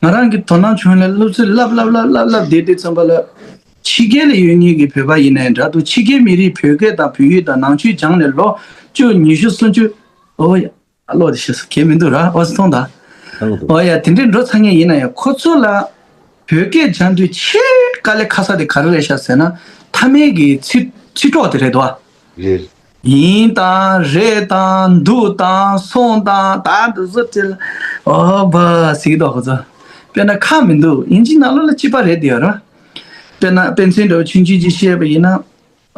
ང་རང་གི་དོ་སྣང་བྱུང་ནས་སློབ་ཚན་བསླབ་བསླབ་བསླབ་བསླབ་བསླབ་བསྡད་དུས་ཙམ་པ་ལ། ཕྱི་རྒྱལ་ལ་ཡོད་མཁན་གྱི་བོད་པ་ཡིན་ནའི་འདྲ་འདུག་ཕྱི་རྒྱལ་མི་རིགས་བོད་སྐད་དང་བོད་ཡིག་དང་ནང་ཆོས་སྦྱངས་ནས་ལོ་བཅུ་ཉི་ཤུ་སུམ་ཅུ། ཨོ་ཡ། ཨ་ལོ་དེ་ཤེས་སོ་གལ་མི་འདུག་ར། ཨོ་སི་མཐོང་དང་། ཨོ་ཡ། དེ་འདྲའི་འགྲོ་ཚར་མཁན་ཡིན་ན་ཡང་ཁོ་ཚོ་ལ་བོད་སྐད་སྦྱང་དུས་ཆེས་དཀའ་ལས་ཁག་ས་དེ་ག་རེ་རེད་ཤག་ཟེར་ན། མཐའ་མའི་གི་ཚིག་ཚིག་གྲོགས་དེ་རེད་དོ། རེད། ཡིན་དང་རེད་དང་འདུག་དང་སོང་དང་ད་འདི་ཚོ་དེ་ལ་ཨོ་བ་ཟིག་དོ་ཁོ་ཚོ། དཔེར་ན་ཁག་མི་འདུག་ཨིན་ཇི་ནང་ལོགས་ལ་གཅིག་པ་རེད་དེ་ཡོད་ར། དཔེར་ན་དཔེ་མཚོན་འདྲ་བོ་ཆུང་ཆུང་ཅིག་བཤད་པ་ཡིན་ན།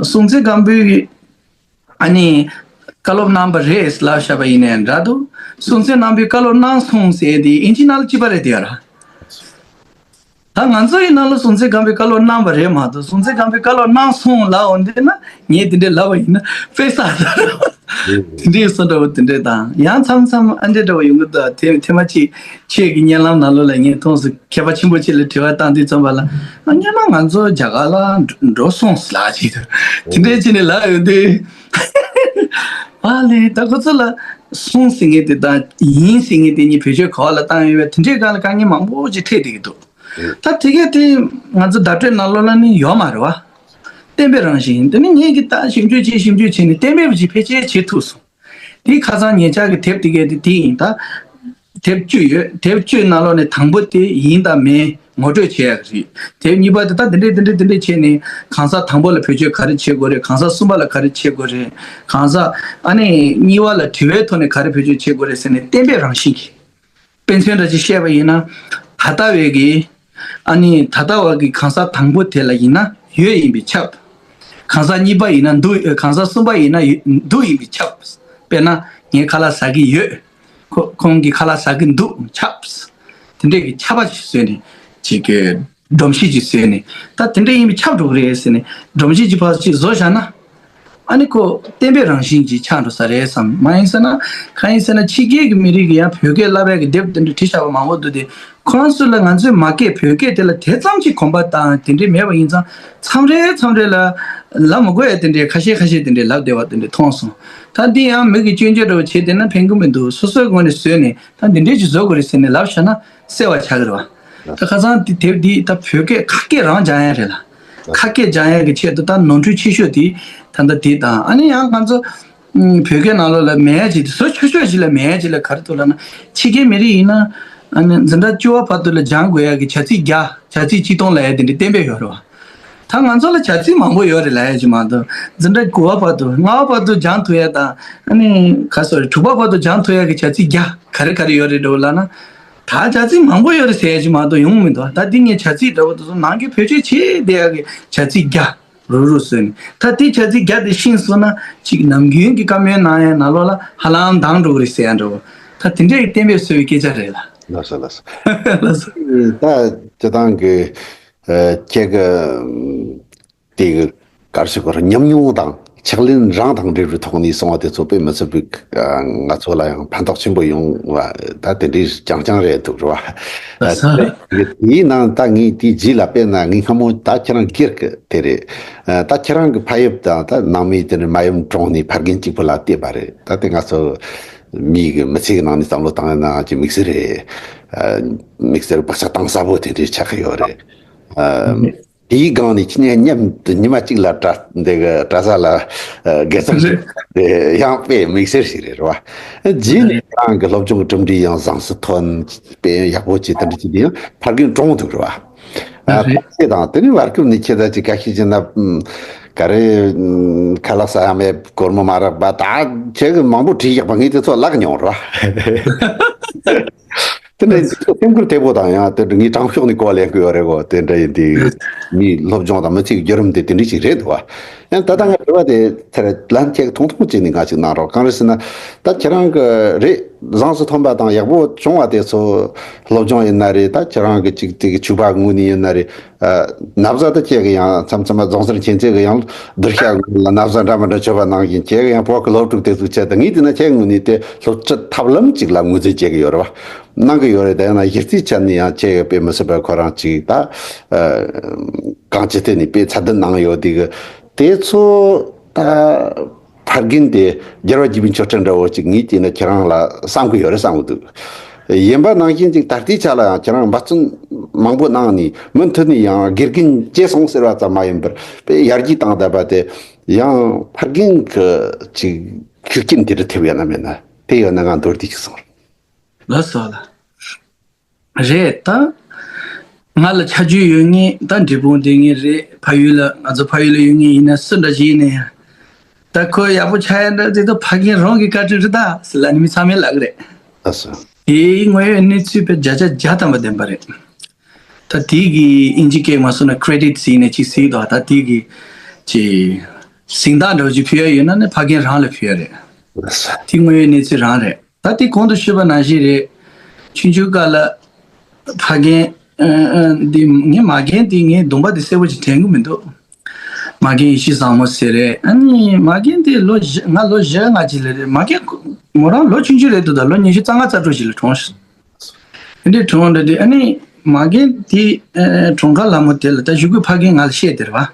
སྲོང་བཙན་སྒམ་པོའི་གི་ཨ་ནི། བཀའ་སློབ་གནང་བ་རེད་ལབ་བཞག་པ་ཡིན་ནའི་འདྲ་འདུག་སྲོང་བཙན་སྒམ་པོས་བཀའ་སློབ་གནང་སོང་ཟེར་དེ་ཨིན་ཇི་ནང་ལ་གཅིག་པ་རེད་དེ་ཡོད་ར། ད་ང་ཚོ་ཡི་ནང་ལ་སྲོང་བཙན་སྒམ་པོས་བཀའ་སློབ་གནང་བ་རེད་མ་གཏོགས། སྲོང་བཙན་སྒམ་པོས་བཀའ་སློབ་གནང་སོང་ལབ་འོང་དེ་ན་ངས་དེ་འདྲས་ལབ་པ་ཡིན་ན་དཔེ་བསགས་ཚར། དེ་འདྲས་སོ་འདྲ་བོ་དེ་འདྲས་དང་ཡང་མཚམས་མཚམས་ཨ་འདྲས་འདྲ་བོ་ཡོང་གི་འདུག་དེ་ཐེངས་མ་གཅིག་ཁྱེད་ཀྱི་བརྙན་ལམ་ནང་ལོགས་ལ་ངས་མཐོང་སོང་། མཁས་པ་ཆེན་པོ་ཅིག་ལ་དྲི་བ་བཏང་དུས་ཙམ་པ་ལ། ཨ་སྔོན་མ་ང་ཚོ་རྒྱ་གར་ལ་འགྲོ་སོང་ལབ་ཅིག་དེ་འདྲས་བྱས་ནས་ལབ་ཡོང་དུས། ཨ་ལས་ད་ཁོ་ཚོ་ལ་སོང་ཟེར་མཁན་དེ་དང་ཡིན་ཟེར་མཁན་དེ་གཉིས་བེད་སྤྱོད་ག་བ་ལ་བཏང་ཡོད་པས། དེ་འདྲའི་སྒང་ལ་དཀའ་ངལ་མང་པོ་ཅིག་འཕྲད་བསྡད་ཀྱི་འདུག་ད་དེ་གས་དེ་ང་ཚོ་བརྡ་སྤྲོད་ནང་ལོགས་ལ་ནི་ཡོད་མ་རེད་བ། བསྟན་པའི་རང་བཞིན་དེ་ནི་ངས་ཀྱི་ད་ཞིབ་འཇུག་བྱས་ཞིབ་འཇུག་བྱས་ནས་གཏན་འབེབས་ཅིག་ཕལ་ཆེར་བྱེད་ཐུབ་སོང་། དེའི་ཁ་སང་ཉེ་ཆར་གྱི་དེབ་དེ་གས་དེ་དེ་ཡིན་ད། དེབ་བཅུ་ཡོད། དེབ་བཅུའི་ནང་ལོགས་ནས་དང་པོ་དེ་ཡིན་དང་མིན་ངོ་སྤྲོད་བྱེད་ཡག་རེད། དེབ་གཉིས་པ་དེ་ད་འདི་འདྲས་འདི་འདྲས་འདི་འདྲས་བྱས་ནས་གང་ཟག་དང་པོ་ལ་བེད་སྤྱོད་ག་རེ་བྱེད་དགོས་རེད། གང་ཟག་གསུམ་པ་ལ་ག་རེ་བྱེད་དགོས་རེད། གང་ཟག་ཨ་ནི་གཉིས་པ་ལ་དྲི་བའི་ཐོག་ནས་ག་རེ་བེད་སྤྱོད་བྱེད་དགོས་རེད་ཟེར་ནས་གཏན་འབེབས་རང་བཞིན་གྱིས། དཔེ་མཚོན་འདྲ་ཅིག་བཤད་པ་ཡིན་ན། ད་ལྟ་བའི་གི་ཨ་ནི་ད་ལྟ་བ་གི་གང་ཟག་དང་པོ་དེ་ལ་ཡིན་ན་ཡོད་ཡིན་པས་ཁྱབ། གང་ཟག་གཉིས་པ་ཡིན་ན་འདུག་གང་ཟག་གསུམ་པ་ཡིན་ན་ཡོད་འདུག་ཡིན་པས་ཁྱབ། དཔེར་ན་ངས་ཁ་ལག་ཟ་གི་ཡོད། ཁོ་ཁོང་གིས་ཁ་ལག་ཟ་གི་འདུག་ཁྱབ། དེ་འདྲས་ཀྱི་ཁྱབ་པ་ཞིག་བཟོས་ནས་ཅིག་གི་སྒྲོམ་གཞི་ཅིག་བཟོས་ནས་ད་དེ་འདྲས་ཡིན་པས་ཁྱབ་འགྲོ་གི་རེད་ཟེར་ནས་སྒྲོམ་གཞི་ཅིག་ཕར་ཅིག་བཟོ་བཞག་ན། ཨ་ནི་ཁོ་བསྟན་པའི་རང་བཞིན་གྱིས་ཆགས་འགྲོ་ས་རེད་བསམ། མ་ཡིན་ཟེར་ན་གང་ཡིན་ཟེར་ན་ཕྱི་རྒྱལ་གྱི་མི་རིགས་ཀྱིས་ཡང་བོད་སྐད་བསླབ་ཡག་གི་དེབ་དེ་འདྲ་བྲིས་བཞག་པ་མང་པོ་འདུག་སྟེ། ཁོ་རང་ཚོ་ལ་ང་ཚོའི་མ་སྐད་བོད་སྐད་དེ་ལ་དེ་ཙམ་གྱི་གོམས་པ་དང་དེ་འདྲས་མེད་པ་ཡིན་ཙང་མཚམས་རེ་མཚམས་རེ་ལ་ལབ་མི་དགོས་ཡ་དེ་འདྲས་ཁ་ཤས་ཁ་ཤས་དེ་འདྲས་ལབ་བསྡད་པ་དེ་འདྲས་མཐོང་སོང་། ད་འདི་ཡང་མི་གིས་སྐྱོན་བརྗོད་འདྲ་བོ་བྱས་བསྡད་ན་ཕན་གི་མི་འདུག་སོ་སོའི་ངོས་ནས་བཟོས་ནས་ད་འདི་འདྲས་ཅིག་བཟོ་དགོས་རེད་ཟེར་ནས་ལབ་བཞག་ན་གསལ་བ་ཆགས་ཀྱི་རེད་བ། ད་ཁ་སང་དེ་དེབ་འདི་ད་བོད་སྐད་ཁ་སྐད་རང་སྦྱང་ཡ་རེད་ལ། ཁ་སྐད་སྦྱང་ཡ་གི་ཆེད་དུ་ད་ནོར་འཁྲུལ་ཆེ་ཤོས་དེ་ད་ལྟ་དེ་དང་ཨ་ནི་ཡང་ང་ཚོ་ཨུམ་བོད་སྐད་ནང་ལོགས་ལ་མེད་ཅིག་བཟོ་ཆོག་ཆོག་ཞིག་ལ་མེད་ཅིག་ལ་ག་རེ་འདུག་ལབ་ན། ཕྱི་རྒྱལ་མི་རིགས་ཡིན་ན་ཨ་ནི་འཛིན་གྲྭ་བཅུ་པ་བར་དུ་ལ་སྦྱང་དགོས་ཡ་གི་བྱ་ཚིག་བརྒྱ། བྱ་ཚིག་ཆིག་སྟོང་ལབ་ཡ་དེ་འདྲའི་གཏན་འབེབས་ཡོད་རེད་བ། ད་ང་ཚོ་ལ་བྱ་ཚིག་མང་པོ་ཡོད་རེད་ལབ་ཡ་ཅིག་མ་གཏོགས་འཛིན་གྲྭ་དགུ་པ་བར་དུ་ལྔ་པ་བར་དུ་སྦྱང་ཐུབ་ཡ་དང་ཨ་ནི་ག་སོ་རེད་དྲུག་པ་བར་དུ་སྦྱང་ཐུབ་ཡ་གི་བྱ་ཚིག་བརྒྱ་ག་རེ་ག་རེ་ཡོད་རེད་འགྲོ་ལབ་ན། ད་བྱ་ཚིག་མང་པོ་ཡོད་རེད་ཟེར་ཡ་ཅིག་མ་གཏོགས་ཡོང་མི་འདུག་ད་འདི་ངས་བྱ་ཚིག་འདྲ་བོ་དེ་ཚོ་ནང་གི་བེད་སྤྱོད་བྱེད་བསྡད་ཡ་གི་བྱ་ཚིག་བརྒྱ། རུབ་རུབ་བཟོས་ནས་ད་དེ་བྱ་ཚིག་བརྒྱ་དེ་ཤེས་སོང་ན་ཅིག་ནམ་རྒྱུན་གྱི་བཀའ་མོལ་གནང་ཡའི་ནང་ལོགས་ལ་ཧ་ལམ་འདང་འགྲོ་གི་རེད་ཟེར་ཡ་འདྲ་བོ། ད་དེ་འདྲའི་གཏན་འབེབས་བཟོས་པའི་སྐད་ཆ་རེད་ལ། ལགས་སོ་ལགས་སོ། ལགས་སོ། ད་སྤྱི་བཏང་གི་ཨ་ཁྱེད་ཀྱི་དེ་གི་གར་ཞིག་གོ་ཉམས་མྱོང་དང་ཕྱག་ལེན་རང་དང་འབྲེལ་བའི་ཐོག་ནས་གསུང་བ་དེ་ཚོ་དཔེ་མི་སྲིད་པའི་ང་ཚོ་ལ་ཡང་ཕན་ཐོགས་ཆེན་པོ་ཡོང་བ་ད་དེ་འདྲའི་རྐྱང་རྐྱང་རེད་འདུག་རེད་བ། ལགས་སོ། དེའི་ནང་ད་ངས་དེའི་རྗེས་ལ་དཔེར་ན་ངས་སྔ་མོ་ད་ཁྱེད་རང་སྒེར་གི་དེ་རེད། ད་ཁྱེད་རང་གི་ཕ་ཡབ་དང་ད་ནང་མི་དེ་ནི་མ་ཡུམ་གྲོངས་ནས་ཕ་རྒན་གཅིག་པུ་ལ་བལྟས་པ་རེད། ད་དེ་ང་ཚོ་མི་གི་མི་ཚེ་གི་ནང་ནས་བསམ་བློ་བཏང་ཡ་ན་ཅིག་དམིགས་བསལ་རེད། དམིགས་བསལ་བག་ཆགས་གཏིང་ཟབ་པོ་དེ་འདྲའི་ཆགས་ཀྱི་ཡོད་རེད། དེའི་སྒང་ནས་ཁྱི་ཉན་མཉམ་དུ་ཉི་མ་གཅིག་ལ་གྲྭ་འདི་གི་གྲྭ་ས་ལ་དགེ་རྩ་ཞིག་དེ་ཡང་དཔེ་དམིགས་བསལ་ཞིག་རེད་རེད་བ། རྗེས་ནས་རང་གི་སློབ་སྦྱོང་གི་གྲུབ་འབྲས་ཡང་བཟང་སུ་ཐོན། དཔེ་ཡག་པོ་བྱས་དེ་འདྲ་བྱས་དེ་ཡང་ཕ་རྒན་གྲོངས་འདུག་རེད་བ། ཨ་ཕ་སྐད་དང་དེ་ནི་བར་སྐབས་ནས་ཁྱེད་ད་ཅིག་ག་ཤེད་ཅིག་ན་ག་རེ་ཁ་ལག་ཟ་ཡ་མེད་སྒོར་མོ་མ་རག་པ་ད་ཁྱེད་གི་མང་པོ་བྲིས་ཡག་པ་ངས་དེ་ཚོ་བཀླགས་མྱོང་རེད་བ། དེ་ནས་སེམས་ཁུར་དེ་པོ་དང་ཡང་དེ་ངའི་དྲང་ཕྱོགས་ནས་གོ་བ་ལེན་གི་ཡོད་རེད་གོ། དེ་འདྲ་ཡིན་དུས་མིའི་སློབ་སྦྱོང་དང་མི་ཚེ་གི་བརྒྱུད་རིམ་དེ་དེ་འདྲ་ཞིག་རེད་འདུག་བ། ཡང་ད་ལྟ་ང་དྲི་བ་དེ་ཚར་ལན་ཁྱེད་ཐུང་ཐུང་ཅིག་ནས་ང་ཅིག་གནང་རོགས། གང་རེད་ཟེར་ན་ད་ཁྱེད་རང་གི་རེད་བཟང་སུ་ཐོན་པ་དང་ཡག་པོ་བྱུང་བ་དེ་ཚོ་སློབ་སྦྱོང་ཡིན་ན་རེད། ད་ཁྱེད་རང་གི་ཅིག་དེ་གི་ཕྱུ་པ་ངོས་ནས་ཡིན་ན་རེད། ན་བཟའ་ད་ཁྱེད་ཀྱི་ཡང་མཚམས་མཚམས་རྫོང་སར་མཁྱེན་བརྩེ་གི་ཡང་གདུལ་བྱ་ངོས་ལ་ན་བཟའ་འདྲ་མི་འདྲ་མཆོད་པ་གནང་བཞིན་ཁྱེད་ཀྱི་ཡང་བོད་ཀྱི་སློབ་ཕྲུག་དེ་ཚོ་བྱས་ད་ངས་དེ་ན་ཁྱེད་ངོས་ནས་དེ་སློབ་ཁྲིད་ཐབས་ལམ་ཅིག་ལ་ངོས་འཛིན་བྱེད་ཀྱི་ཡོད་རེད་བ། གནང་གི་ཡོད་རེད། དེ་ཡང་ན་གཞི་རྩའི་ཆ་ནས་ཡང་ཁྱེད་ཀྱི་དཔེ་མི་སྲིད་པ་ཁོ་རང་ཅིག་ད་གང་ཅི་ཐད་ནས་དཔེ་ཚད་ལྡན་གནང་ཡོད་དེ་གི་དེ་ཚོ་ད། ཕ་རྒན་དེ་རྒྱལ་བ་དགྱེས་པའི་མཆོད་སྤྲིན་འདྲ་བོ་ཅིག་ངས་བལྟས་ན་ཁྱེད་རང་ལ་བསམ་གི་ཡོད་རེད་བསམ་གི་འདུག་ཡིན་པ་ནང་བཞིན་ཅིག་ད་ལྟའི་ཆ་ལ་ཡང་ཁྱེད་རང་འབད་བརྩོན་མང་པོ་གནང་ནས་མུ་མཐུད་ནས་ཡང་དགེ་རྒན་བྱས་སོང་ཟེར་བ་ཙམ་མ་ཡིན་པར་དཔེ་ཡར་རྒྱས་བཏང་བསྡད་པ་དེ་ཡང་ཕ་རྒན་གྱི་ཅིག་ཤུགས་རྐྱེན་དེ་འདྲ་ཐེབས་ཡོད་ན་མེད་ན་དེ་ཡོད་ན་ང་མདོར་བསྡུས་ཅིག་གསུངས་རོགས། ལགས་སོ་ལགས། རེད་ད། ང་ལ་ཆ་རྒྱུས་ཡོད་ངེས་ད་འབྲས་སྤུངས་བསྡད་ངེས་རེད། ཕ་ཡུལ་ལ་ང་ཚོ་ཕ་ཡུལ་ལ་ཡོད་ངེས་ཡིན་ན་སུ་འདྲ་ཞིག་ཡིན་ན་ཡང་། ད་ཁོ་ཡག་པོ་ཆགས་ཡ་འདྲ་དེ་ད་ཕ་རྒན་རང་གི་བཀའ་དྲིན་རེད་ད་ཟེར་ལ་ནི་མི་ཚང་མས་ལབ་གི་རེད། ལགས་སོ། དེའི་དངོས་ཡོད་གནས་ཚུལ་དཔེ་བརྒྱ་ཆ་བརྒྱ་ཐམ་པ་བདེན་པ་རེད། ད་དེ་གི་ཨིན་ཇི་སྐད་མ་སོང་ན་credit་ཟེར་ནས་ཅིག་ཟེར་གི་འདུག་ད་དེ་གི་ཅིག་གཟེངས་རྟགས་འདྲ་བོ་ཅིག་ཕུལ་ཡ་ཡོད་ན་ནི་ཕ་རྒན་རང་ལ་ཕུལ་ཡ་རེད། ལགས་སོ། དེ་དངོས་ཡོད་གནས་ཚུལ་རང་རེད། ད་དེ་གོང་དུ་ཞུས་པ་ནང་བཞིན་རེད། ཆུང་ཆུང་སྐབས་ལ་ཕ་རྒན་ཨ་ཨ་འདི་ངའི་མ་རྒན་དེ་ངའི་གདོང་པ་དེ་གསལ་པོ་ཅིག་དྲན་གི་མི་འདུག་མ་རྒན་ཡེ་ཤེས་བཟང་མོ་ཟེར་རེད། ཨ་ནི་མ་རྒན་དེ་ལོ་བཞི་ང་ལོ་བཞི་ལྔ་ཅིག་ལ་རེད། མ་རྒན་མོ་རང་ལོ་ཆུང་ཆུང་རེད་འདུག་ད་ལོ་ཉི་ཤུ་རྩ་ལྔ་རྩ་དྲུག་ཅིག་ལ་གྲོངས་སོང་། དེ་འདྲའི་གྲོངས་འདྲ་དེ་ཨ་ནི་མ་རྒན་དེ་ཨ་གྲོངས་ཁ་ལ་མོ་དེ་ལ་ད་གཞུག་གུ་ཕ་རྒན་ང་ལ་བཤད་དེ་རེད་བ།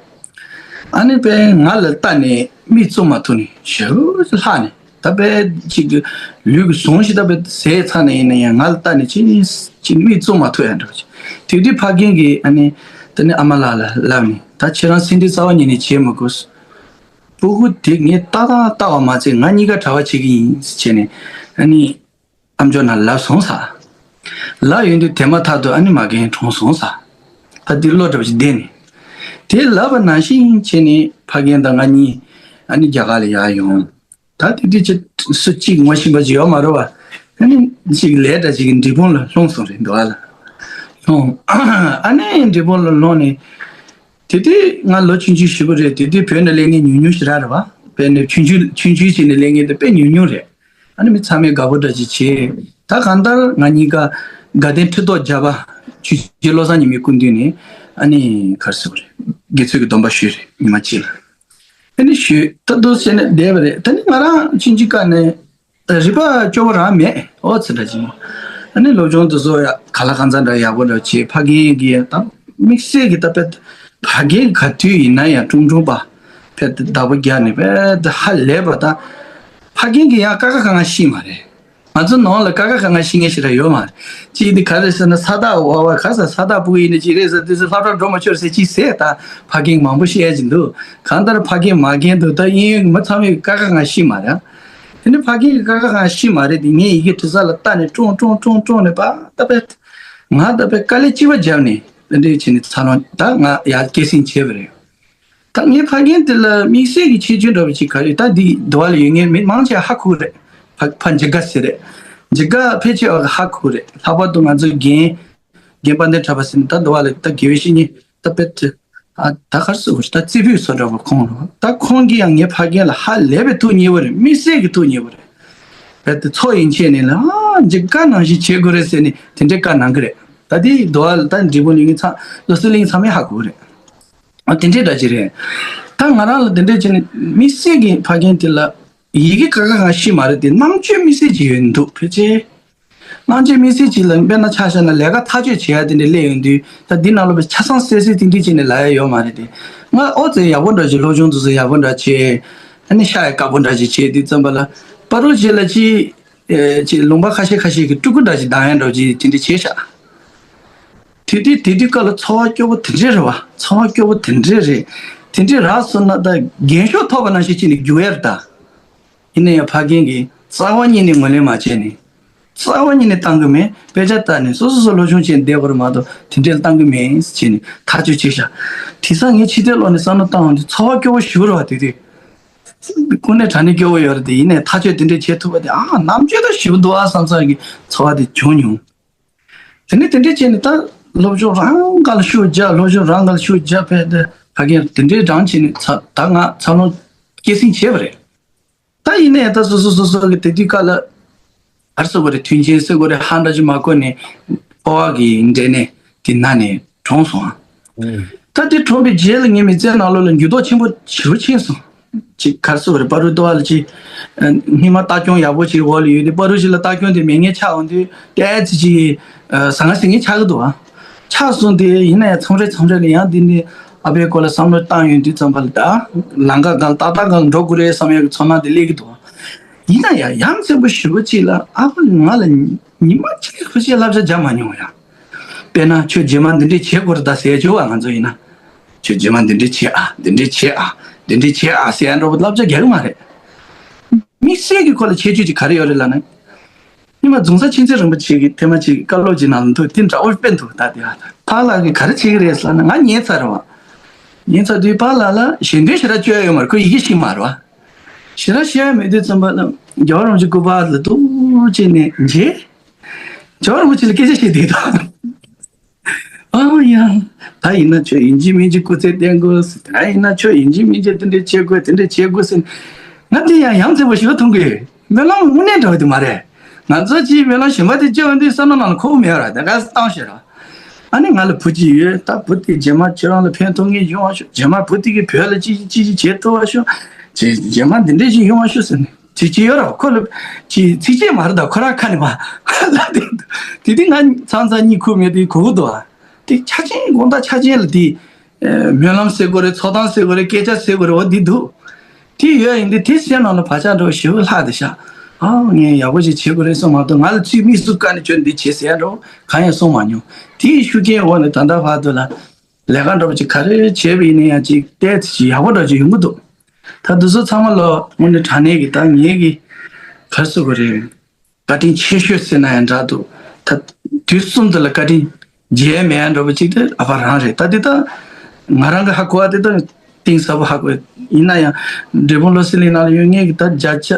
ཨ་ནི་དཔེ་ང་ལ་ལྟ་ནས་མིག་བཙུམ་མ་ཐུབ་ནས་ཞེ་པོ་ཅིག་ལྷག་ནས། ད་དཔེ་ཅིག་ལུས་ཀྱི་ཟུངས་ཤིག་ད་དཔེ་ཟས་ཚ་ནས་ཡིན་ན་ཡང་ང་ལ་ལྟ་ནས་ཅི་ཅི་མིག་བཙུམ་མ་ཐུབ་ཡ་འདྲ་བ་ཅིག་དེ་དུས་ཕ་རྒན་གྱིས་ཨ་ནི་ད་ནི་ཨ་མ་ལགས་ལ་ལབ་ནས། ད་ཁྱེད་རང་སེམས་ཁྲལ་རྩ་བ་ཉིད་ནས་བྱེད་མི་དགོས། སྤུ་གུ་དེ་ངས་ལྟ་དང་ལྟ་བ་མ་ཚད་ང་གཉིས་ཀ་གྲྭ་པ་བྱེད་ཀྱི་ཡིན་ཟེར་བྱས་ནས་ཨ་ནི། ཨ་མཆོག་ན་ལབ་སོང་ས། ལབ་ཡོང་དུས་དེ་མ་ཐག་ཏུ་ཨ་ནི་མ་རྒན་གྲོངས་སོང་ས། ད་འདི་བློ་འདྲ་བ་ཞིག་བསྡད་ནས། དེ་ལབ་པ་ནང་བཞིན་བྱས་ནས་ཕ་རྒན་དང་ང་གཉིས་ཨ་ནི་རྒྱ་གར་ལ་ཡར་ཡོང་། ད་དེ་དུས་ཅི་སུ་གཅིག་ངོ་ཤེས་པ་ཅིག་ཡོད་མ་རེད་བ། ཨ་ནི་ཅིག་ལས་འདྲ་ཅིག་གི་འབྲས་སྤུངས་ལ་ལྷུང་སོང་རེད་འདུག་ཨ་ལ། ལྷུང་། ཨ་ནི་འབྲས་སྤུངས་ལ་ལྷུང་ནས། དེ་དུས་ང་ལོ་ཆུང་ཆུང་ཞེ་པོ་རེད། དེ་དུས་བོད་ནས་སླེབས་མཁན་ཉུང་ཉུང་ཞིག་རག་རེད་བ། དཔེར་ན་ཆུང་ཆུང་ཆུང་ཆུང་བྱས་ནས་སླེབས་མཁན་དེ་དཔེ་ཉུང་ཉུང་རེད། ཨ་ནི་མི་ཚང་མས་དགའ་པོ་འདྲ་ཅིག་བྱས། ད་གང་ལྟར་ང་གཉིས་ཀ་དགའ་ལྡན་ཁྲི་ཐོག་བརྒྱ་པ་ཆོས་རྗེ་བློ་བཟང་ཉི་མའི་སྐུ་མདུན་ནས་ཨ་ནི་ག་རེ་ཟེར་དགོས་རེད། དགེ་ཚུལ་གྱི་སྡོམ་པ་ཞུས་རེད་ཉི་མ་གཅིག་ལ། ཨ་ནི་ཞུས་ད་འདུག་ཟེར་ནས་བསྡད་པ་རེད། ད་ནི་ང་རང་ཆུང་ཆུང་སྐབས་ནས་རིག་པ་སྐྱོ་བོ་རང་མེད། ཨོ་ཙི་འདྲ་ཅིག་མོ། ཨ་ནི་སློབ་སྦྱོང་དེ་ཚོ་ཡ་ག་ལ་གང་འཚམ་འདྲ་ཡག་པོ་འདྲ་བྱས། ཕ་རྒན་གྱི་ད་དམིགས་བསལ་གྱི་ད་དཔེ་ཕ་རྒན་ག་དུས་ཡིན་ན་ཡང་ཀྲུང་ཀྲུང་པ་དཔེ་བདག་པོ་རྒྱག་ནས་དཔེ་ད་ཧ་ལས་པ་ད། ཕ་རྒན་གྱི་ཡང་ཀ་ཁ་ག་ང་ཤེས་མ་རེད། ང་ཚོ་ནང་ལ་ཀ་ཁ་ག་ང་ཤེས་མཁན་ཞིག་ར་ཡོད་མ་རེད། གཅིག་འདི་ག་རེ་ཟེར་ན་ས་བདག་བ་བ་ག་ས་ས་བདག་ཕྲུ་གུ་ཡིན་ན་གཅིག་རེད་ཟེར། དེ་ཚོ་སློབ་གྲྭར་འགྲོ་མ་ཆོག་ཟེར་གཅིག་ཟེར། ད་ཕ་རྒན་མང་པོ་བཤད་ཀྱི་འདུག་གང་ལྟར་ཕ་རྒན་མ་རྒན་འདུག་ད་གཡས་གཡོན་གྱི་མི་ཚང་མས་ཀ་ཁ་ག་ང་ཤེས་མ་རེད། དེ་ནི་ཕ་རྒན་གྱི་ཀ་ཁ་ག་ང་ཤེས་མ་རེད། དེ་ངས་ཡི་གེ་འབྲི་ས་ལ་བལྟས་ནས་ཀྲུང་ཀྲུང་ཀྲུང་ཀྲུང་ནས་པ་ད་པས་ང་ད་པས་དཀའ་ལས་ལྕི་བ་བརྒྱབ་ནས་དེ་འདྲས་བྱས་ནས་འཚར་ལོངས་ད་ང་ཡར་སྐྱེད་སྲིང་བྱས་པ་རེད། ད་ངའི་ཕ་རྒན་དེ་ལ་དམིགས་བསལ་གྱི་ཁྱད་ཆོས་འདྲ་བོ་ཅིག་ག་རེ། ད་འདི་འདི་བ་ལ་ཡོད་མཁན་མི་མང་ཆེ་ཧ་གོ་རེད། ཕ་ཕ་འཇིགས་དགའ་ཟེར་རེད། འཇིགས་དགའ་ཕལ་ཆེ་བ་ཧ་གོ་རེད། ལྷག་པར་དུ་ང་ཚོའི་རྒན་རྒན་དཔལ་ལྡན་གྲགས་པ་ཟེར་ནས་ད་འདི་བ་ལ་ད་དགེ་བའི་བཤེས་གཉེན་ད་དཔེ་ད་ཨ་ད་གར་སུ་ད་རྩེ་ཕུད་སོ་འདྲ་བོ་ཁོང་རེད། ད་ཁོང་གིས་ཡང་ངའི་ཕ་རྒན་ལ་ཧ་ལས་པའི་ཐུགས་མཉེས་པོ་རེད། དམིགས་བསལ་གྱི་ཐུགས་མཉེས་པོ་རེད། རྦད་དེ་ཚོ་ཡིན་ཆེད་ནས་ལ་ཨ་འཇིགས་དགའ་ནང་བཞིན་བྱེད་དགོས་རེད་ཟེར་ནས་དེ་འདྲའི་བཀའ་གནང་གི་རེད། ད་དེ་འདི་བ་ལ་ད་འབྲས་སྤུངས་ལ་ཡོད་མཁན་ཚང་བློ་གསལ་གླིང་ཚང་མས་ཧ་གོ་གི་རེད། ཨ་དེ་འདྲའི་འདྲ་ཅིག་རེད། ད་ང་རང་ལ་དེ་འདྲའི་བྱས་ནས་དམིགས་བསལ་གྱི་ཕ་རྒན་དེ་ལ་ཡི་གེ་ཀ་ཁ་གང་ཤེས་མ་རེད་དེ་རྣམ་དཔྱོད་དམིགས་བསལ་ཅིག་ཡོད་འདུག་ཕལ་ཆེར། རྣམ་དཔྱོད་དམིགས་བསལ་ཅིག་ལ་དཔེར་ན་ཆ་བཞག་ན་ལས་ཀ་ཐག་གཅོད་བྱེད་ཡ་དེ་འདྲ་སླེབས་ཡོང་དུས་ད་འདི་ནང་ལོགས་པའི་ཆ་ཚང་གསལ་གསལ་ཏིང་ཏིང་བྱས་ནས་ལབ་ཡ་ཡོད་མ་རེད་དེ། ང་ཨོ་ཙེ་ཡག་པོ་འདྲ་ཅིག་སློབ་སྦྱོང་དེ་ཚོ་ཡག་པོ་འདྲ་བྱས། ཨ་ནི་ཤ་ཡ་དཀར་པོ་འདྲ་ཅིག་བྱས་དུས་ཙམ་པ་ལ་པ་རུ་རྗེས་ལ་ཅིག་ཨེ་ཅིག་ལུང་པ་ཁ་ཤས་ཁ་ཤས་ཀྱི་སྤྲུལ་སྐུ་འདྲ་ཅིག་ལྡང་ཡ་འདྲ་ཅིག་དེ་འདྲ་བྱས་ཤག་དེ་དུས་དེ་དུས་སྐབས་ལ་ཚོར་བ་སྐྱོ་པོ་དེ་འདྲས་རེད་བ། ཚོར་བ་སྐྱོ་པོ་དེ་འདྲས་རེད། དེ་འདྲས་རག་སོང་ན་ད་རྒན་ཤོག་ཐོབ་པ་ནང་བཞིན་ཅིག་ནས་རྒྱུག་ཡ་རེད་ད། ཡིན་ན་ཡང་ཕ་རྒན་གྱིས་རྩ་བ་ཉིད་ནས་ངོས་ལེན་མ་བྱས་ནས། རྩ་བ་ཉིད་ནས་བཏང་གི་མེད། དཔེ་ཆ་ལྟ་ནས་སོ་སོ་སོ་སློབ་སྦྱོང་བྱས་ནས་བསྡད་དགོས་རེད་མ་གཏོགས་དེ་འདྲས་ལ་བཏང་གི་མེད་ཟེར་བྱས་ནས་ཐག་གཅོད་བྱས་ཤག་དེང་སང་ངས་ཕྱི་བལྟས་ལོག་ནས་བསམ་བློ་བཏང་འོང་དུས་ཚོར་བ་སྐྱོ་བོ་ཞེ་པོ་རེད་བ། དེ་དུས་ཀུན་ནས་དྲང་གནས་སྐྱོ་བོ་ཡོད་རེད་དེ། ཡིན་ནའི་ཐག་གཅོད་དེ་འདྲས་བྱེད་ཐུབ་པ་དེ་ཨ་རྣམ་དཔྱོད་ད་ཞེ་པོ་འདུག་ཨ་བསམ་བསམ་གྱི་ཚོར་བ་དེ་བྱུང་མྱོང་། དེ་ནས་དེ་འདྲས་བྱས་ནས་ད་སློབ་སྦྱོང་རང་སྒང་ལ་ཤུགས་རྒྱག་སློབ་སྦྱོང་རང་སྒང་ལ་ཤུགས་རྒྱག་ཕེབས་ཏེ་ཕ་རྒན་དེ་འདྲས་རང་བྱས་ནས་ཚ་ད་ང་འཚར་ལོངས་སྐྱེད་སྲིང་བྱས་པ་རེད། ད་ཡིན་ནའི་ད་སོ་སོ་སོ་སོ་གི་དེ་དུས་སྐབས་ལ་ཨར་སོ་གོ་རེ་མཐུན་རྐྱེན་སེ་གོ་རེ་ཧ་འདྲ་ཅིག་མ་གོ་ནས་འཕོ་བ་གི་འབྲས་ནད་དེ་ན་ནས་གྲོངས་སོང་ཨ། ད་དེ་གྲོངས་པའི་རྗེས་ལ་ངའི་མི་ཚེ་ནང་ལོགས་ལ་འགྱུར་ལྡོག་ཆེན་པོ་ཞེ་པོ་ཕྱིན་སོང་། ཅིག་ག་རེ་ཟེར་དགོས་རེད། པ་རུ་ཏོ་བ་ལ་ཅིག་སྔོན་མ་ལྟ་སྐྱོང་ཡག་པོ་ཅིག་འོག་ལ་ཡོད་དུས་པ་རུ་ཞིག་ལ་ལྟ་སྐྱོང་དེ་མེད་མཁན་ཆགས་འོང་དུས་ཏོག་ཙམ་ཅིག་ཟང་ཟིང་ངེ་ཆགས་ཀྱི་འདུག་ཨ། ཆགས་སོང་དུས་ཡིན་ན་ཡང་མཚམས་རེ་མཚམས་རེ་ལ་ཡང་འདི་འདྲའི་ ཨ་ཕའི་སྐོར་ལ་བསམ་བློ་བཏང་ཡོང་དུས་ཙམ་པ་ལ་ད་ལམ་ཁ་སྒང་ཏག་ཏག་སྒང་འགྲོ་དགོས་རེད་བསམ་ཡག་གི་ཚོར་སྣང་དེ་སླེབས་ཀྱི་འདུག་ཡིན་ན་ཡང་ཡ་མཚན་པོ་ཞེ་པོ་ཅིག་ལ་ཨ་ཕ་ང་ལ་ཉི་མ་གཅིག་ཕལ་ཆེར་བསླབ་བྱ་རྒྱག་མ་མྱོང་ཡ། དཔེར་ན་ཁྱོད་རྗེས་མ་འདི་འདྲས་བྱེད་དགོས་རེད་ད་ཟེར་བྱས་པ་ང་ཚོ་ཡིན་ན། ཁྱོད་རྗེས་མ་འདི་འདྲས་བྱེད་ཨ། འདི་འདྲས་བྱེད་ཨ། འདི་འདྲས་བྱེད་ཨ་ཟེར་ཡ་འདྲ་པོ་བསླབ་བྱ་རྒྱག་གི་མ་རེད། དམིགས་བསལ་གྱི་ཁོ་ལ་ཁྱད་ཆོས་ཅིག་ག་རེ་ཡོད་རེད་ལབ་ན། སྔོན་མ་རྫོང་སར་མཁྱེན་བརྩེ་རིན་པོ་ཆེ་གི་ཐེངས་མ་གཅིག་གི་བཀའ་སློབ་ཅིག་ནང་ལ་འདུག་དེ་འདྲ་པོ་དཔེ་འདུག་ད་དེ་ཨ་ད་ཕ་ལགས་ཀྱིས་ག་རེ་བྱེད་ཀྱི་རེད་ཟེར་ན་ང་ཉན་ཚར་རེད་བ། ཉན་ཚར་དུས་ཕ་ལགས་ལ་ཞལ་འདོན་ཞེ་དྲག་བཅོལ་ཡ་ཡོད་མ་རེད། ཁོས་ཡི་གེ་ཤེས་མ་རེད་བ། ཞེ་དྲག་ཤེས་ཡ་མེད་དུས་ཙམ་པ་ལ་རྒྱལ་བ་རིན་པོ་ཆེ་སྐུ་པར་ལ་ཏོག་ཙམ་ནས་མཇལ། རྒྱལ་བ་རིན་པོ་ཆེ་ལ་སྐད་ཆ་བཤད་བསྡད་དང་། ཨ་ཡ། ད་ཡིན་ན་ཁྱོད་ཡིན་གཅིག་མིན་གཅིག་སྐུ་ཚེ་བརྟན་དགོས། ད་ཡིན་ན་ཁྱོད་ཡིན་གཅིག་མིན་གཅིག་དེ་འདྲས་བྱེད་དགོས་དེ་འདྲས་བྱེད་དགོས་ཟེར། ང་དེ་ཡང་ཡ་མཚན་པོ་ཞིག་མཐོང་གི་ཡོད། སྨོན་ལམ་དངོས་གནས་འདྲ་བ་དེ་མ་རེད། ང་ཚོ་གཅིག་སྨོན་ལམ་གཞན་པ་དེ་བཅོལ་བ་འདི་བསམ་བློ་ནང་ལ་འཁོར་གི་མེད་ར་དེ་ག་བཏང་ཤེས་ར། ཨ་ནི་ང་ལ་བུ་གཅིག་ཡོད། ད་བུ་དེ་རྗེས་མ་ཁྱོད་རང་ལ་ཕན་ཐོགས་ངེས་ཡོང་བ་ཤོག་རྗེས་མ་བུ་དེ་གིས་བོད་ལ་ཅི་ཅི་ཅི་བྱེད་ཐུབ་པ་ཤོག་རྗེས་རྗེས་མ་འདི་འདྲས་ཅིག་ཡོང་བ་ཤོག་ཟེར་ནས། ཅིག་ཅིག་ཡོད་ར་ཁོ་ལ་ཅིག་ཚིག་བཅད་མ་རེད་ད་ཁོ་རང་ཁ་ནས་མ་ལབ་དེ་འདུག་དེ་དུས་ང་ཚང་ཚང་གཉིད་ཁུག་མེད་དེ་གོ་གི་འདུག་ཨ། དེ་ཆ་ཅན་དགོང་དག་ཆ་ཅན་ལ་དེ་སྨོན་ལམ་ཟེར་དགོས་རེད། ཚོགས་གཏམ་ཟེར་དགོས་རེད། སྐད་ཆ་ཟེར་དགོས་རེད། འོ་འདི་འདུག་དེ་ཡོད་ཡིན་དེ་དེ་སེམས་ནང་ལ་བག་ཆགས་འདྲ་བོ་ཞེ་པོ་ལྷག་དེ་ཤག་ཨ་ངས་ཡག་པོ་ཅིག་བྱེད་དགོས་རེད་བསམ་མ་གཏོགས་ང་ལ་ཚུར་མིག་ཟུར་བཀར་ནས་ཁྱོད་འདི་བྱེད་ཟེར་ཡ་འདྲ་བོ་གང་ཡང་གསུངས་མ་མྱོང་། དེའི་ཤུགས་རྐྱེན་འོག་ནས་ད་ལྟ་བར་དུ་ལ། ལས་ཀ་འདྲ་པོ་ཅིག་ག་རེ་བྱས་པ་ཡིན་ན་ཡང་ཅིག་ཏོག་ཙམ་ཅིག་ཡག་པོ་འདྲ་ཅིག་ཡོང་གི་འདུག་ད་འདི་ཚོ་ཚང་མ་ལ་དངོས་གནས་དྲང་གནས་ཀྱི་ད་ངེད་ཀྱི་ག་རེ་ཟེར་དགོས་རེད། བཀའ་དྲིན་ཆེ་ཤོས་ཟེར་ན་ཡང་འདྲ་འདུག་ད་དུས་གསུམ་དུ་ལ་བཀའ་དྲིན་འཇལ་མེད་ཡ་འདྲ་པོ་ཅིག་དེ་ཨ་ཕ་རང་རེད། ད་འདི་ད་ང་རང་གི་ཧ་གོ་བ་དེ་ད་གཏིང་ཟབ་པོ་ཧ་གོ། ཡིན་ན་ཡང་འབྲས་སྤུངས་བློ་གསལ་གླིང་ནང་ལ་ཡོད་ངེད་ཀྱི་ད་བརྒྱ་ཆ་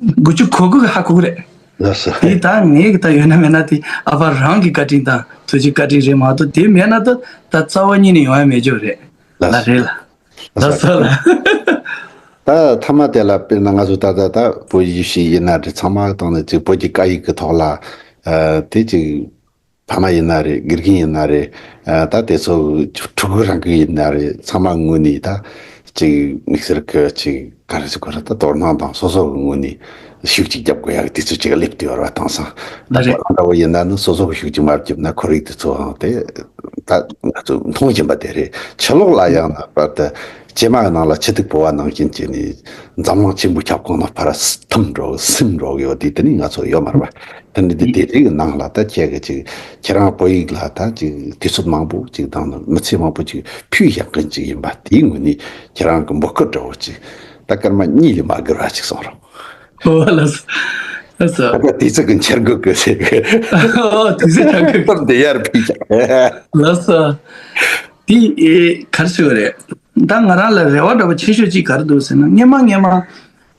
དགུ་བཅུ་གོ་དགུ་གི་ཧ་གོ་གི་རེད། ལགས་སོ། དེ་ད་ངེད་ཀྱི་ད་ཡོད་ན་མེད་ན་དེ་ཨ་ཕ་རང་གི་བཀའ་དྲིན་དང་ཐུགས་རྗེ་བཀའ་དྲིན་རེད་མ་གཏོགས་དེ་མེད་ན་ད་ད་རྩ་བ་ཉིད་ནས་ཡོང་ཡ་མེད་རྒྱུ་རེད། ལགས་ལ་སོ། རེད་ལ། ལགས་སོ་ལ། ད་མཐའ་མ་དེ་ལ་དཔེར་ན་ང་ཚོ་ད་ད་ད་བོད་ཡིག་ཤེས་ཡིན་ན་རེད། ཚང་མ་བཏང་ནས་ཅིག་བོད་ཀྱི་སྐད་ཡིག་གི་ཐོག་ལ་ཨ་དེ་ཅིག་ཕ་མ་ཡིན་ན་རེད། དགེ་རྒན་ཡིན་ན་རེད། ཨ་ད་དེ་ཚོ་ཕྲུ་གུ་རང་གི་ཡིན་ན་རེད། ཚང་མ་ངོས་ནས་ད་ཅིག་དམིགས་བསལ་གི་ཅིག་ག་རེ་ཟེར་དགོས་རེད། ད་དོ་སྣང་དང་སོ་སོ་གི་ངོས་ནས་ཤུགས་ཅིག་རྒྱབ་དགོས་ཡག་གི་དུས་ཚོད་ཅིག་སླེབས་བསྡད་ཡོད་རེད་བ། དེང་སང་ད་ལ་རེད། དོ་སྣང་འདྲ་བོ་ཡིན་ན་ནི་སོ་སོ་གི་ཤུགས་ཅིག་མ་བརྒྱབ་ན་ཁོར་ཡུག་དེ་ཚོའང་དེ་ད་ང་ཚོ་མཐོང་བཞིན་པ་དེ་རེད། ཕྱི་ལོགས་ལ་ཡང་ན་བར་དུ་ཕྱེ་མ་གི་ནང་ལ་ཆུ་ཐིགས་བུ་བ་ནང་བཞིན་བྱས་ནས་འཛམ་གླིང་ཆེན་པོ་ཁྱབ་ཁོངས་ནང་ཕར་ཐིམ་འགྲོ་སིམ་འགྲོ་གི་ཡོད་དེ་དེ་ནི་ང་ཚོ་ཡོད་མ་རེད་པ། དེ་ནི་དེ་དེ་རིགས་ནང་ལ་ད་ཁྱེད་ཀྱི་ཅིག་ཁྱེད་རང་བོད་ཡིག་ལ་ད་ཅིག་དུས་ཚོད་མང་པོ་ཅིག་དང་མི་ཚེ་མང་པོ་ཅིག་ཕུལ་བཞག་མཁན་ཅིག་ཡིན་པ་དེའི་ངོས་ནས་ཁྱེད་རང་གི་འབོད་སྐུལ་འདྲ་བོ་ཅིག་ད་སྐར་མ་གཉིས་ལས་མ་བརྒལ་བ་ཅིག་གསུང་རོགས། ཨོ་ལགས་སོ། ལགས་སོ། ད་དུས་ཚོད་ཀྱི་འཆར་འགོད་དགོས་ཟེར་གི། ཨོ་དུས་ཚོད་འཆར་འགོད། སྟབས་བདེ་ཡར་ཕུལ་བཞག་ལགས་སོ། དེ་ཨེ་ག་རེ་ཟེར་བ་རེད། ད་ང་རང་ལ་རེ་བ་འདྲ་པོ་ཆེ་ཤོས་གཅིག་ག་རེ་འདུག་ཟེར་ན་སྔོན་མ་སྔོན་མ།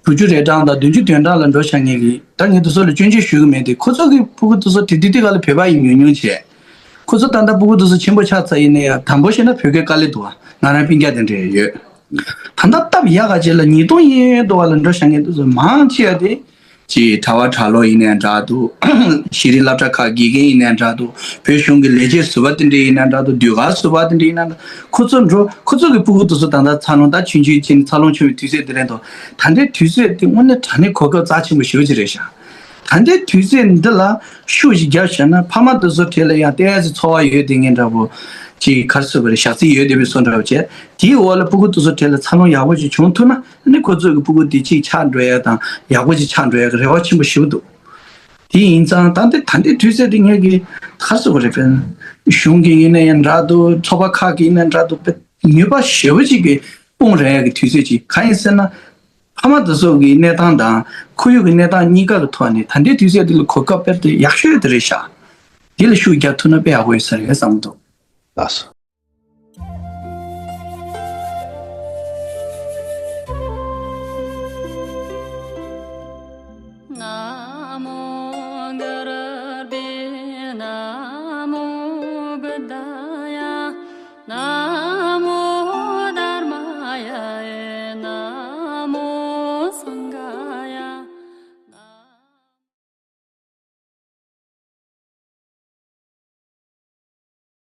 དྲུག་ཅུ་རེ་གྲངས་དང་བདུན་ཅུ་དོན་གྲངས་ལ་འགྲོ་བཞག་མཁན་གྱི་ད་ངས་འདི་ཚོ་ལ་སྐྱོན་བརྗོད་ཞུ་གི་མེད་དེ་ཁོ་ཚོ་གི་ཕྲུ་གུ་དེ་ཚོ་དེ་དུས་དེ་ག་ལ་བོད་པ་ཡིན་ཉུང་ཉུང་བྱས། ཁོ་ཚོ་ད་ལྟ་ཕྲུ་གུ་དེ་ཚོ་ཆེན་པོ་ཆགས་ཚར་ཡིན་ན་ཡང་དང་པོ་བཤད་ན་བོད་སྐད་དཀའ་ལས་འདུག་བ། ང་རང་སྤུན་ཀྱག་དེ་འདྲ་ཡོད། ད་ལྟ་སྟབས་ཡག་ག་ཅིག་ལ་ཉིས་སྟོང་ཡན་ཡོད་འདུག་བ་ལ་འགྲོ་བཞག་མཁན་དེ་ཚོ་མང་ཆེ་བ་དེ། ཅིག་གྲྭ་བ་གྲྭ་ལོག་ཡིན་ནའི་འདྲ་འདུག་ཤེས་རིག་སློབ་གྲྭ་ཁག་དགེ་རྒན་ཡིན་ནའི་འདྲ་འདུག་བོད་གཞུང་གི་ལས་བྱེད་ཟུར་པ་དེ་འདྲ་ཡིན་ནའི་འདྲ་འདུག་ཟློས་གར་ཟུར་པ་དེ་འདྲ་ཡིན་ནའི་འདྲ། ཁོ་ཚོ་འགྲོ་ཁོ་ཚོ་གི་ཕྲུ་གུ་དེ་ཚོ་ད་ལྟ་འཚར་ལོངས་ད་ཆུང་ཆུང་ཅིག་འཚར་ལོངས་བྱུང་བའི་དུས་ཚོད་དེ་རེད་འདུག་ད་ལྟའི་དུས་ཚོད་དེ་དངོས་གནས་དྲང་གནས་གོ་སྐབས་རྩ་ཆེན་པོ་ཞེ་པོ་ཅིག་རེད་ཤག་ད་ལྟའི་དུས་ཚོད་འདི་ལ་ཤུགས་ཤིག་བརྒྱབ་བཞག་ན་ཕ་མ་དེ་ཚོ་གྲས་ལ་ཡང་ཏོག་ཙམ་ཚོར་བ་ཡོད་དེ་ངན་འདྲ་པོ་ཅིག་ག་རེ་ཟེར་དགོས་རེད། ཞག་རྩི་ཡོད་དེ་བའི་བཟོ་འདྲ་པོ་བྱས་དེའི་འོག་ལ་ཕྲུ་གུ་དེ་ཚོ་གྲས་ལ་འཚར་ལོངས་ཡག་པོ་ཅིག་བྱུང་ཐུབ་ན། ཨ་ནི་ཁོ་ཚོ་གི་ཕྲུ་གུ་དེ་གཅིག་ཆགས་འགྲོ་ཡ་དང་ཡག་པོ་ཅིག་ཆགས་འགྲོ་ཡ་གི་རེ་བ་ཆེན་པོ་ཞེ་པོ་འདུག་དེ་ཡིན་ཙང་ད་ལྟ་ད་ལྟའི་དུས་ཚོད་འདི་ངེད་ཀྱི་ག་རེ་ཟེར་དགོས་རེད། དཔེར་ན་གཞུང་གི་ཡིན་ན་ཡང་འདྲ་འདུག་ཚོགས་པ་ཁག་གི་ཡིན་ན་འདྲ་འདུག་དཔེ་ནུས་པ་ཞེ་པོ་ཅིག་གི་སྤུངས་རེད་ཡ་གི་དུས་ཚོད་ཅིག་གང་ཡིན་ཟེར་ན། ཕ་མ་དེ་ཚོ་གི་གནས་སྟངས་དང་ཁོར་ཡུག་གི་གནས་སྟངས་གཉིས་ཀ་གི་ཐོག་ནས་ད་ལྟའི་དུས་ཚོད་འདི་ལ་གོ་སྐབས་དཔེ་དེ་ཡག་ཤོས་དེ་རེད་ཤག་དེ་ལ་ཤུགས་རྒྱག་ཐུབ་ན་དཔེ་ཡག་པོ་ཡོད་ས་རེད་བསམ་གྱི་འདུག་ལགས་སོ།